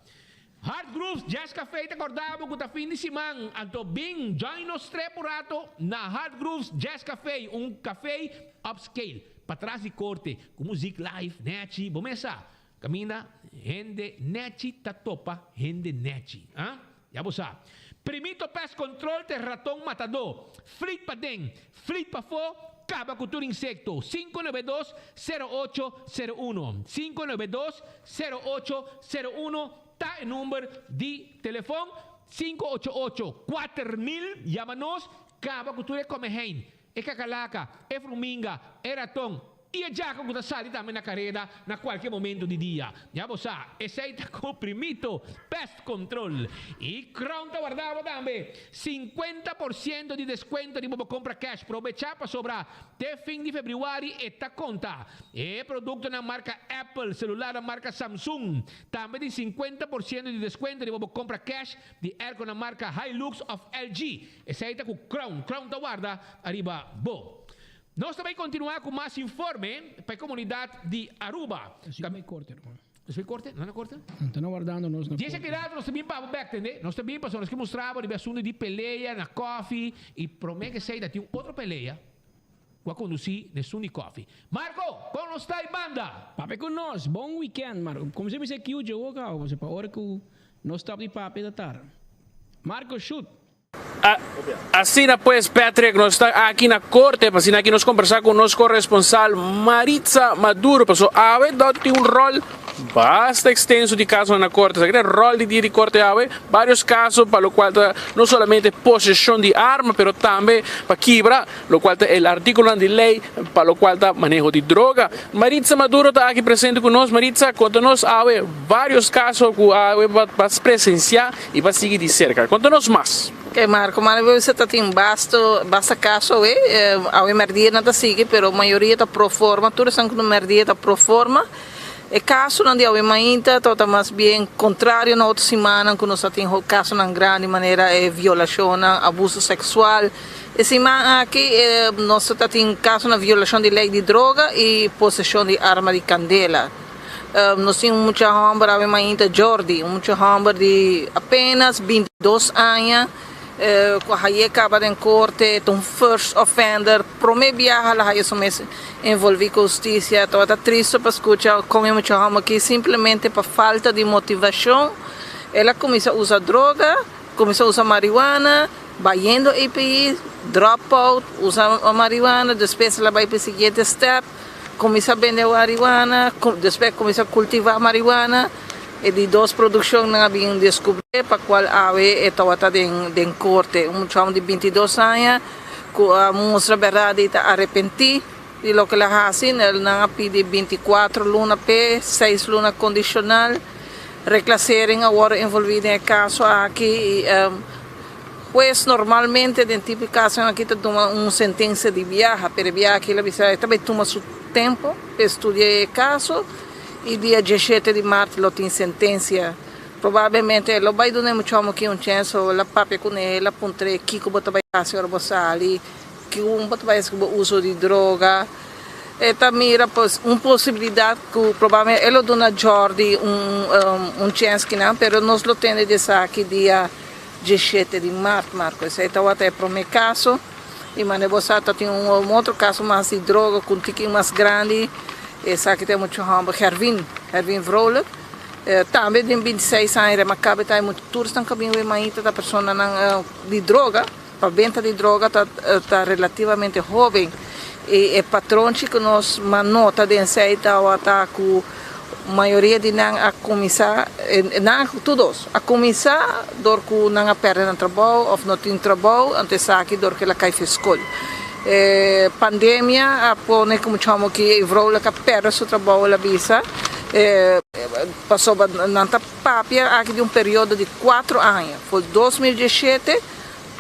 Hard Grooves Jazz Cafe ta korda bo ku ta fin di siman anto bin join nos trep un rato na Hard Grooves Jazz Cafe un cafe upscale patras di korte ku muzik live nechi bo mes sa Kaminda hende nechi ta topa hende nechi. Ah? Ya bo sa. Primito Pest Control ta e raton matadó. Flit paden, flit pafó, kaba ku tur insekto. 592 0801. 592 0801 ta e number di telefon. 588 4000 yama nos, kaba ku tur e komehein, e kakalaka, e fruminga, e raton, I e djaka ku ta sali tambe na kareda na kualke momento di dia. Ya bo sa, esei ta ku Primito Pest Control. I Crown ta warda bo tambe. 50% di deskuento riba bo kompra cash. Probechá pasobra te fin di febrüari e ta konta. E produktonan marka Apple, selularnan marka Samsung tambe tin 50% di deskuento riba bo kompra cash di airconan marka Hilux òf LG. Esei ta ku Crown. Crown ta warda ariba bo. Nos ta bay continua cu mas informe pa e comunidad di Aruba. Nos ta bay corte ruman. Nos bay corte? No na corte? Nan ta na wardando nos na Djis corte. aki rato nos ta bin pa bo bek tende. Nos ta bin pasobra nos ke mustra bo riba e asunto di pelea na koffie y prome ke esey ta tin un otro pelea cu a conduci na esun di koffie. Marco, con nos ta y banda? Papia cu nos! Bon weekend, Marco. Como se bisa kiu dje hoga awo, pasobra pa ora cu nos stop di papia ta tarda. Marco, shoot! Asina pues Patrick, nos ta aki na corte pa asina aki nos conversa cu nos corresponsal Maritza Maduro paso awe dot tin un rol basta extenso di casonan na corte. Sa rol di dia di corte awe, varios caso pa locual ta no solamente posesion di arma pero tambe pa kibra locual ta el articulonan di ley pa locual ta maneho di droga. Maritza Maduro ta aki presente cu nos. Maritza, conta nos awe varios caso cu awe bas presencia y bas sigui di cerca. Conta nos mas. Ok Marco, mane bo bisa ta tin basto, basta caso awe, awe merdia nan ta sigui pero mayoria ta pro forma, tur esnan cu ta merdia ta pro forma. E casonan di awe mainta tabata mas bien contrario na otro simannan cu nos a tin casonan grandi manera e violacionnan, abuso sexual. E siman aki nos ta tin casonan violacion di ley di droga y posesion di arma di candela. Nos tin un mucha homber awe mainta Jordi, un mucha homber di apenas 22 aña. Cu a haye caba den corte, ta un first offender, prome biaha la haye su mes envolvi cu husticia. Tabata tristo pa scucha con e mucha homber aki simplemente pa falta di motivacion el a cuminsa usa droga, cuminsa usa marihuana, bayendo API, drop out, usa marihuana, despues el a bay pa e siguiente step. Kuminsá bende marihuana, despues kuminsá kultivá marihuana. E di dos produkshonnan a bin deskubrí pa kual awe e tabata den den korte. Un muchachon di 22 aña ku a mustra bèrdat di ta arepentí di loke el a hasi. Nan a pidi 24 luna p'e, seis luna kondishonal. Reklasering a wòrdu envolví den e kaso aki i Hues normalmente den tipo di casonan aki ta tuma un sentencia di biaha, pero e biaha aki el a bisa e ta bay tuma su tempo pa estudia e caso y dia 17 di maart lo tin sentencia. Probablemente e lo bay duna e muchomo aki un chance o el a papia cune, el a puntra e kico bo ta bay haci ora bo sali, kico bo ta bay haci cu bo uso di droga. E ta mira pues un posibilidad cu probablemente e lo duna Jordi un un chens kinan, pero nos lo tende di esaki dia diesshete di mart, Marco. Esey tawata e prome caso y mane bo sa ta tin un otro caso mas di droga cu un tikin mas grandi, esaki ta e mucha homber Gervin, Gervin Vrolijk, tambe den bintiseis aña remakabe ta e mucha tur esnan cu a bin wemaita ta personanan di droga. Pa benta di droga ta ta relativamente hoben y e patronchi cu nos ma nota den esey tawata cu mayoria di nan a cuminsa, nan tur dos, a cuminsa dor cu nan a perde nan trabou of no tin trabou, anto esaki dor cu el a cay for scol. E pandemia a pone cu mucha homo ki e vrolijk a perde su trabou el a bisa, pasobra nan ta papia aki di un periodo di cuatro aña, for 2017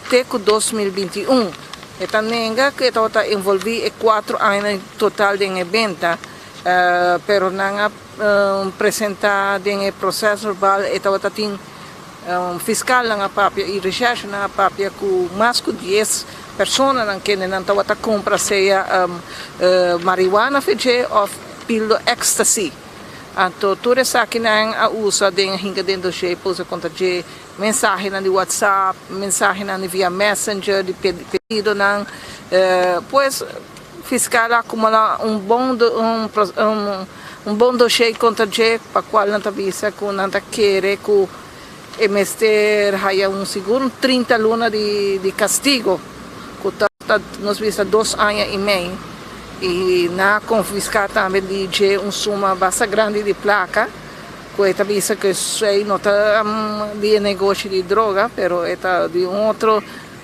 te ku 2021. E ta nenga ku e tabata envolví e kuatro añanan total den e benta, pero nan a presentá den e proces verbal e tabata tin fiskalnan a papia i reshèrshenan a papia ku mas ku dies personanan kendenan tabata kumpra sea marihuana fedje òf pildo ecstasy. Anto tur esakinan a usa den hinka den doshé pa usa kontra dje. Mensahenan di WhatsApp, mensahenan di via Messenger, di pedidonan. Pues fiscal a acumula un bon un bon dossier contra dje pa cual nan ta bisa cu nan ta kere cu e mester haya un sigur un 30 luna di castigo cu ta nos bisa dos aña y mei y nan a confisca tambe di dje un suma basta grandi di placa. Cu e ta bisa cu esey no ta di e negoshi di droga, pero e ta di un otro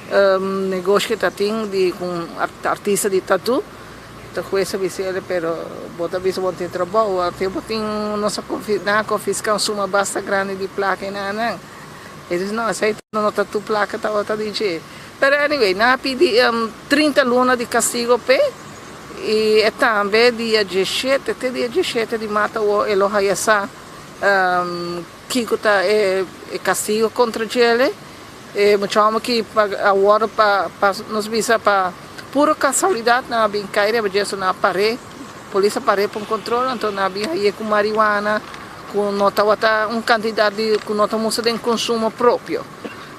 negoshi cu ta tin di cu un artista di tattoo. Ta hues a bisa el, pero bo ta bisa bo no tin trabou, ate bo tin nos a nan a confisca un suma basta grandi di placa y nan nan. E dice no, esey no ta tu placa tabata di dje. Pero anyway, nan a pidi 30 luna di castigo p'e. Y e tambe dia diesshete te dia diesshete di mart awor e lo haya sa kico ta e castigo contra djele. E mucha homber ki awor pa nos bisa pa puro casualidad nan a bin cay riba dje so nan a pare, polis a pare pa un control anto nan a bin haye cu marihuana cu no tabata un cantidad di cu no ta mustra den consumo propio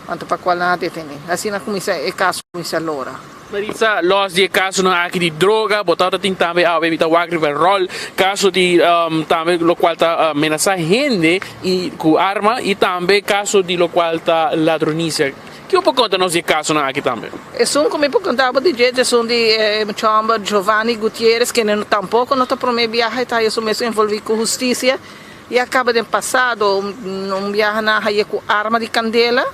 anto pa cual nan a detene. Asina cuminsa e caso cuminsa lora. Maritza, los di e kasonan aki di droga, bo tabata tin tambe awe mi ta wak riba e ròl, kaso di tambe lokual ta menasá hende i ku arma i tambe kaso di lokual ta ladronisia. Kiko bo por konta nos di e kasonan aki tambe? Esun ku mi por konta bo di dje ta esun di e mucha hòmber Giovanni Gutierrez kende tampoko no ta promé biaha e ta haña su mes envolví ku hustisia i a kaba den pasado un biaha nan a hañ'é ku arma di kandela.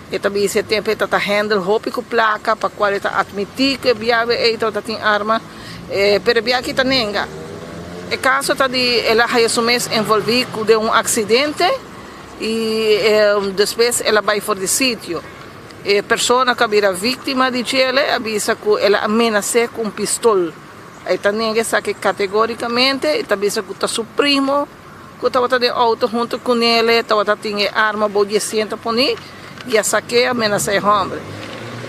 E ta bisa e tempu e ta ta handle hopi ku plaka pa kual e ta atmití ku e biawe ei tabata tin arma, pero e biaha aki ta nenga. E kaso ta di el a haya su mes envolví ku den un aksidente i despues el a bai for di sitio. E persona ku a bira víktima di djele a bisa ku el a menas'é ku un pistol. E ta nenga esaki kategórikamente, e ta bisa ku ta su primo. Ku tabata den outo huntu ku nele tabata tin e arma bou di e siento poni i a sak'é a menasá e hòmber.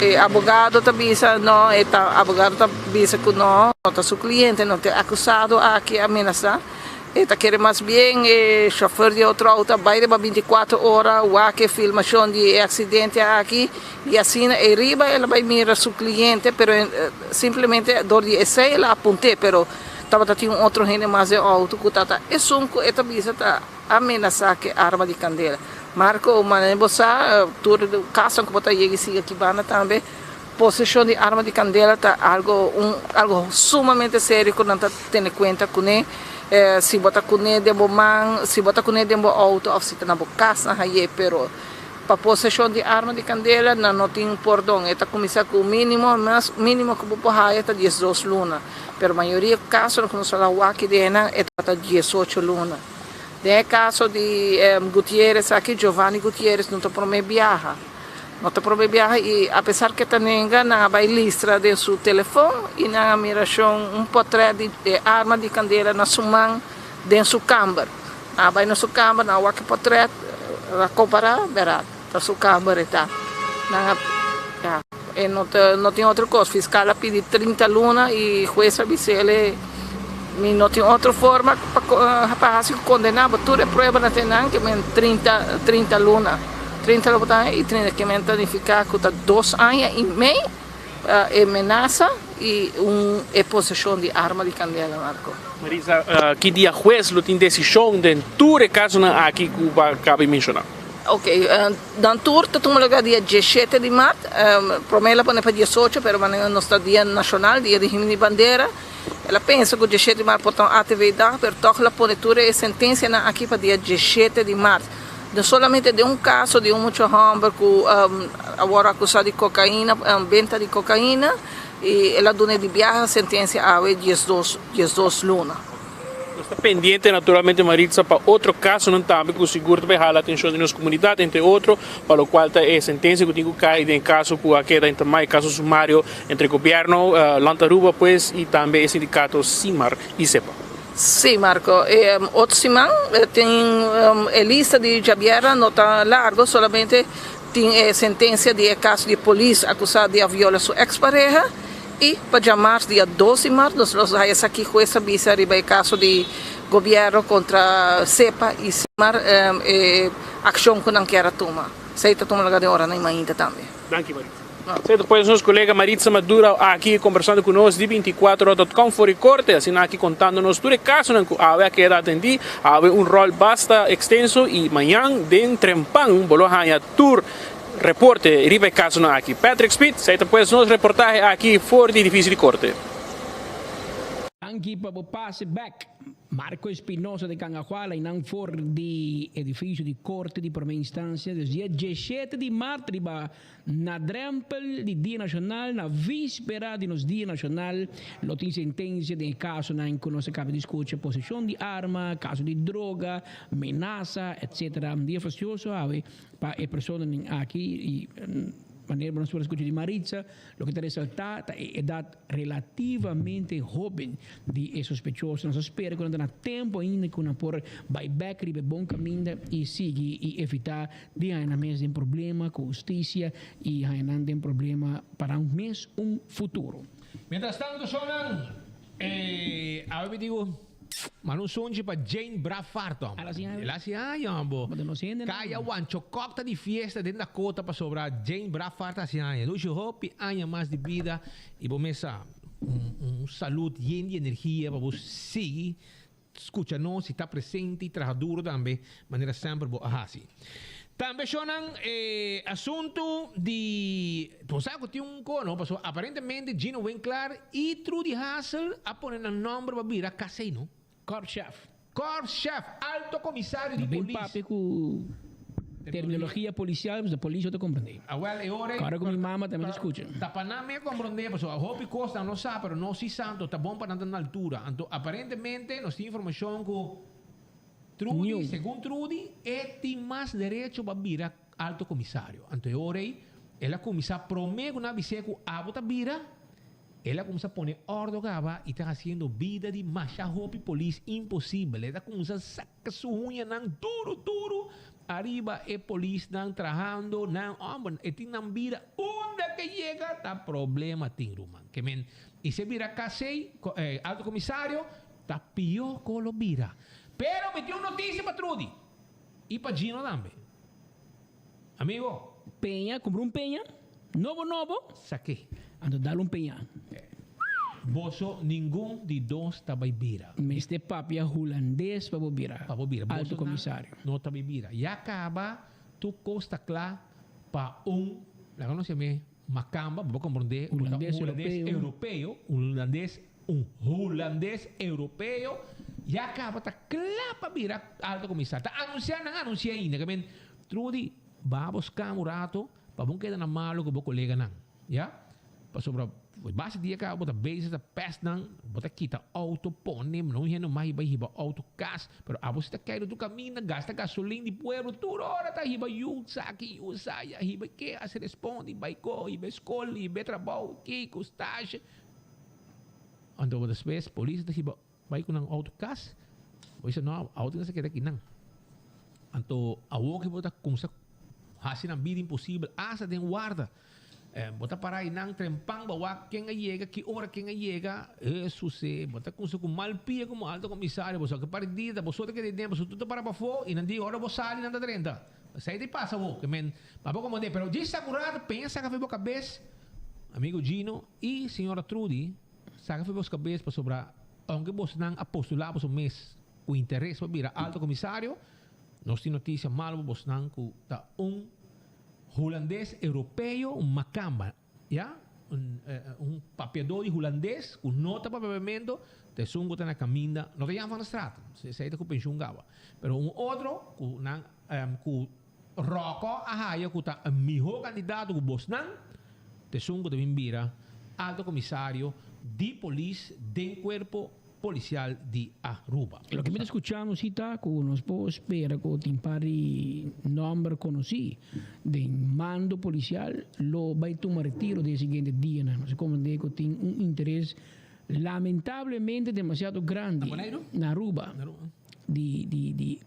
E abogado ta bisa no, e ta abogado ta bisa ku no, no ta su kliente, no ta e akusado aki a menasá. E ta kere mas bien e shofèr di e otro outo a bai riba bintikuater ora wak e filmashon di e aksidente aki i asina ei riba el a bai mira su kliente pero simplemente dor di esei el a apunt'é pero Tabata tin un otro hende mas den outo ku tata esun ku e ta bisa ta amenasá ku e arma di kandela. Marco, manera bo sa, tur kasonan ku bo ta yega i sigui aki banda tambe, poseshon di arma di kandela ta algo un algo sumamente serio ku nan ta tene kuenta kuné. Si bo ta kuné den bo man, si bo ta kuné den bo outo òf si ta na bo kas nan haye, pero Pa poseshon di arma di kandela nan no tin pordon. E ta kuminsá ku un mínimo, mas mínimo ku bo por haya ta diesdos luna. Pero mayoria kasonan ku nos a wak den nan e tabata diesocho luna. Den e kaso di Gutierrez aki, Giovanni Gutierrez no ta promé biaha. No ta promé biaha i apesar ku e ta nenga nan a bai listra den su telefon i nan a mira shon un potrèt di e arma di kandela na su man den su kamber. Nan a bai na su kamber, nan a wak e potret, a kompará, bèrdat, ta su kamber e ta. Nan a, ya, e no ta, no tin otro kos. Fiskal a pidi 30 luna i hues a bis'el e. Mi no tin otro forma pa pa hasi ku kondená bo. Tur e pruebanan ta einan ke men 30 30 luna. 30 lo bo ta i 30 ke men ta nifiká ku ta dos aña i mei e menasa i un e poseshon di arma di kandela, Marco. Marisa, ki dia hues lo tin desishon den tur e kasonan aki ku bo a kaba di menshoná? Ok, dan tur ta tuma lugar dia diesshete di mart. Promé el a pone pa diesocho, pero manera nos ta dia nashonal, dia di himno di bandera, el a pensa ku diesshete di mart por ta un ATV dag, pero tòg el a pone tur e sentensianan aki pa dia diesshete di mart. No solamente den un kaso di un mucha hòmber ku a wòrdu akusá di kokaina, benta di kokaina, i el a duna di biaha sentensia awe diesdos diesdos luna. Nos ta pendiente naturalmente Maritza pa otro kasonan tambe ku sigur ta bai hala atenshon di nos komunidat, entre otro pa lokual ta e sentensia ku tin ku kai den kaso ku a keda entamá e kaso sumario entre gobièrnu Land Aruba pues i tambe e sindikato Simar i Sepa. Sí, Marco. E otro siman tin e lista di djabièrnè no ta largo, solamente tin e sentensia di e kaso di e polis akusá di a viola su eks pareha i pa djamars dia dos di mart nos lo haya sa ki hues a bisa riba e kaso di gobièrnu kontra Sepa i Simar e akshon ku nan kier a tuma. Esei ta tuma lugar den oranan mainta tambe. Danki Maritza. Cierto pues nos colega Maritza Maduro aki conversando cu nos di 24ora.com for di corte, asina aki contando nos tur e casonan cu awe a keda atendi, awe un rol basta extenso y mañan den trempan bo lo haña tur reporte riba e casonan aki. Patrick Speed, cierto pues nos reportahe aki for di edificio di corte. Danki pa bo pase bek. Marco Espinosa de Cangahuala y nan for di edificio di Corte di Prome Instancia des dia diesshete di mart riba na drempel di Dia Nacional, na vispera di nos Dia Nacional lo tin sentencia den e casonan cu nos a caba di scucha, posesion di arma, caso di droga, menasa, etc. Un dia fastioso awe pa e personanan aki y manera bo nos por a scucha di Maritza, Loke ta resaltá ta e edat relativamente hóben di e sospechoso. Nos ta spera ku nan ta na tempu ainda ku nan por bai bèk riba e bon kaminda i sigui i evitá di haña nan mes den problema ku hustisia i haña nan den problema pa nan mes un futuro. Mientras tanto shownan, eh, awe mi digo. Manda un sunchi pa Jane Braffart homber. El a haci aña homber. Caya Wanchokok ta di fiesta den Dakota pasobra Jane Braffart a haci aña. Lushi hopi aña mas di bida y bo mes sa un salud yen di energia pa bo sigui scucha nos y ta presente y traha duro tambe manera semper bo a haci. Tambe shownan e asuntu di bo sa cu tin un co no pasobra aparentemente Gino Winklaar y Trudy Hassel a pone nan nomber pa bira casey no. Korpschef. Korpschef, alto comisario di No bin polis. papia cu terminologia policial pasobra polis no ta comprende. Awel e ora Ora cu mi mama tambe ta scucha. Ta pa nan mi a comprende pasobra hopi cos nan no sa pero nos si sa anto ta bon pa nan ta na altura anto aparentemente nos tin informacion cu Trudy, Niun. segun Trudy, e tin mas derecho pa bira alto comisario. Anto e ora ei, el a cuminsa prome cu nan a bis'é cu abo ta bira, el a cuminsa pone ordo caba y ta haciendo bida di masha hopi polis imposibel. E ta cuminsa saca su huñanan duro duro ariba e polisnan trahando nan homber, e tin nan bida unda ke yega ta problema tin ruman. Ke men, y si e bira casey, alto comisario, Ta pió ku lo bira. Pero mi tin un notisia pa Trudy i pa Gino tambe. Amigo. Peña, kumpra un peña, nobo nobo. Saké. Anto dal un peña. Boso ningun di dos ta bai bira. Mester papia hulandes pa bo bira. Pa bo bira. Alto komisario. No ta bai bira. Ya kaba tur kos ta kla pa un, laga nos yam'é makamba, bo por komprondé, un hulandes europeo, un hulandes Un hulandes europeo ya caba ta cla pa bira alto comisar. Ta anuncia, nan a anuncia ainda. Ke men, Trudy, ba bo scam un rato pa bo keda na malo cu bo coleganan. Ya? Pasobra base dia caba bo ta bezig ta pest nan, bo ta kita auto pone, no un hende mas hiba hiba auto cas, pero abo si ta cay den tur caminda, gasta gasolin di pueblo, tur ora ta hiba yu saki, yu saya, hiba ke, haci respondi, bay co, hiba scol, hiba trabao, kico, stage. Anto despues polis ta hiba bai ku nan auto kas, bo bisa no auto mester keda akinan. Anto awor ke bo ta kumsa hasi nan bida imposibel asta den warda. Bo ta para einan trempan bo wak ken a yega, ki ora ken a yega. Hesus e, bo ta kumsa ku mal pia komo alto komisario. Bo sa ku par di dia ta bo so ta keda ei den, bo so tur ta para pafó i nan di ora bo sali nan ta drenta. Esei ta pasa awor. Ke men, pa bo komand'é. Pero djis akurato pensa saka for bo kabes, amigo Gino i señora Trudy, saka for bos kabes pasobra ounke bosnan a postulá boso mes ku interes pa bira alto komisario, nos tin notisia malo pa bosnan ku ta un Hulandes europeo, un makamba, ya, un un papiadó di hulandes ku no ta papia papiamentu, ta esun ku ta na kaminda, no ta Jan van der Straten, esei ta ku penshun kaba, pero un otro ku nan ku Ròkò a haya ku ta e mihó kandidato ku bosnan, ta esun ku ta bin bira alto komisario di polis den kuerpo policial di Aruba. Loke mi ta skuchando si ta ku nos por spera ku tin par di nòmber konosí den mando polisial lo bai tuma retiro den e siguiente dianan. Nos a komprendé ku tin un interes lamentablemente demasiado grandi na Aruba di di di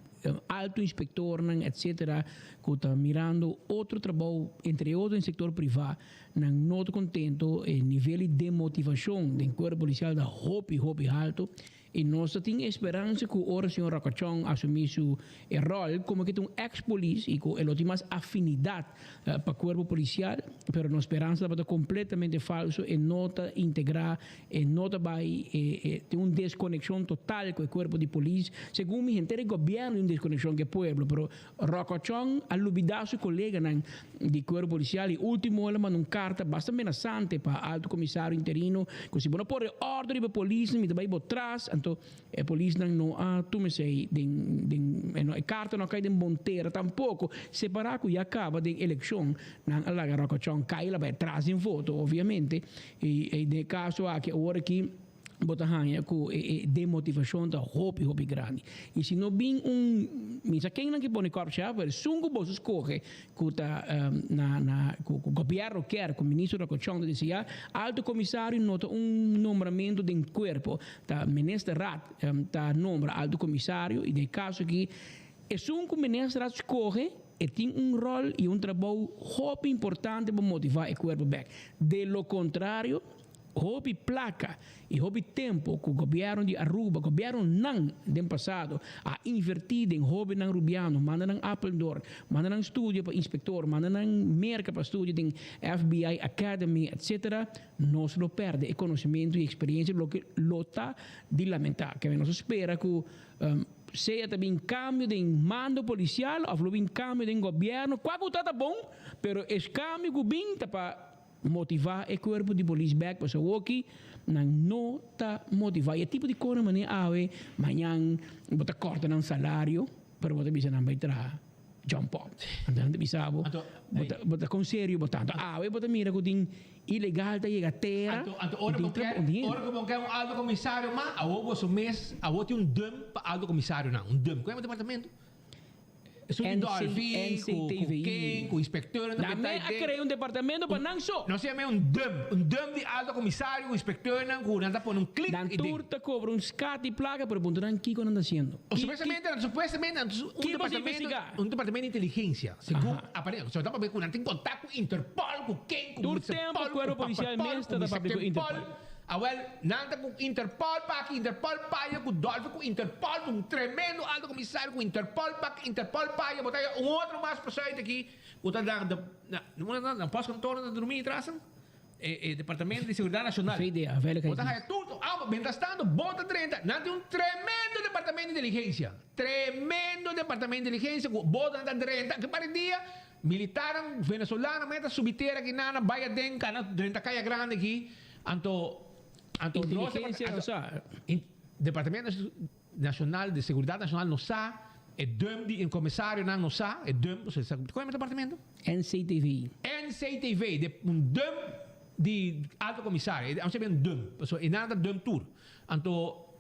alto inspektornan etcetera ku ta mirando otro trabou entre otro den sektor privá. Nan no ta contento, e nivel di demotivacion den cuerpo policial ta hopi hopi halto y nos ta tin e speransa cu ora señor Rocachon asumi su e rol como que ta un ex polis y cu e lo tin mas afinidad pa cuerpo policial, pero nos speransa tabata completamente falso, e no ta integra, e no ta bay, e tin un desconexion total cu e cuerpo di polis, segun mi henter e gobierno tin un desconexion cu e pueblo, pero Rocochon a lubidá su koleganan di Kuerpo Polisial i último el a manda un karta basta menasante pa Alto Komisario interino ku si bo no pone òrdu riba e polisnan mi ta bai bo tras. Anto e polisnan no a tuma esei den den e karta no a kai den bon tera tampoko. Separá ku ya kaba den elekshon nan a laga Rocochon kai el a bai tras den voto obviamente i den e kaso aki awor aki. bo ta haña ku e demotivashon ta hopi hopi grandi. I si no bin un, mi sa kennan ki pone kòrp pero esun ku boso skohe ku ta na na ku gobièrnu kier, ku ministro Rakochon ta deseá, alto komisario no ta un nombramentu den kuerpo, ta ministerraad ta nombra alto komisario i den e kaso aki esun ku ministerraad skohe e tin un ròl i un trabou hopi importante pa motivá e kuerpo bèk. De lo kontrario. Hopi placa y hopi tempo cu gobierno di Aruba, gobiernonan den pasado a inverti den hobennan Rubiano, manda nan Apeldoorn, manda nan studia pa inspector, manda nan Merca pa studia den FBI Academy etc. Nos lo perde e conocimento y experiencia loke lo ta di lamenta. Keme nos a spera cu sea ta bin cambio den mando policial of lo bin cambio den gobierno, cua cu ta ta bon, pero es cambio cu bin ta pa Motivá e kuerpo di polis bèk pasobra awoki nan no ta motivá. I e tipo di kosnan manera awe, mañan bo ta kòrta nan salario, pero bo ta bisa nan bai traha jump up. Anto nan ta bisa bo, bo ta bo ta kon serio bo ta. Anto awe bo ta mira ku tin ilegal ta yega tera Anto anto i ora tin bo trabou ke di hende. ora ku bo ke un alto komisario mas awo boso mes awo tin un dump pa alto komisarionan, un dump. Ku yama departamento? Esun di Dolfi, ku ken, ku inspecteur nan Nan me a crea un departamento pa nan so. Nos yama un dump, un dump di alto comisario ku inspecteurnan ku nan ta pone un klik Nan i den. tur ta cobra un scat di placa pero puntra nan kico nan ta haciendo. Supuestamente, supuestamente nan un Ki bo ta departamento, investiga? un departamento di inteligencia, segun aparente, so ta papia ku nan tin contact ku Interpol, ku ken, ku Tur Mister tempo Pol, ku cuerpo Papa policial Pol, mes ku ta Mister papia ku Ken Pol. Interpol. Awel, nan ta ku Interpol pa aki, Interpol pa aya, ku Dolfi ku Interpol, un tremendo alto komisario ku Interpol pa aki, Interpol pa aya, bo ta haya un otro mas persoon aki ku ta na na na postkantoor nan ta drumi atras, e departamento di seguridat nashonal. VDA, Bo ta haya tur, amo, mientras tanto bo ta drenta, nan tin un tremendo departamento di inteligensia, tremendo departamento di inteligensia ku bo ta drenta, ki par di dia militarnan venezolano meta subi tera aki nan, nan bai aden, kana drenta Kaya Grande aki. Anto, anto nos Inteligencia no sa. Departamento Nacional de Seguridad Nacional no sa, e dump di comisarionan no sa, e dump, o sea, con e departamento? NCTV. NCTV, de un dump di alto comisario, e un dump, pasobra e nan ta dump tur. Anto,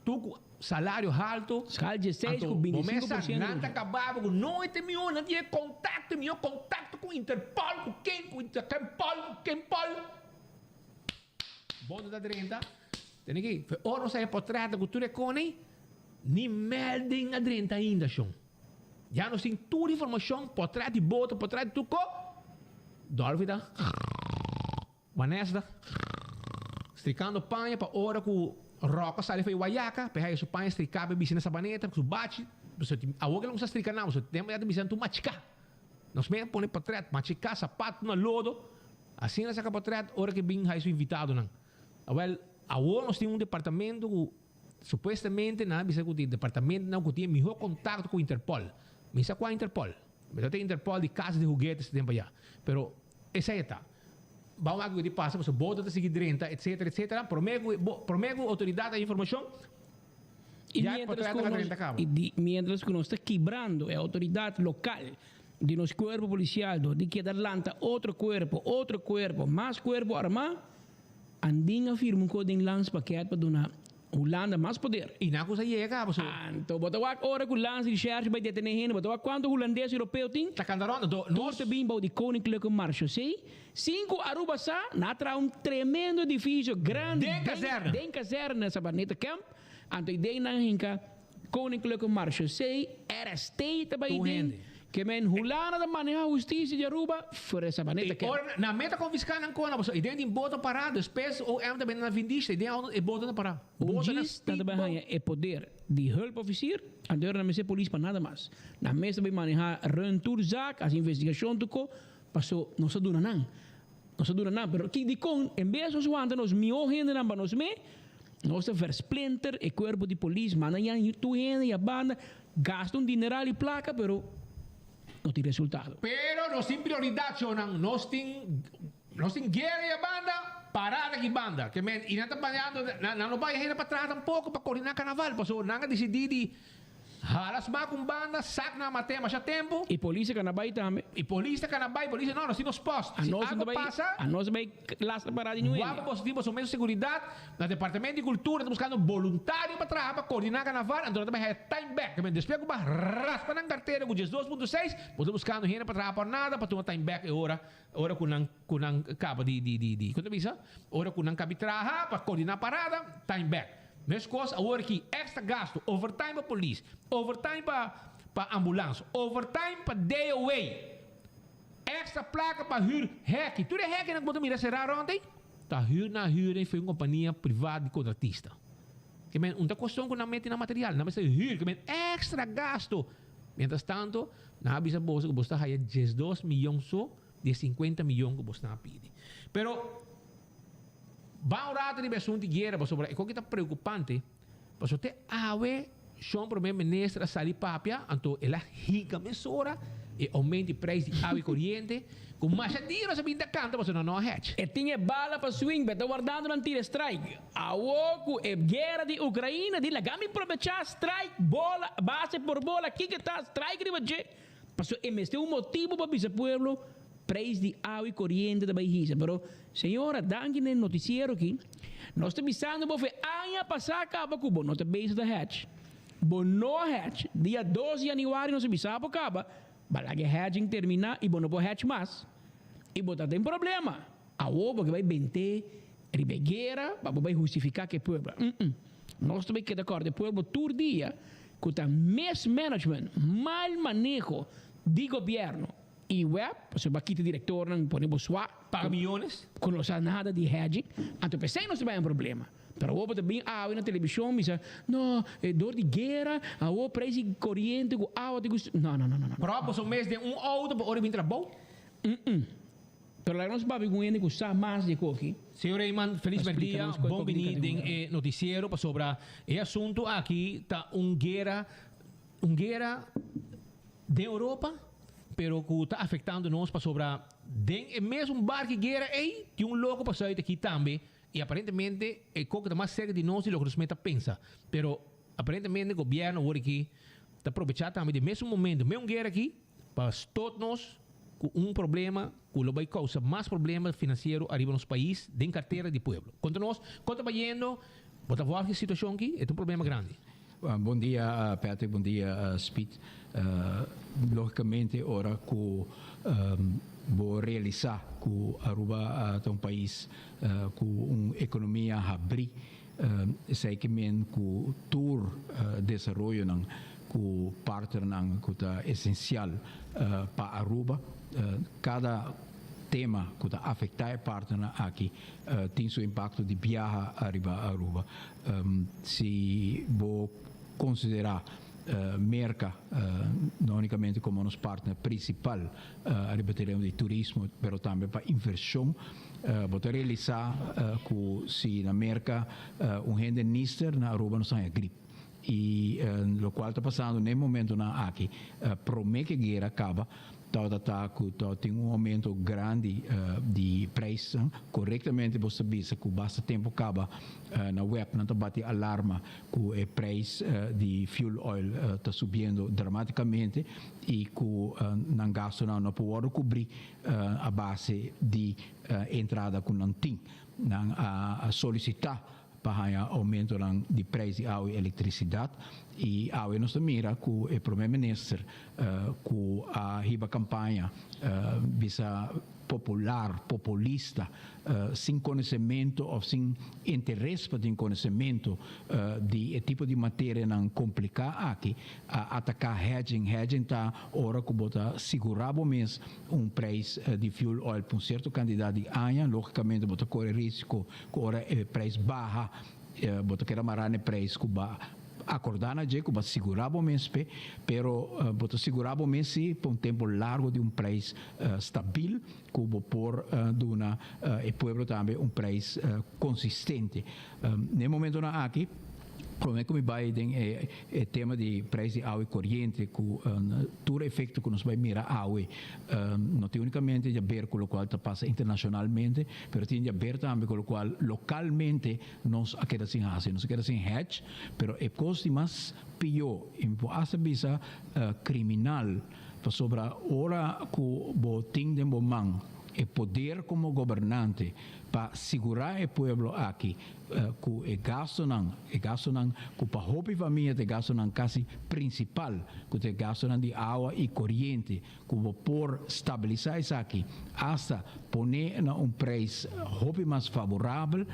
tur cu salario halto, Schaal 16 anto cu bo 25 mesa por ciento. nan ta caba cu no e ta miho, nan tin e contacto, miho contacto cu Interpol, cu ken, cu Interpol, cu ken pol. Boto ta drenta, tene ki, fe ora nos a e potret ku tur e kone, ni melding a drenta ainda shon. Ya nos tin tur informashon, potret di boto, potret di tur ko, Dolfi ta. Vanessa ta strikando paña pa ora ku Rocco sali for e Guayaca, pa e haya su paña striká pa e bisti na Sabaneta ku su bachi. Pasobra awor ke lo kuminsá strika nan, pasobra tempu ya ta bisti nan tur machiká. Nos mes a pone potret, machiká, sapato na lodo. Asina a saka potret ora ke bin haya su invitadonan. Awel, awor nos tin un departamento ku supuestamente nan a bisa ku tin departamentonan ku tin e mihó kontakto ku Interpol. Mi sa kua Interpol. Mi ta tin Interpol di Casa de Juguetes den pa ya. Pero esei ta. Bao aki ku di pasa pasobra boto ta sigui drenta etcetera etcetera. Promé ku bo promé ku outoridat a informashon I ya e mientras potret ku a nos drenta kaba. i di mientras ku nos ta kibrando e outoridat lokal di nos kuerpo polisial dor di keda lanta otro kuerpo, otro kuerpo, mas kuerpo armá, Andin a firma un kos den landspakket pa duna Hulanda mas poder. I nan kusa yega pasobra. Anto bo ta wak ora ku landsrecherche bai detené hende, bo ta wak kuantu hulandes europeo tin? Ta kanta rònt, anto Tur nos. ta bin bou di Koninklijke Marechaussee. Sin ku Aruba sa, nan a traha un tremendo edifisio grandi Den kazèrne. den kazèrne Sabaneta Camp. Anto i den nan hinka Koninklijke Marechaussee, RST ta bai Tur den. hende. Ke men Hulanda ta maneha hustisia di Aruba for e Sabaneta I Camp. ora nan meta konfiská nan kona pasobra i den tin boto pará, despues OM ta bini na vindista i den auto e boto ta pará. Un Boto na djis nan ta bai speedboat. haña e poder di hulpofficier, anto ora nan mester polis pa nada mas. Nan mes ta bai maneha run tur zaak, hasi investigashon tur ko, paso nos ta duna nan. Nos ta duna nan, pero ki dikon en bes nos wanta nos mihó hendenan pa nos me, nos ta versplinter e kuerpo di polis, manda yan tur hende ya banda, gasta un dineral di plaka, pero no tin resultado. Pero nos tin prioridat shownan, nos tin nos tin guera ya banda, parada ki banda. Ke men, i nan ta bañando, nan no bai hende pa traha tampoko pa koordiná karnaval, pasobra nan a disidí di Hala smak un banda, sak nan mat'é masha tempu. I polis a kana bai tambe. I polis ta kana bai, polis di no, nos tin nos post. Si algo pasa. Anos ta bai lastra pará di nuebe. Wak boso tin boso mes seguridat. Na departamento di kultura ta buskando boluntario pa traha pa koordiná karnaval, anto nan ta bai haya time back. Despues ku bo a raspa nan kartera ku 12.6, bo ta buskando hende pa traha pa nada pa tuma time back e ora ora ku nan ku nan kaba di di di di, kon ta bisa? Ora ku nan kabi traha pa koordiná parada, time back. Meskos awor aki extra gasto, overtime pa polis, overtime pa pa ambulans, overtime pa DOW, extra plaka pa hür hèki. Tur e hèkinan ku bo ta mira será rònt ei, ta hür nan hür ei for un kompania privat di kontratista. Ke men un ta kuestion ku nan mete nan material, nan mester hür, ke men extra gasto. Mientras tanto, nan a bisa boso ku boso ta haya 12 miyon so di e 50 miyon ku boso nan a pidi. Pero. Ban un rato riba e asuntu di guera pasobra e koki ta preokupante pasobra te awe shon prome minister a sali papia anto el a hinka mesora e oumento di prijs di awa i koriente ku masha dia nos a bin ta kanta pasobra nan no a hech. E tin e bala pa swing pero ta wardando nan tira strike. Awo ku e guera di Ukraina di laga mi probecha strike bola base por bola kiko ta strike riba dje Pasobra e mester un motibu pa bisa pueblo prijs di awa y coriente ta bay hisa. Pero señora danki na e noticiero aki nos ta bisando bo fe aña pasa caba cu bo no ta bezig ta hedge. Bo no a hedge. Dia dos di januari nos a bisa bo caba ba laga e hedging termina y bo no por hedge mas y bo ta den problema. Awor bo ke bay bente riba e guera pa bo bay hustifica cu e pueblo. Nos ta bay keda corda e pueblo tur dia cu ta mismanagement, mal maneho di gobierno y web, pasobra bo a kita directornan pone bo swa. Paga miyones. Cu no sa nada di hedging, anto pesey nos ta bay un problema. Pero awor bo ta bin awe na television bisa, no, door di guera, awor prijs di coriente cu awa ta gusta. No, no, no, no, no. Pero bo so mes den un auto pa ora bin trabou? Pero laga nos papia ku un hende ku sa mas di e koki. Señor Reyman, felis merdia, bon bini den e noticiero pasobra e asunto aki ta un guera, un guera den Europa, pero cu ta afectando nos pasobra den e mesun barki guera ey tin un loco pa zuid aki tambe y aparentemente e koki ta mas cerca di nos di loke nos meta pensa, pero aparentemente gobierno awor aki ta probecha tambe di e mesun momento, meun guera aki. Pa stot nos ku un problema ku lo bai kousa mas problema finansiero ariba nos pais den kartera di pueblo. Konta nos kon ta bayendo, bo ta wòrdu e situashon aki? E ta un problema grandi. Bon dia Patrick, bon dia Speed. Logicamente ora cu bo realisa cu Aruba ta un pais cu un economia habri, Esei ke men ku tur desaroyonan ku partnernan ku ta esensial pa Aruba, kada tema ku ta afektá e partnernan aki tin su impakto di biaha ariba Aruba. Si bo konsiderá Merka no únikamente komo nos partner prinsipal ariba tereno di turismo pero tambe pa invershon, bo ta realisá ku si na Merka un hende nister na Aruba nos ta haña grip. I lokual ta pasando na e momentonan aki, promé ku e guera kaba, tabata ta ku tabatin un oumento grandi di preisnan. Korektamente bo ta bisa ku basta tempu kaba na web nan ta bati alarma ku e preis di fuel oil ta subiendo dramatikamente i ku nan gastunan no por wòrdu kubrí a base di entrada ku nan tin. Nan a solisitá pa haña oumentonan di prijs di awa i elektrisidat i awe nos ta mira ku e prome minister ku a hiba kampaña bisa popular, populista, sin konosementu òf sin interes pa tin konosementu di e tipo di materianan kompliká aki a ataká hedging. Hedging ta ora ku bo ta sigurá bo mes un prijs di fuel oil pa un sierto kantidat di aña, lógikamente bo ta kore risiko Ku ora e prijs baha, bo ta keda mará na e prijs ku bo a akordá na dje, ku bo a sigurá bo mes p'e, pero bo ta sigurá bo mes si pa un tempu largu di un prijs stabil ku bo por duna e pueblo tambe un prijs konsistente. Na e momentonan aki, promé ku mi bai den e tema di prijs di awa i koriente ku tur efekto ku nos bai mira awe no tin únikamente di aber ku lokual ta pasa internashonalmente, Pero tin di haber tambe cu locual localmente nos a keda sin haci. Nos a keda sin hedge, pero e cos di mas pio, y mi por hasta bisa criminal, pasobra ora cu bo tin den bo man e poder como gobernante pa sigura e pueblo aki cu e gastonan, e gastonan cu pa hopi famia ta e gastonan casi principal, cu ta e gastonan di awa y coriente, ku bo por stabilisá esaki asta pon'é na un preis hopi mas faborabel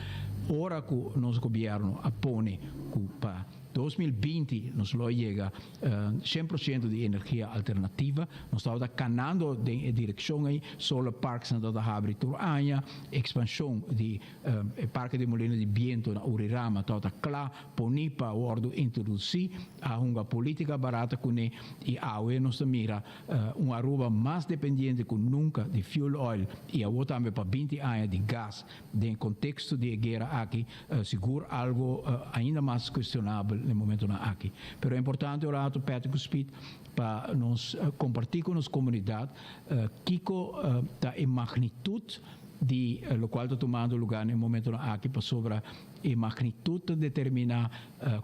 ora ku nos gobièrnu a pone ku pa 2020 nos lo a yega 100% di energia alternativa. Nos tabata kanando den e direkshon ei, solar parksnan tabata habri tur aña, ekspanshon di e parke di molino di biento na Urirama tabata kla poni pa wòrdu introdusí, a hunga polítika barata kuné i awe nos ta mira un Aruba mas dependiente ku nunka di fuel oil i awor tambe pa 20 aña di gas. Den konteksto di e guera aki sigur algo ainda mas kuestionabel na e momentonan aki. Pero e importante un rato Patrick ku Speed pa nos kompartí ku nos komunidat kiko ta e magnitut di lokual ta tumando lugá na e momentonan aki pasobra E magnitud ta determina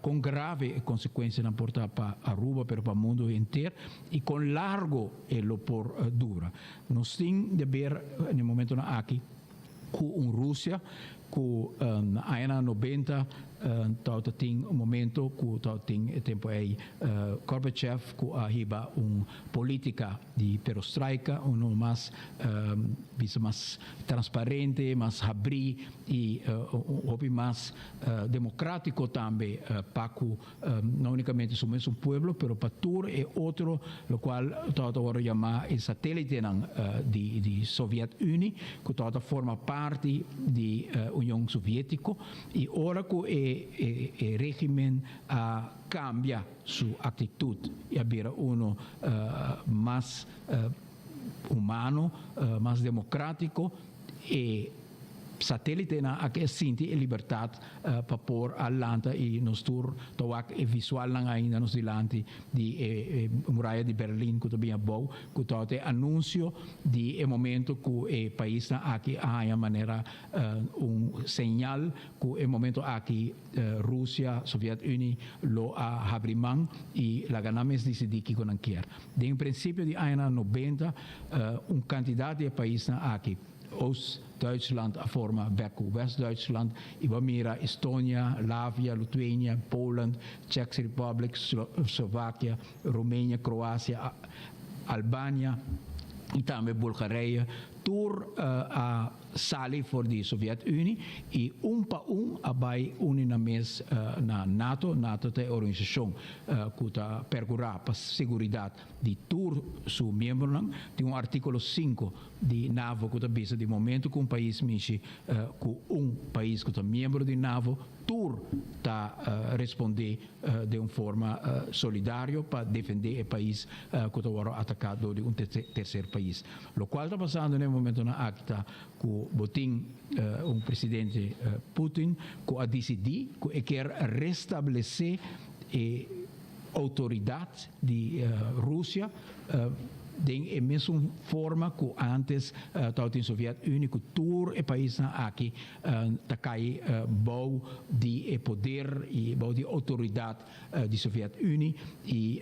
con grave e consecuencianan por ta pa Aruba pero pa mundo henter y con largo e lo por dura. Nos tin de ber na e momentonan aki cu un Rusia cu na añanan 90 tabata tin un momento cu tabatin e tempo ey Gorbachev cu a hiba un politica di perostraika, uno mas bisa mas transparente, mas habri i hopi mas democratico tambe pa cu no unicamente su mesun pueblo pero pa tur e otro locual tabata wordo yama e satelitenan di di Soviet Unie cu tabata forma parti di Union Sovietico i ora cu e e regimen a cambia su actitud i a bira uno mas humano mas democratico e Satelitenan a ke sinti e libertat pa por a lanta i nos tur ta wak e visualnan ainda nos dilanti di e muraya di Berlin ku ta bin abou ku tabata e anunsio di e momento ku e paisnan aki a haña manera un señal ku e momento aki Rusia, Soviet Unie, lo a habri man i laga nan mes disidí kiko nan kier. Den prinsipio di añanan 90 un kantidat di e paisnan aki, Oost-Duitsland a forma bek ku West-Duitsland i bo a mira Estonia, Lavia, Lutuenia, Poland, Czechs Republic, Slovakia, Romania, Kroasia, Albania. i tambe Bulgarije tur a sali for di Sovjet-Unie i un pa un a bai uni nan mes na nato. Nato ta e organisashon ku ta perkurá pa seguridat di tur su miembronan. Tin un artíkulo sinku di NAVO ku ta bisa di momentu ku un pais mishi ku un pais ku ta miembro di NAVO tur ta respondé den un forma solidario pa defendé e pais ku ta wòrdu ataká dor di un terser pais. Lokual ta pasando na e momentonan aki ta ku bo tin un presidente Putin ku a disidí ku e kier restablesé e outoridat di Rusia den e mesun forma ku antes tabatin Soviet Unie ku tur e paisnan aki ta kai bou di e poder i bou di outoridat di Soviet Unie i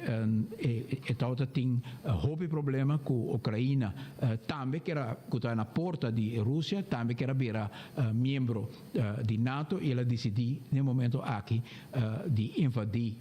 e tabata tin hopi problema ku Ukraina tambe kera ku ta na porta di Rusia tambe kera bira miembro di nato i el a disidí den e momento aki di invadí.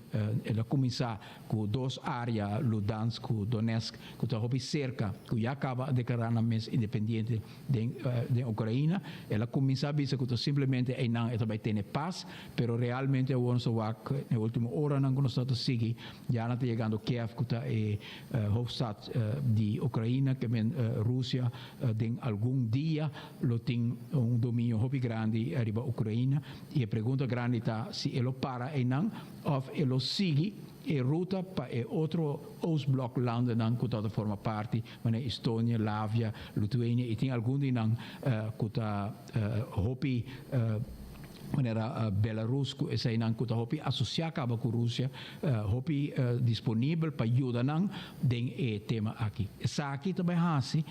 El a kuminsá ku dos área, Ludansk ku Donetsk, ku ta hopi serka, ku ya kaba a deklará nan mes independiente den den Ukraina. El a kuminsá bisa ku ta simplemente einan e ta bai tene pas, pero realmente awor nos ta wak den e último oranan ku nos ta ta sigui, ya nan ta yegando Kiev ku ta e hoofdstad di Ukraina, ke men Rusia den algun dia lo tin un dominio hopi grandi riba Ukraina i e pregunta grandi ta si e lo para einan òf e lo sigui e ruta pa e otro Oostblok landennan ku ta forma parti manera Estonia, Lavia, Lutuenia i tin algun di nan ku ta hopi manera Belarus ku eseinan ku ta hopi asosiá kaba ku Rusia hopi disponibel pa yuda nan den e tema aki. Esaki ta bai hasi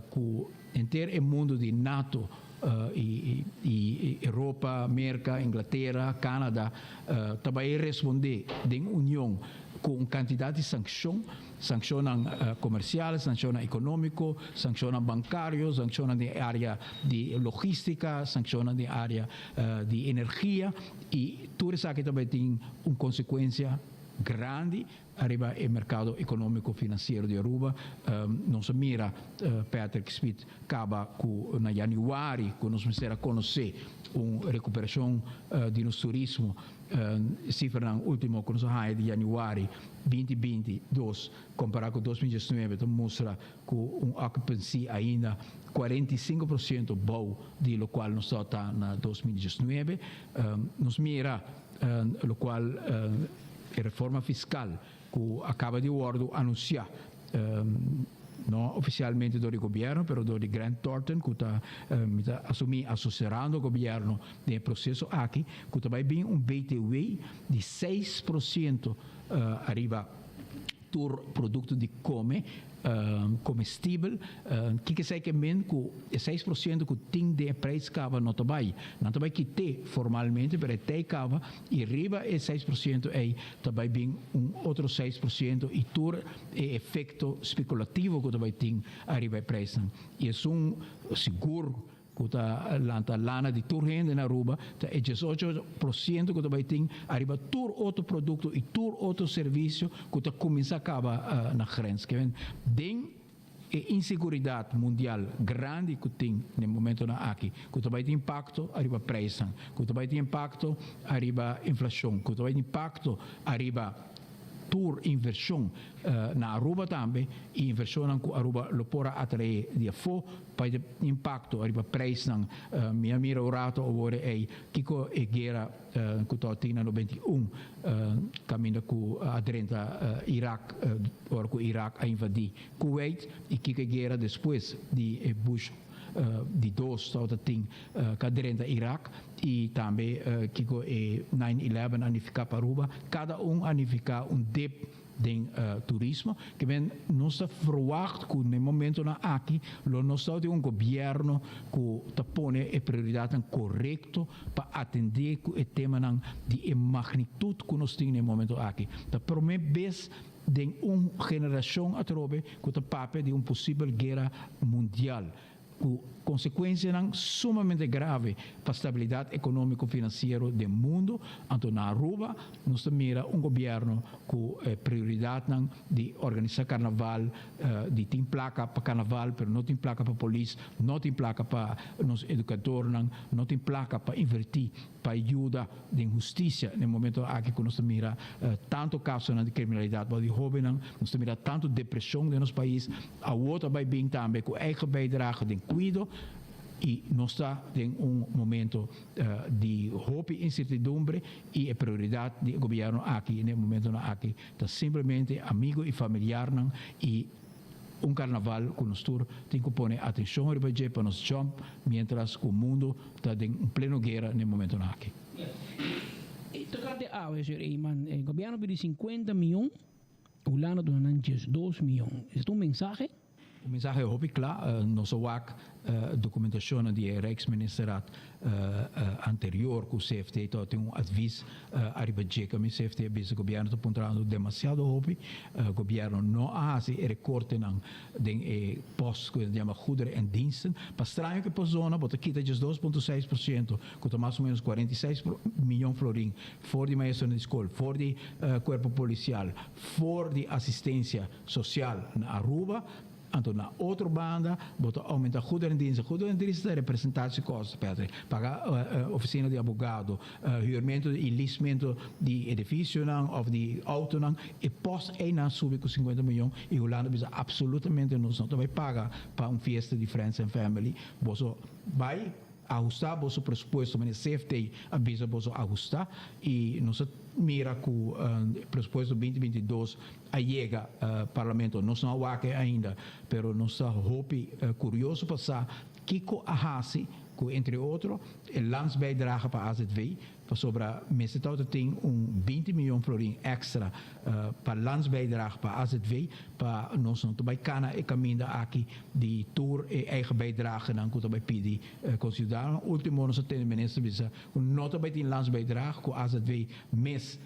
ku henter e mundu di nato i Europa, Merka, Inglatera, Canada ta bai respondé den union ku un kantidat di sankshon, sankshonnan komersial, sankshonnan ekonómiko, sankshonnan bankario, sankshonnan den e área di logístika, sankshonnan den e área di energia i tur esaki ta bai tin un konsekuensia grandi Ariba e mercado economico financiero di Aruba nos a mira Patrick Smith caba cu na januari cu nos mester a conoce un recuperacion di nos turismo. Cifranan ultimo cu nos a haya di januari binti 22 compara cu 2019 ta mustra cu un occupancy ainda 45% bou di locual nos ta na 2019. Nos mira locual E reforma fiskal ku a kaba di wòrdu anunsiá, no ofisialmente dor di gobièrnu pero dor di Grant Thornton ku ta mi ta asumí asesorando gobièrnu den e proseso aki, ku ta bai bin un BTW di 6% ariba tur produkto di kome komestibel. Kiko esei ke men? Ku e 6% ku tin den e preis kaba no ta bai. Nan ta bai kit'é formalmente pero e tei kaba i riba e 6% ei ta bai bin un otro 6% i tur e efekto spekulativo ku ta bai tin ariba e preisnan. I esun sigur Ku ta lanta lana di tur hende na Aruba ta e 18% ku ta bai tin ariba tur otro produkto i tur otro servisio ku ta kuminsá kaba na grens. Ke men den e inseguridat mundial grandi ku tin den momentonan aki ku ta bai tin impakto ariba preisnan, ku ta bai tin impakto ariba inflashon, ku ta bai tin impakto ariba tur invershon na Aruba tambe i invershonnan ku Aruba lo por a atraé di afó pa e impakto ariba preisnan. Mi a mira un rato awor ei kiko e guera ku tabatin na 91 kaminda ku a drenta Irak ora ku Irak a invadí Kuwait i kiko e guera despues di e Bush di dos tabata tin ka drenta Irak i tambe kiko e nine eleven a nifiká pa Aruba. Kada un a nifiká un dip den turismo. Ke men nos ta verwagt ku na e momentonan aki lo nos ta tin un gobièrnu ku ta pone e prioridatnan korekto pa atendé ku e temanan di e magnitut ku nos tin na e momento aki. Ta promé bes Den un generashon atrobe ku ta papia di un posibel guera mundial. Ku konsekuensianan sumamente grave pa stabilidat ekonómiko finansiero den mundu, anto na Aruba nos ta mira un gobièrnu ku e prioridatnan di organisá karnaval, di tin plaka pa karnaval pero no tin plaka pa polis, no tin plaka pa nos edukadornan, no tin plaka pa invertí pa yuda den hustisia den momento aki ku nos ta mira tantu kasonan di kriminalidat bou di hóbennan, nos ta mira tantu depreshon den nos pais, awor ta bai bin tambe ku eigen bijdrage den kuido i nos ta den un momento di hopi insertidumbre i e prioridat di e gobièrnu aki den e momentonan aki ta simplemente amigo i familiarnan i Un carnaval cu nos tur tin cu pone atencion riba dje pa nos jump mientras cu mundo ta den un pleno guera n'e momentonan aki. E tocante awe, señor Eman, e gobierno pidi 50 miyon, Hulanda duna nan 12 miyon. Esaki ta un mensahe? Un mensahe hopi cla. Nos a wak documentacionnan di e Rijksministerraad anterior cu CFT ta tin un advies ariba dje cu mi CFT a bisa gobierno ta puntrando demasiado hopi. Gobierno no a haci e recortenan den e post cu nan ta yama goederen en diensten. Pa straño cu e por zona bo ta kita djes 2.6% cu ta mas o menos 46 miyon florin for di maestronan di scol, for di cuerpo policial, for di asistencia social na Aruba. Anto na otro banda bo ta aumenta goederendiensten. Goederendiensten ta representatiekosten, Patrick. Paga oficina di abogado, huurmento y leasemento di edificionan of di autonan. E post eynan subi cu 50 miyon y Hulanda bisa absolutamente nos no ta bay paga pa un fiesta di friends and family. Boso bay Ahusta boso presupuesto manera CFT a bisa boso ahusta y nos a mira cu presupuesto 2022 a yega Parlamento. Nos no a wak e ainda pero nos ta hopi curioso pa sa kico a haci cu entre otro e landsbijdrage pa AZV Pasobra mester tabata tin un 20 miyon florin extra pa landsbijdrage pa AZV pa nos no ta bai cana e caminda aki di tur e eigen bijdragenan cu ta bai pidi conciudadanonan. Ultimo nos a tende minister bisa cu no ta bai tin landsbijdrage cu AZV mes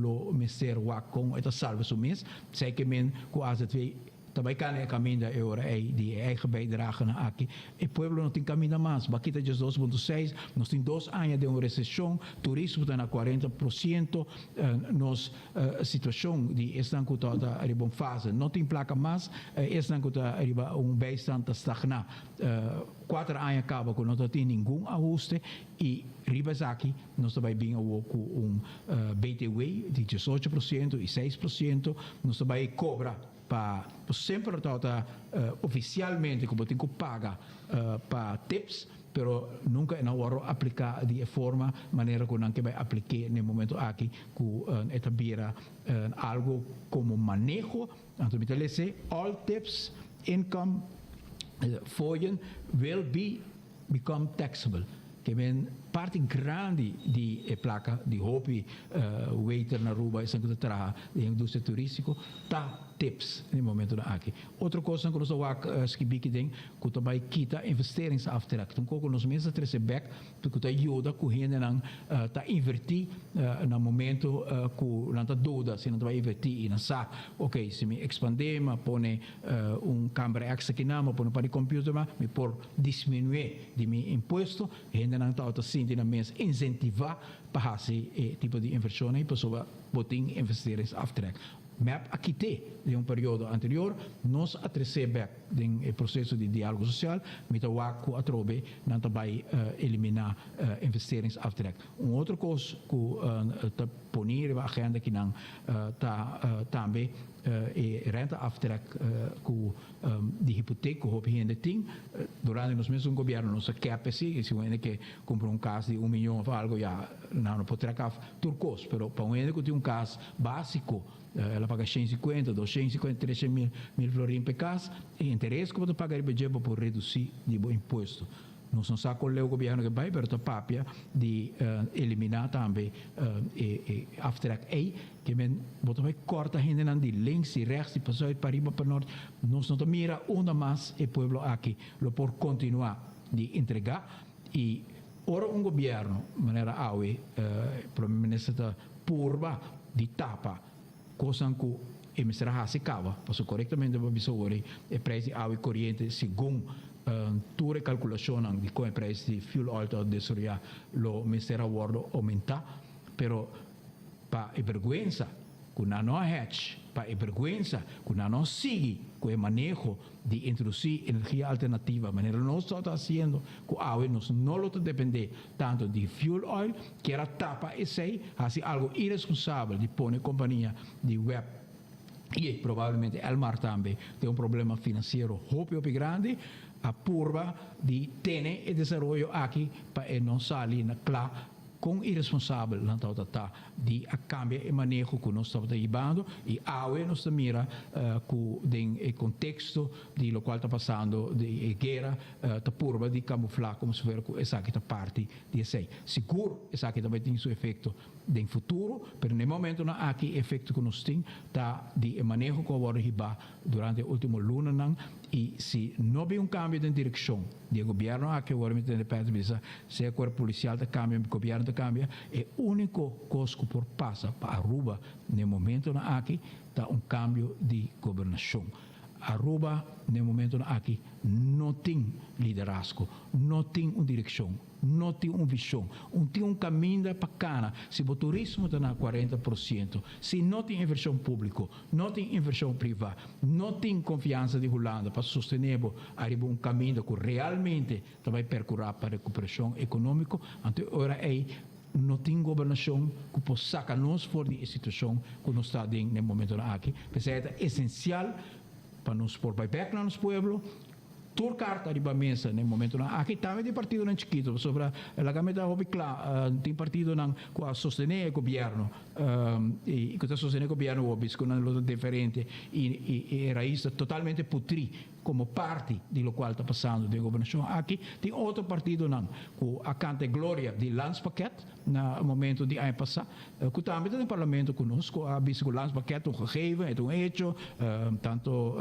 lo mester wak con e ta salba su mes. Esey ke men cu AZV Ta bai cana e caminda e ora ey di e eigen bijdragenan aki. E pueblo no tin caminda mas. Bo a kita 12.6, nos tin dos aña den un recesion, turismo ta na 40%, nos situacion di esnan cu ta ta riba un fase no tin placa mas, esnan cu ta riba un bijstand ta stagna. Cuater aña caba cu no ta tin ningun ahuste y riba esaki nos ta bai bin awo cu un BTW di 18% y 6%, nos ta bai cobra. Pa bo semper tabata oficialmente cu bo tin cu paga pa tips, pero nunca e na worde aplica di e forma manera cu nan ke bay aplik'e na e momento aki cu e ta bira algo como maneho. Anto mi ta lese, all tips income fooien will be become taxable. Ke men parti grandi di e placa di hopi waiter na Aruba, esnan cu ta traha den e industria turistico, ta tips den e momentonan aki. Otro cosnan cu nos ta wak skibi aki den cu ta bay kita investeringsaftrek. Ta un co cu nos mes ta trece bek cu ta yuda cu hendenan ta inverti na momento cu nan ta duda si nan ta bay inverti y nan sa, ok, si mi expande, mi a pone un camber extra akinan, mi a pone un par di computer mas, mi por disminué di mi impuesto, hendenan tabata sinti nan mes insentivá pa hasi e tipo di invershon ei pasobra bo tin investeringsaftrek. Mep a kit'é den un periodo anterior, nos a tres'é bèk den e proseso di diálogo sosial, mi ta wak ku atrobe nan ta bai eliminá investeringsaftrek. Un otro kos ku ta poni riba agenda akinan ta tambe e renteaftrek ku di hipotek ku hopi hende tin. Durante nos mesun gobierno nos a kep esei, si un hende ke kumpra un kas di un miyon of algo ya nan no por trek af tur kos, pero pa un hende ku tin un kas basiko el a paga 150, 250, 300 mil florin pa e kas, e interes ku bo ta paga riba dje bo por redusi di bo impuesto. Nos no sa kon leu gobierno ke bai pero ta papia di eliminá tambe e aftrek ei. Ke men bo ta bai kòrta hendenan di links, di rechts, di pazuid, pariba, panort. Nos no ta mira unda mas e pueblo aki lo por kontinuá di entregá. I ora un gobierno manera awe Prome Minister ta purba di tapa kosnan ku e mester a hasi kaba, pasobra korektamente bo a bisa ora e prijs di awa i koriente segun. Tur e kalkulashonnan di kon e prijs di fuel oil ta desaroyá lo mester a wòrdu oumentá, pero pa e bergwensa ku nan no a hedge, pa e bergwensa ku nan no sigui ku e maneho di introdusí energia alternativa manera nos tabata hasiendo ku awe nos no lo ta dependé tantu di fuel oil, kier a tapa esei, hasi algu iresponsabel di pone kompania di web i probablemente Elmar tambe den un problema finansiero hopi hopi grandi, a purba di tene e desaroyo aki pa e no sali na kla kon iresponsabel nan tabata ta di a kambia e maneho ku nos tabata hibando i awe nos ta mira ku den e konteksto di lokual ta pasando di e guera ta purba di kamuflá komo si fuera ku esaki ta parti di esei. Sigur esaki ta bai tin su efekto den futuro, pero na e momentonan aki e efecto cu nos tin ta di e maneho cu a wordo hiba durante e ultimo lunanan y si no bin un cambio den direccion di e gobierno aki awor mi tende Patrick bisa sea cuerpo policial ta cambia, gobierno ta cambia, e unico cos cu por pasa pa Aruba na e momentonan aki ta un cambio di gobernacion. Aruba na e momentonan aki no tin liderazgo, no tin un direccion. No tin un vision, un tin un caminda pa cana si bo turismo ta na 40 por ciento, si no tin inversion publico, no tin inversion priva, no tin confiansa di Hulanda pa sostene bo ariba un caminda cu realmente ta bay percura pa recuperacion economico, anto e ora ey no tin gobernacion cu por saca nos for di e situacion cu nos ta den na e momentonan aki. P'esey ta esencial pa nos por bay bek na nos pueblo. Tur karta riba mesa na e momentonan aki, tambe di partidonan chikito, pasobra laga mi ta hopi kla, tin partidonan ku a sostené e gobièrnu i ku ta sostené e gobièrnu awor bisa ku nan lo ta diferente i e rais ta totalmente putrí komo parti di lokual ta pasando den e gobernashon aki. Tin otro partidonan ku a kanta e gloria di landspakket na momento di aña pasá. Cu tambe ta den parlamento cu nos cu a bisa cu landspakket ta un gegeven, e ta un hecho, tanto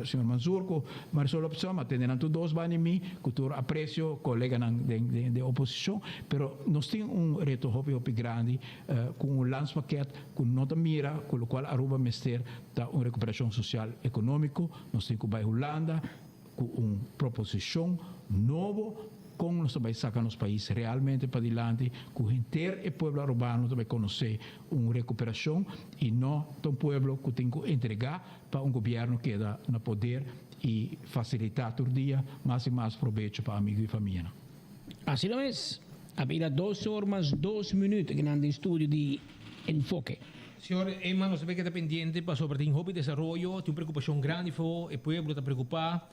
señor Mansur cu Marisol Lopez a tende nan tur dos banda di mi cu tur aprecio coleganan den oposicion, pero nos tin un reto hopi hopi grandi cu un landspakket cu no ta mira cu locual Aruba mester ta un recuperacion social economico, nos tin cu bay Hulanda cu un proposicion nobo con nos ta bay saca nos pais realmente padilanti cu henter e pueblo Arubano ta bay conoce un recuperacion y no ta un pueblo cu tin cu entrega pa un gobierno keda na poder y facilita tur dia mas y mas probecho pa amigo y famianan. Asina mes, a bira dos or mas dos minuut akinan den studio di Enfoke. Señor Eman, nos ta bay keda pendiente pasobra tin hopi desaroyo, tin un preocupacion grandi fo, e pueblo ta preocupa.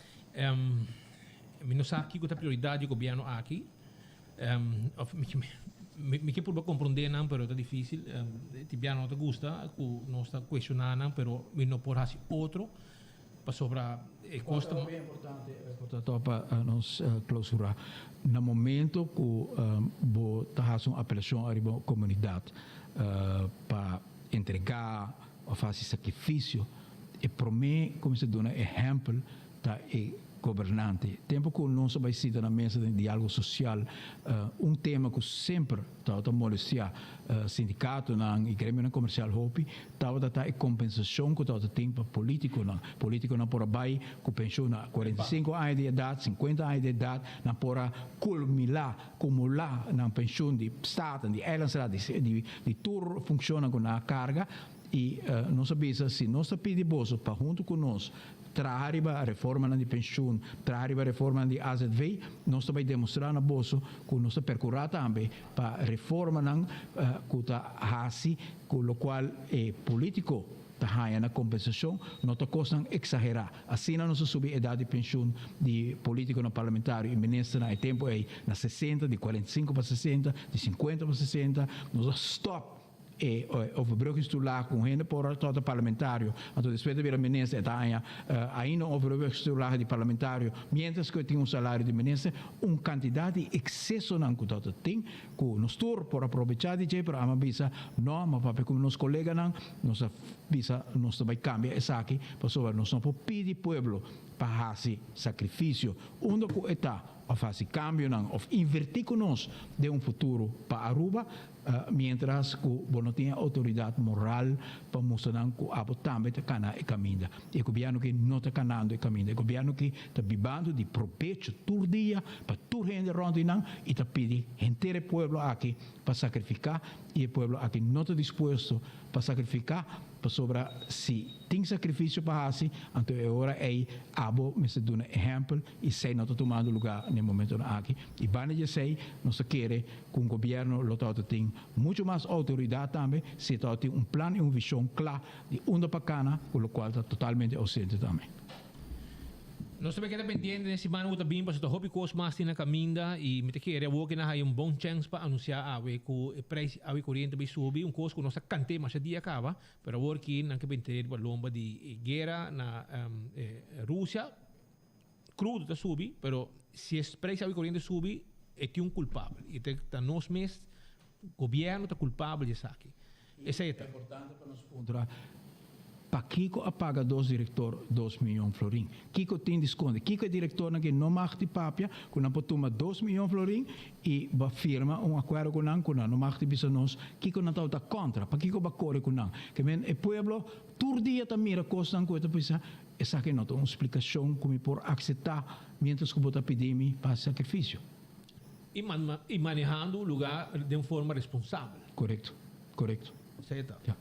Mi no sa kiko ta prioridat di gobièrnu aki. Òf mi ke purba komprondé nan, pero ta difísil. Tin bia no ta gusta ku nos ta kuestioná nan, pero mi no por hasi otro pasobra e kos ta. Hopi importante por ta topa nos klousurá. Na momento ku bo ta hasi un apelashon ariba komunidat pa entregá òf hasi sakrifisio, e promé ku mester duna ehèmpel ta e gobernante. Tempu ku nos a bai sinta na mesa den diálogo sosial, un tema ku semper tabata molestiá sindikatonan i gremionan komersial hopi, tabata ta e kompensashon ku tabata tin pa polítikonan. Polítikonan por a bai ku penshun na 45 aña di edat, 50 aña di edat, nan por a kulmilá, kumulá nan penshun di Staten, di Eilandsraad, di tur funshonnan ku nan a karga. I nos a bisa, si nos ta pidi boso pa huntu ku nos traha riba reformanan di penshun, traha riba reformanan di azv, nos ta bai demostrá na boso ku nos ta perkurá tambe pa reformanan ku ta hasi ku lokual e polítiko ta haña na kompensashon no ta kosnan eksaherá. Asina nos a subi edat di penshun di polítikonan parlamentario i ministernan e tempu ei na 60, di 45 pa 60, di 50 pa 60, nos a stòp E overbruggingstoelage ku un hende por a tabata parlamentario, anto despues ta bira minister e ta haña ainda un overbruggingstoelage di parlamentario mientras ku e tin un salario di minister. Un kantidat di eksesonan ku tabata tin ku nos tur por a probechá di dje, pero amo a bisa no, amo a papia ku nos koleganan, nos a bisa nos ta bai kambia esaki pasobra nos no por pidi pueblo pa hasi sakrifisio unda ku e ta. òf hasi kambionan òf invertí ku nos den un futuro pa Aruba, miéntras ku bo no tin e outoridat moral pa mustra nan ku abo tambe ta kana e kaminda. E gobièrnu aki no ta kanando e kaminda. E gobièrnu aki ta bibando di probecho tur dia pa tur hende rònt di nan i ta pidi henter e pueblo aki pa sakrifiká i e pueblo aki no ta dispuesto pa sakrifiká pasobra si tin sakrifisio pa hasi anto e ora ei abo mester duna ehèmpel i esei no ta tumando lugá na e momentonan aki i banda di esei nos ta kere ku un gobièrnu lo tabata tin muchu mas outoridat tambe si e tabata tin un plan i un vishon kla di unda pa kana ku lokual ta totalmente ousente tambe. Nos ta keda pendiente den siman ku ta bin pasobra ta hopi kos mas tin na kaminda i mi ta kere awor ke nan haya un bon chèns pa anunsiá awe ku e preis di awa i koriente bai subi, un kos ku nos a kant'é masha dia kaba, pero awor ki nan ke bin trae riba lomba di e guera na Rusia, krudo ta subi, pero si e preis di awa i koriente subi e tin un kulpabel i ta nos mes, gobièrnu ta kulpabel di esaki. Esei ta. E importante pa nos puntra, Pakiko a paga dos director dos miyon florin? Kiko tin di sconde? Kiko e directornan ki no mag di papia cu nan por tuma dos miyon florin y bo firma un acuerdo cu nan cu nan no mag di bisa nos kiko nan tabata contra? Pakiko bo a core cu nan? Ke men e pueblo tur dia ta mira cosnan cu e ta bisa esaki no ta un splicacion cu mi por acepta mientras cu bo ta pidi mi pa haci sacrificio. Y manehando lugar den forma responsabel. Correcto, correcto. Esey ta. Ja.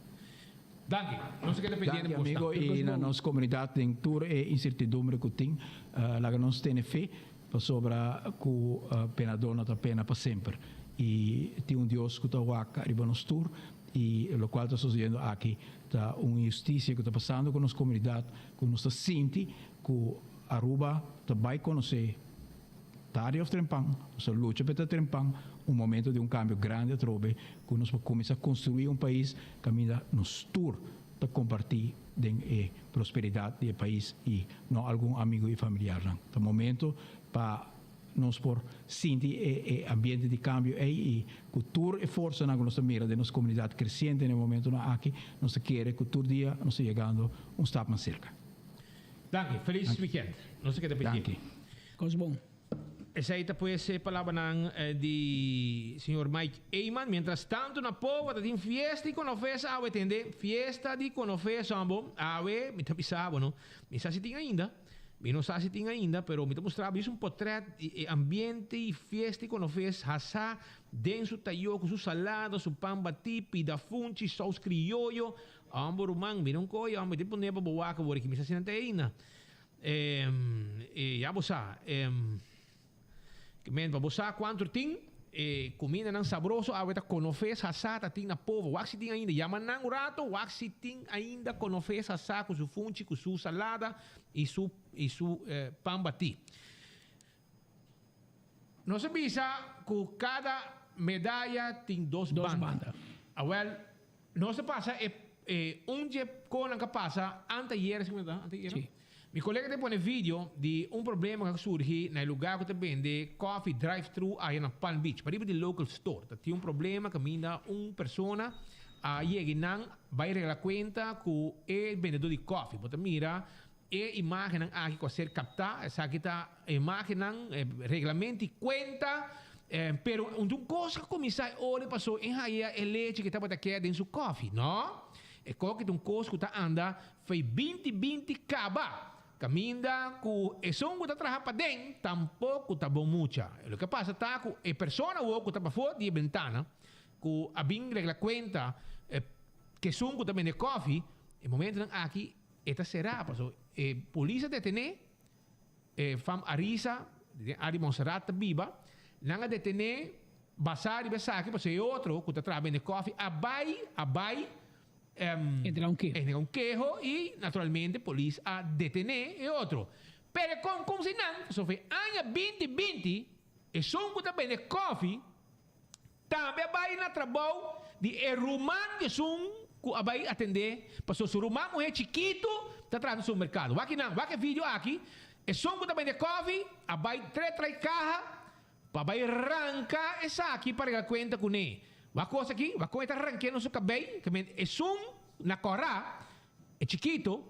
Danki. Nos ta keda pendiente Danki amigo y na nos comunidad den tur e incertidumbre cu tin, laga nos tene fe pasobra cu penador no ta pena pa semper y tin un Dios cu ta wak ariba nos tur y locual ta sucediendo aki ta un injusticia cu ta pasando cu nos comunidad cu nos ta sinti cu Aruba ta bay conoce Tardi of trempan, nos ta lucha pa e ta trempan, un momento di un cambio grandi atrobe cu nos por cuminsa construi un pais caminda nos tur ta comparti den e prosperidad di e pais y no algun amigo y familiarnan. Ta momento pa nos por sinti e e ambiente di cambio ey y cu tur e forsanan cu nos ta mira den nos comunidad creciente na e momentonan aki, nos ta kere cu tur dia nos ta yegando un stap mas cerca. Danki, feliz weekend. Nos ta keda pendiente. Danki. Cos bon. Esey ta pues e palabranan di señor Mike Eman. Mientras tanto na Powa ta tin fiesta di Konofes awe tende. Fiesta di Konofes hombo. Awe mi ta bisa bo no. Mi sa si tin ainda. Mi no sa si tin ainda pero mi ta mustra bo un potret di e ambiente y fiesta di Konofes hasa den su tayo cu su salada, su pan bati, pida funchi, saus crioyo. Hombo ruman mira un coyo hombo mi ta pone pa bo wak awor aki mi sa si nan ta ainda. E ya bo sa, ke men pa bo sa kuantu tin e kumindanan sabroso awe ta konofes hasá ta tin na povo. Wak si tin ainda. Yama nan un rato, wak si tin ainda konofes hasá ku su funchi, ku su salada i su i su pan batí. Nos a bisa ku kada medaya tin dos banda. Awèl, nos a pasa e e un dje konan ka pasa anteayer, si mi ta, anteayer? Sí. Mi kolega ta pone video di un problema ku a surgi na e lugá ku ta bende kòfi drive-thru aya na Palm Beach, pariba di local store. Ta tin un problema kaminda un persona a yega i nan bai regla kuenta ku e bendedó di kòfi. Bo ta mira E imágennan aki ku a ser kaptá, esaki ta imágennan, reglamento i kuenta, pero un un kos a kuminsá e ora pasó e haya e lechi ku e tabata keda den su kòfi. No, e kòki ta un kos ku ta anda fei 20 20 kaba, kaminda ku esun ku ta traha paden tampoko ta bon mucha. Loke a pasa ta ku e persona awor ku ta pafó di e bentana ku a bin regla kuenta ku esun ku ta bende kòfi, e momentonan aki E ta será paso e polis a detené e fam Arisa den área di Montserrat ta biba. Nan a detené basá riba esaki paso e otro ku ta traha bende kòfi a bai a bai Entrega un keho. Entrega un keho i naturalmente polis a detené e otro. Pero e kon kon si nan paso fe aña 20 20 esun ku ta bende kòfi Tambe a bai na trabou di e ruman di esun ku a bai atendé, pasobra su ruman muhé chikitu ta traha na supermerkado. Wak kinan, wak e video aki, esun ku ta bende kòfi a bai tre trai kaha pa bai ranka esaki pa regla kuenta kuné. Wak kos aki, wak kon e ta rank'é na su kabei, ta mende esun na kòrá, e chikitu,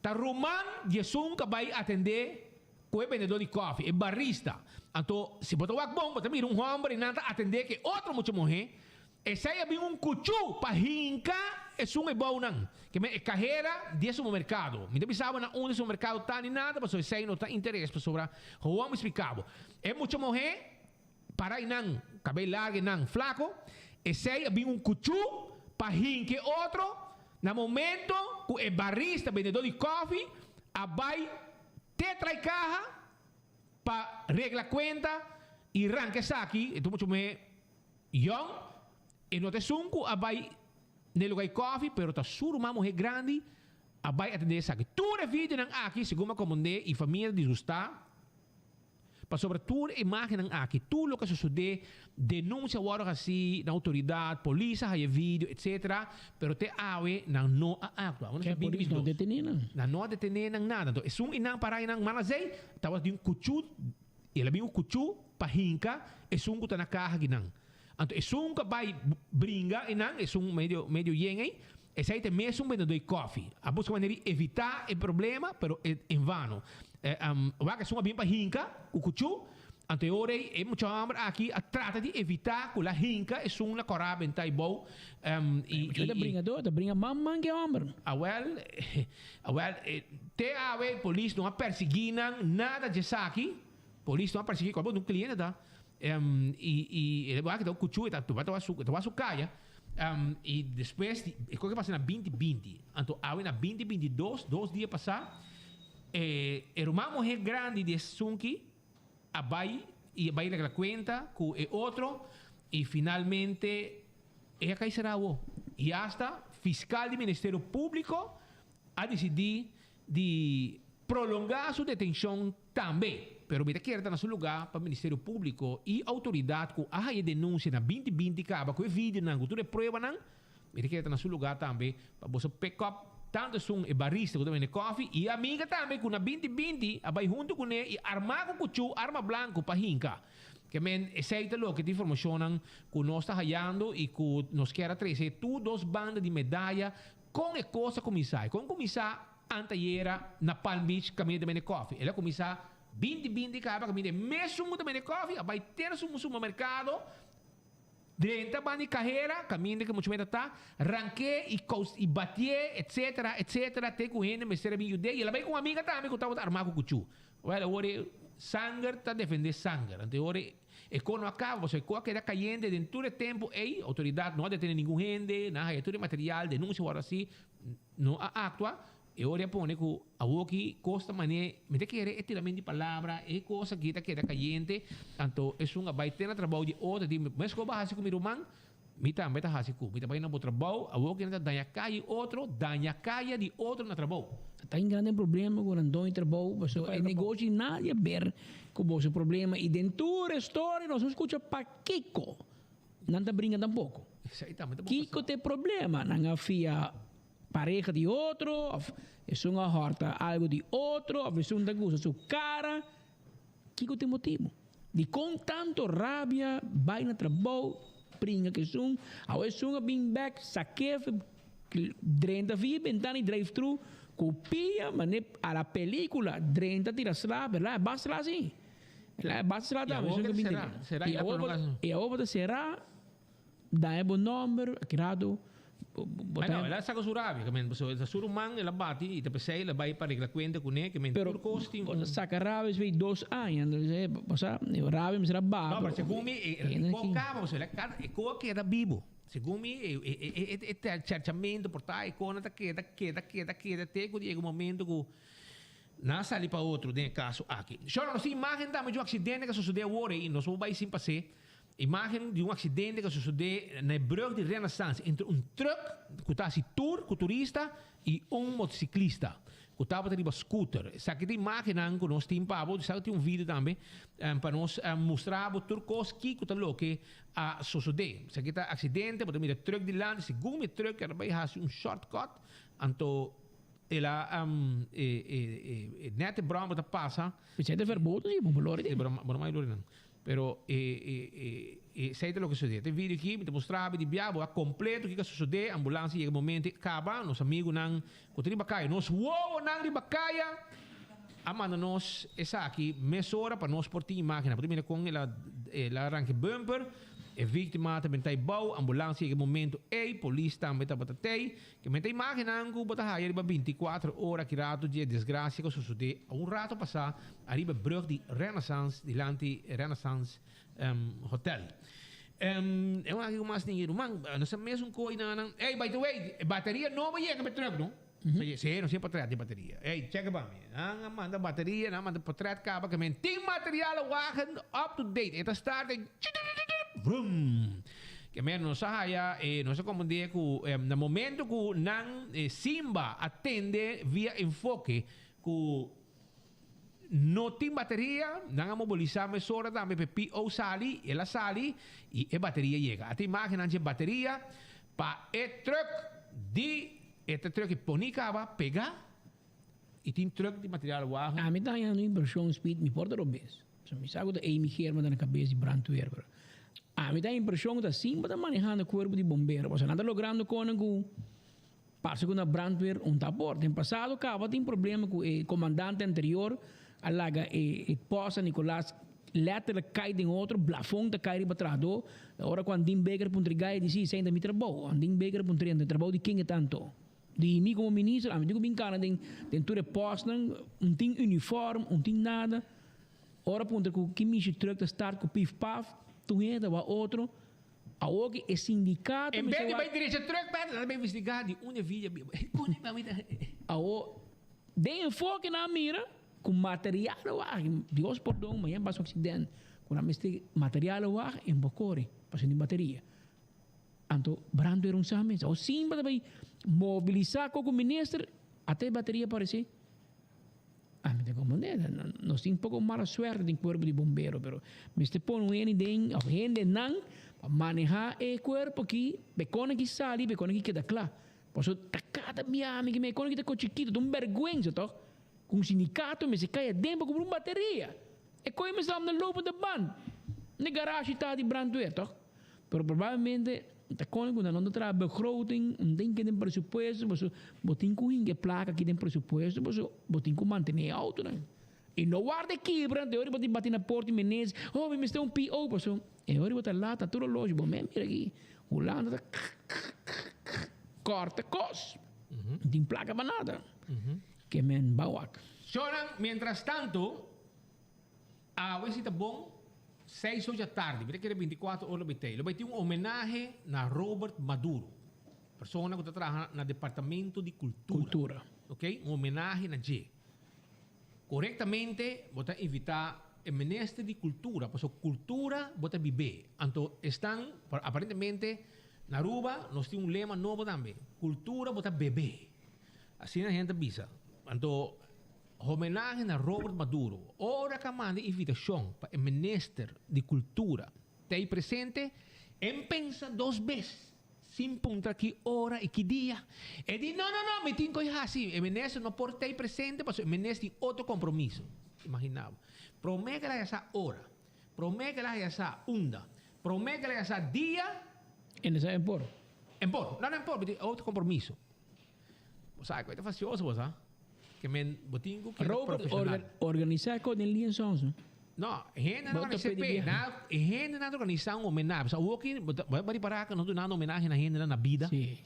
ta ruman di esun ku a bai atendé. ku e bendedó di kòfi, e barista. Anto, si bo ta wak bon, bo ta mira un hòmber i nan ta atendé ku e otro mucha muhé. Esei a bin un kuchú pa hinka esun e bounan. Ke men e kahera di e supermerkado. Mi ta bisa bo na unda e supermerkado ta ni nada, pasobra esei no ta interes, pasobra gewoon mi splika bo. E mucha muhé para einan, kabei largu einan, flako, esei a bin un kuchú pa hinka e otro na momento ku e barista, bendedó di kòfi, a bai te trai kaha pa regla kuenta i ranka esaki. E tur mucha muhé Yòn, e no ta esun ku a bai n'e lugá di kòfi, pero ta su ruman muhé grandi a bai atendé esaki. Tur e videonan aki, segun mi a komprondé, i famia ta disgustá pasobra tur e imágennan aki, tur loke a sosodé, denunsia a wòrdu hasí na outoridat, polis a haya e video, etsetera, pero te awe nan no a aktua. Awor nos ta Polis no a detené nan. Nan no a detené nan nada. Anto esun i nan pará i nan manasei tabata di un kuchú. El a bin un kuchú pa hinka esun ku ta na kaha kinan. Anto esun ku a bai bringa einan, esun medio medio yen ei, esei ta e mesun bendedó di kòfi. A buska manera di evitá e problema, pero en vano. Wak esun a bin pa hinka ku kuchú, anto e ora ei e mucha hòmber aki a trata di evitá ku el a hinka esun na kòrá bentá ei bou. E mucha ta bringadó, ta bringa man man ku e hòmber. Awèl, Awel, te awe polis no a persiguí nan nada djesaki. Polis no a persiguí, kòrda bo un kliente ta, i i e wak ta kuchú, e ta ta wak su ta wak su kaya. I despues di e kos a pasa na binti binti, anto awe na binti 22, dos dia pasá, e e ruman muhé grandi di e sunki a bai i a bai regla kuenta ku e otro i finalmente e a kai será awo. I asta fiskal di Ministerio Públiko a disidí di prolongá su detenshon tambe. Pero mi ta kere ta na su lugá pa Ministerio Públiko i outoridat ku a haya denunsia na 20 20 kaba ku e videonan ku tur e pruebanan, mi ta kere ta na su lugá tambe pa boso pick up tantu esun e barista ku ta bende kòfi i e amiga tambe ku na 20 20 a bai huntu kuné i armá ku kuchú, arma blanku, pa hinka. Ke men esei ta loke ta informashonnan ku nos ta hayando i ku nos kier a trese tur dos banda di medaya kon e kos a kuminsá. E kon kuminsá antayera na Palm Beach kaminda ta bende kòfi. El a kuminsá 20 20 kaba kaminda e mesun ku ta bende kòfi a bai te na su supermerkado Drenta banda di kahera, kaminda ku muchu meta ta, rank'é i kous i batié, etsetera, etsetera, te ku hende mester a bin yud'é. I el a bai ku un amiga tambe ku tabata armá ku kuchú. Wèl, awor e sanger ta defendé sanger. Anto e ora e kos no a kaba, pasobra e kos a keda kayente den tur e tempu ei. Outoridat no a detené ningun hende, nan a haya tur e material, denunsia wòrdu hasi, no a aktua. E ora a pone ku awoki kos ta man'é, mi ta kere e tirament di palabra, e kos aki ta keda kayente, anto esun a bai te na trabou di otro, di meskos bo a hasi ku mi ruman, mi tambe ta hasi ku. Mi ta bai na bo trabou, awoki nan ta daña kaya di otro, daña kaya di otro na trabou. Ta un grande problema ku nan doño trabou, pasobra e negoshi nada ber ku boso problema i den tur e storia nos no skucha pakiko nan ta bringa tampoko. Kiko ta e problema? Nan a fia pareha di otro of esun a horta algo di otro of esun ta gusta su cara. Kico ta e motibo? Dicon tanto rabia bay na trabou bringa cu esun awo esun a bin bek sake drenta via bentana y drive thru cu pia mane a la pelicula drenta tira sla berdad e basta sla si e basta sla tambe esun ta bin tene y awo bo ta cera. Daña bo nomber, aki rato bo ta. No, el a saca su rabia, ke men, pasobra ta su ruman el a bati y ta pesey el a bay pa regla cuenta cune, ke men tur cos tin un. Pero saca rabia esey dos aña, entonces bo sa, rabia mester a baha. No, pero segun mi, e co caba, pasobra el a cada, e co a keda bibo. Segun mi, e cherchamento por ta, e co nan ta keda, keda, keda, keda, te cu yega un momento cu nan a sali pa otro den e caso aki. Shor, nos tin imagen tambe di un accidente cu a sosode awor ey, nos por bay sin pas'e. Imágen di un aksidente ku a sosodé na e brug di Renaissance entre un trùk ku ta hasi tur ku turista i un motosiklista ku tabata riba scooter. Esaki ta imágennan ku nos tin pa bo, esaki tin un video tambe pa nos mustra bo tur kos kiko ta loke a sosodé. Esaki ta aksidente, bo ta mira trùk dilanti, segun mi trùk a bai hasi un shortcut anto el a nèt e bròmber ta pasa. Esei ta verbodo si, bo lori tin. Bo no mai lori nan. Pero e e e esei ta loke sosodé. E video aki mi ta mustra bo di bia bo a kompleto kiko a sosodé. Ambulans a yega momento e kaba. Nos amigunan ku ta riba kaya, nos wowonan riba kaya. a manda nos esaki mesora pa nos por tin imagennan. Por mira kon el a el a ranka e bumper, e víktima ta benta bou, ambulans yega e momento ei, polis tambe tabata tei. Ke meta imagennan ku bo ta haya riba 24 ora ki rato di e desgrasia ku a sosodé un rato pasá ariba e brug di Renaissance dilanti Renaissance Hotel. E wak ku mas ninge ruman, nos ta mesun koi nan nan. Ey, by the way, e bateria nobo yega pa e truck no. Si, nos tin potret di bateria. Ey, check pa mi. Nan a manda bateria, nan a manda potret kaba ke men tin material wagen up to date. E ta start e vroom. Ke men nos a haya, nos a komprende ku na momento ku nan Simba a tende via enfoke ku No tin bateria, nan a mobilisá mesora tambe pa e PO sali, el a sali i e bateria yega. A tin imágennan dje bateria pa e trùk di e ta trùk i poni kaba pegá i tin trùk di material wagen. Ami ta hañando impreshon Speed, mi por ta robes. So mi sa ku ta Amy Geerman ta na kabes di brandweer, pero ami ta haña impreshon ku ta Simba ta manehando kuerpo di bombero, pasobra nan ta logrando konan ku Parse ku na brandweer un ta por. Den pasado kaba tin problema ku e komandante anterior a laga e pòst San Nicolas letterlijk kai den otro, blafon ta kai riba trahadó. Ora ku Andin Baker puntra e gai e di si, esei ta mi trabou. Andin Baker puntra e, trabou di ken e ta anto? Di mi komo minister? Ami tin ku bin kana den den tur e pòstnan, un tin uniform, un tin nada. Ora puntra ku ki mishi truck ta start ku pif paf, tur hende ta wak otro. Awor ki e sindikato En mester bes di wak. bai derecha truck pèt, nan ta bai investigá di unda e via bia. Kon e bai ta. Awor, den enfoke nan a mira ku material a wak, Dios pordon, mañana pasa un aksident, ku nan mester material a wak en bo kore, pasobra tin bateria. Anto brandweer un sa mes. Awor simba ta bai mobilisá koko minister, ata e bateria aparesé. Ami ta comprende, nos tin poco mala suerte den cuerpo di bombero, pero mester pone un hende den, of hendenan, pa maneha e cuerpo aki, pa e con aki sali, pa e con aki keda cla. Pasobra ta cada bia ami ki mi e con aki ta con chikito, ta un berguensa toch, cu un sindicato mester cay aden pa cumpra un bateria. E con mester anda lopen de band, na e garage ta di brandweer toch. Pero probablemente ta kon ku nan no ta traha begroting, un tin ke den presupuesto, pasobra bo tin ku hinka e plaka aki den presupuesto, pasobra bo tin ku mantené e outonan. I no warda e kibra, anto e ora bo tin bati na porta i menez, oh mi mester un PO, pasobra e ora bo ta lata tur oloshi, bo mes mira aki, Hulanda ta kòrta kos, no tin plaka pa nada. Ke men bawak. Shornan, mientrastanto, Awe si ta bon, seis or dja tardi, mi ta kere 24 or lo bai tei. Lo bai tin un homenahe na Robert Maduro, persona ku ta traha na Departamento di Kultura. Kultura. Ok, un homenahe na dje. Korektamente bo ta invitá e Minister di Kultura, pasobra kultura bo ta bib'é. Anto esnan, aparentemente na Aruba nos tin un lema nobo tambe, kultura bo ta beb'é. Asina hende ta bisa. Anto Homenahe na Robert Maduro. Ora ka manda invitashon pa e minister di kultura ta ei presente, en pensa dos bes sin puntra ki ora i ki dia. E di no no no mi tin ku hasi, e minister no por ta ei presente pasobra e minister tin otro kompromiso. Imagina bo. Prome ku el a haya sa ora, prome ku el a haya sa unda, prome ku el a haya sa dia. E no sa en por. En por. No no en por, mi tin otro kompromiso. Bo sa ku e ta fastioso bo sa. Ke men bo tin ku keda Robert profesional. organisa e kos den liensons no. No, hende nan Bo ta organisa pidi p'e. biaha. Na, hende nan ta organisa un homenahe. Pasobra awor ki bo ta bo ta ripara ku no dunando homenahe na hendenan na bida. Si.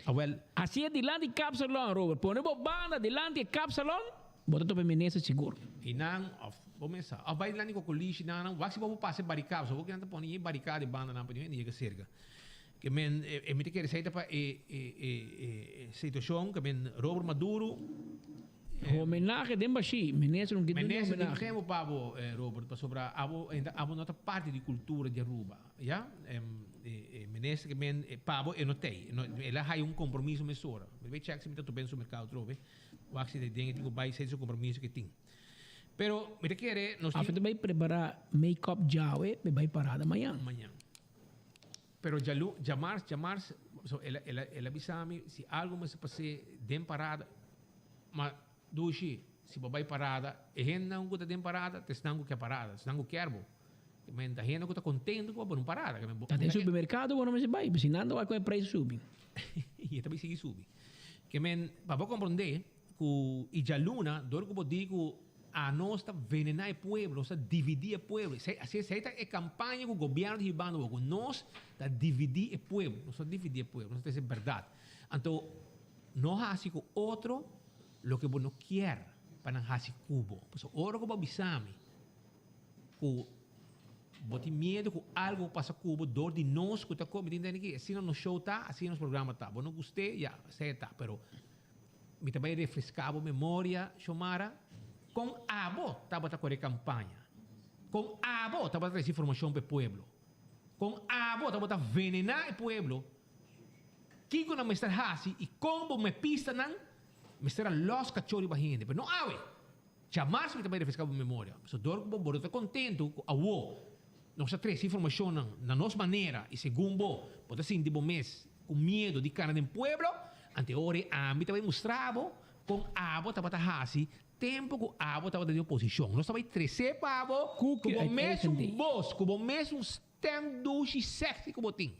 Awel. Asi e dilanti kapsalon, Robert. Pone bo banda dilanti e kapsalon, bo ta topa e minister sigur. I nan, of bo mesa, of bai dilanti kokolishi nan, nan wak si bo por pasa e barikada. Pasobra awor ki nan ta pone e barikada e bandanan pa niun hende yega serka. Ke men e mi ta kere esei ta pa e e e situashon ke men Robert Maduro. Homenahe den bashí, minister no ke duna Minister tin homenahe. tempo pa bo Robert pasobra abo abo no ta parti di kultura di Aruba ya e minister ke men pa bo e no tei el a haya un kompromiso mesora mi ta bai chèk si mi ta topa den supermerkado atrobe wak si den e tin ku bai esei su kompromiso ke tin pero mi ta kere nos tin. Afe ta bai prepara make up djawe pa e bai parada mañan. Mañan. Pero djalu, djamars, djamars, so el a, el a, el a bisa mi, si algo mester pas'é den parada, ma dushi, si bo bai parada, e hendenan ku ta den parada ta esnan ku ke parada, esnan ku kier bo. Ke men ta hende ku ta kontento ku bo bai un parada. Ke men bo Ta den supermerkado bo no mester bai, si nan ta wak ku e preis subi. I e ta bai sigui subi. Ke men, pa bo komprondé ku i djaluna, dor ku bo di ku. Anos ta venená e pueblo, nos ta dividí e pueblo. Esei, esei ta e kampaña ku gobièrnu ta hibando awor, ku nos ta dividí e pueblo. Nos ta dividí e pueblo, nos ta trese bèrdat. Anto, no hasi ku otro loke bo no kier pa nan hasi ku bo. Pasobra ora ku bo a bisa mi ku bo tin miedu ku algu pasa ku bo dor di nos ku ta komi, mi tin tende ki asina nos show ta, asina nos programa ta. Bo no gust'é, ya, esei e ta. Pero Mi ta bai refreská bo memoria, Xiomara, kon abo tabata kore kampaña, kon abo tabata trese informashon pa e pueblo, kon abo tabata venená e pueblo, kiko nan mester hasi i kon bo mepistanan mester a lòs kachó riba hende. Pero no awe! Djamars mi ta bai refreská bo memoria. Pasobra dor ku bo bo no ta kontentu ku awo nos a trese informashonnan na nos manera i segun bo bo ta sinti bo mes ku miedu di kana den pueblo, ante ora ei ami ta bai mustra bo kon abo tabata hasi tempu ku abo tabata den oposishon. Nos ta bai trese pa bo ku bo mesun bos, ku bo mesun stem dushi sexy ku bo tin.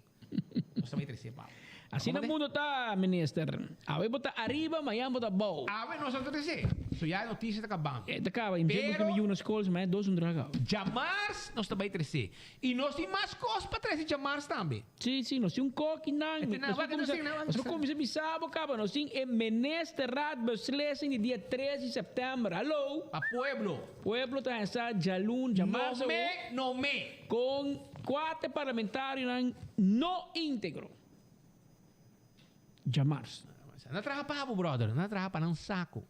Nos ta bai trese pa bo. Asina mundo ta, minister. Awe bo ta ariba, mañan bo ta abou. Awe nos a trese. So ya e notisia ta kabando. E ta kaba. I mi Pero. yu na skol, mañan dos un draga kaba. Djamars nos ta bai trese. I nos tin mas kos pa trese djamars tambe. Si, si. Nos tin un koki nan. Nos por kuminsa, nos por kuminsa bisa bo kaba. Nos tin e ministerraad beslissing di dia tres di sèptèmber. Hallo! Pa pueblo. Pueblo ta hesa djalun, djamars No awo. me, no me. Kon kuater parlamentarionan no íntegro. Djamars. Nan a traha pa bo brother, nan a traha pa nan saco.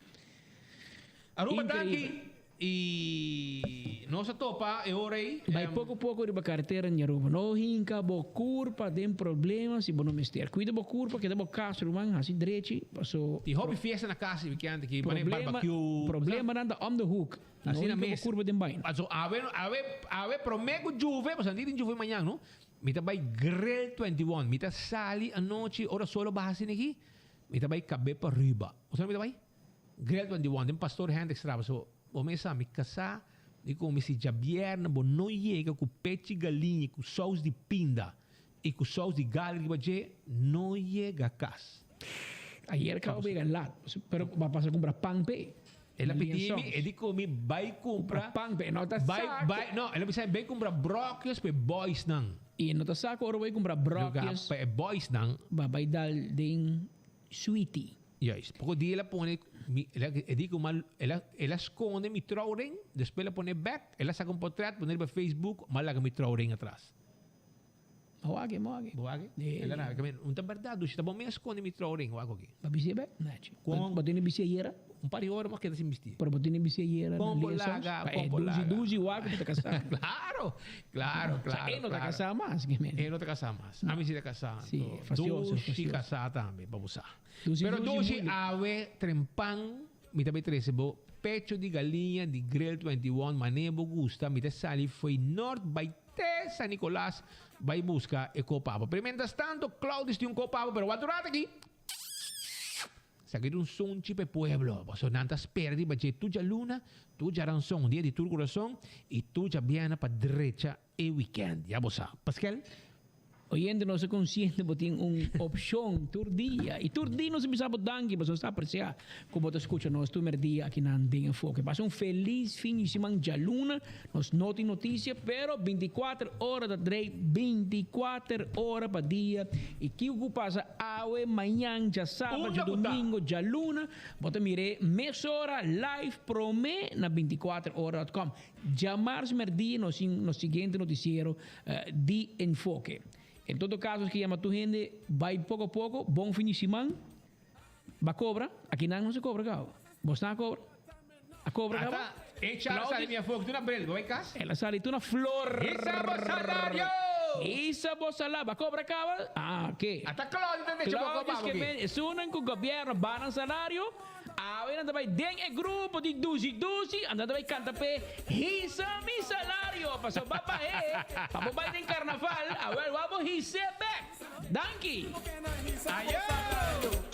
Aruba danki y nos a topa e ora ey. Bai poco poco riba carretera di Aruba. No hinca bo curpa den problema si bo no mester. Cuida bo curpa, keda bo cas ruman, haci drechi, paso. Tin hopi fiesta na cas e weekend aki, manera barbecue. Problemanan ta om de hoek. No Asina hinca bo mes. curpa den baina. Paso awe awe awe prome cu juve, pasobra nan tin juve mañan no. Mi ta bai Grill 21. Mi ta sali anochi ora sol a baha asina aki, mi ta bai kab'é pa riba. Bo sa mi ta bai? Grill 21 den Pastor Hendricks traba. So, bo mes sa mi kasá di komi si djabièrnè bo no yega ku pechi galiña ku sous di pinda i ku sous di gali riba dje, no yega kas. Ayer kaba bo yega lat, pero bo a pasa kumpra pan p'e. El a pidi mi, e di ku mi bai kumpra. Kumpra pan p'e no ta Bai, sa. bai, no, el a bisa bai kumpra bròkjes pa e boysnan. I e no ta sa ku ora bo bai kumpra bròkjes. Pa e boysnan. Bo a bai dal den sweetie. Juist. Poko dia el a pone mi, el a, e di ku mi a, el a, el a skonde mi trouwring, despues el a pone bèk, el a saka un potret pone riba Facebook, mi a laga mi trouwring atras. Bo wak, bo wak. Bo wak? El a rabia ku mi, un ta bèrdat dushi, ta bo mes skonde mi trouwring, wak oki. Bo a bisti bèk? Nachi. Kon? Bo tene bisti ayera? Un par di ora bo a keda sin bisti. Pero bo tene bisti ayera na Kon bo Liaisons? laga, Pa kon e bo dushi laga. dushi wak bo ta kasá. Klaro, klaro, Sa klaro, e no ta klaro. kasá mas, ke men. E no ta kasá mas. Ami si ta kasá. Si, Anto, fastioso, dushi fastioso. kasá tambe, pa bo sa. Dushi Pero dushi dushi moeilijk. awe trempan mi ta bai trese bo pecho di galiña di Grill 21 manera bo gusta. Mi ta sali fo'i nort bai Te San Nicolas bai busca e copabo. Pero mientras tanto Claudius tin un copabo pero wak un rato aki. Esaki ta un sunchi pa e pueblo. Pasobra nan ta spera riba dje tur djaluna, tur djaranson, dia di tur curason y tur djabièrnè pa drecha e weekend. Ya bo sa. Paskel? Oyente nos ta konsiente bo tin un opshon tur dia i tur dia nos ta bisa bo danki pasobra nos ta apresiá ku bo ta skucha nos tur merdia akinan den Enfoke. Pasa un felis fin di siman djaluna nos no tin notisia pero binti kuater ora ta drei binti kuater ora pa dia i kiko ku pasa awe mañan djasabra Unda ku ta? djadumingo djaluna bo ta mir'é mesora live promé na binti kuater ora dot com. Djamars merdia nos tin nos siguiente notisiero di Enfoke. En todo caso es ke yama tur hende bai poco poco, bon fin di siman, ba cobra, aki nan no se cobra cabo. Bos nan a cobra? A cobra cabo? Ata HR a sali mi afo, tu na bril, bo bai cas? El a sali tu na flor. Hisa bo salario! Hisa bo salario, ba cobra caba? Ah, ke. Ata Claudio ta decha bo Claudio coba bo ke ki. men, esunnan cu gobierno ba nan salario, Awe nan ta bai den e grupo di dushi dushi, anto nan ta bai canta p'e hisa mi salario, pasobra ba bah'é pa bo bai den carnaval, awel wou bo his'é bek. Danki! Ayo!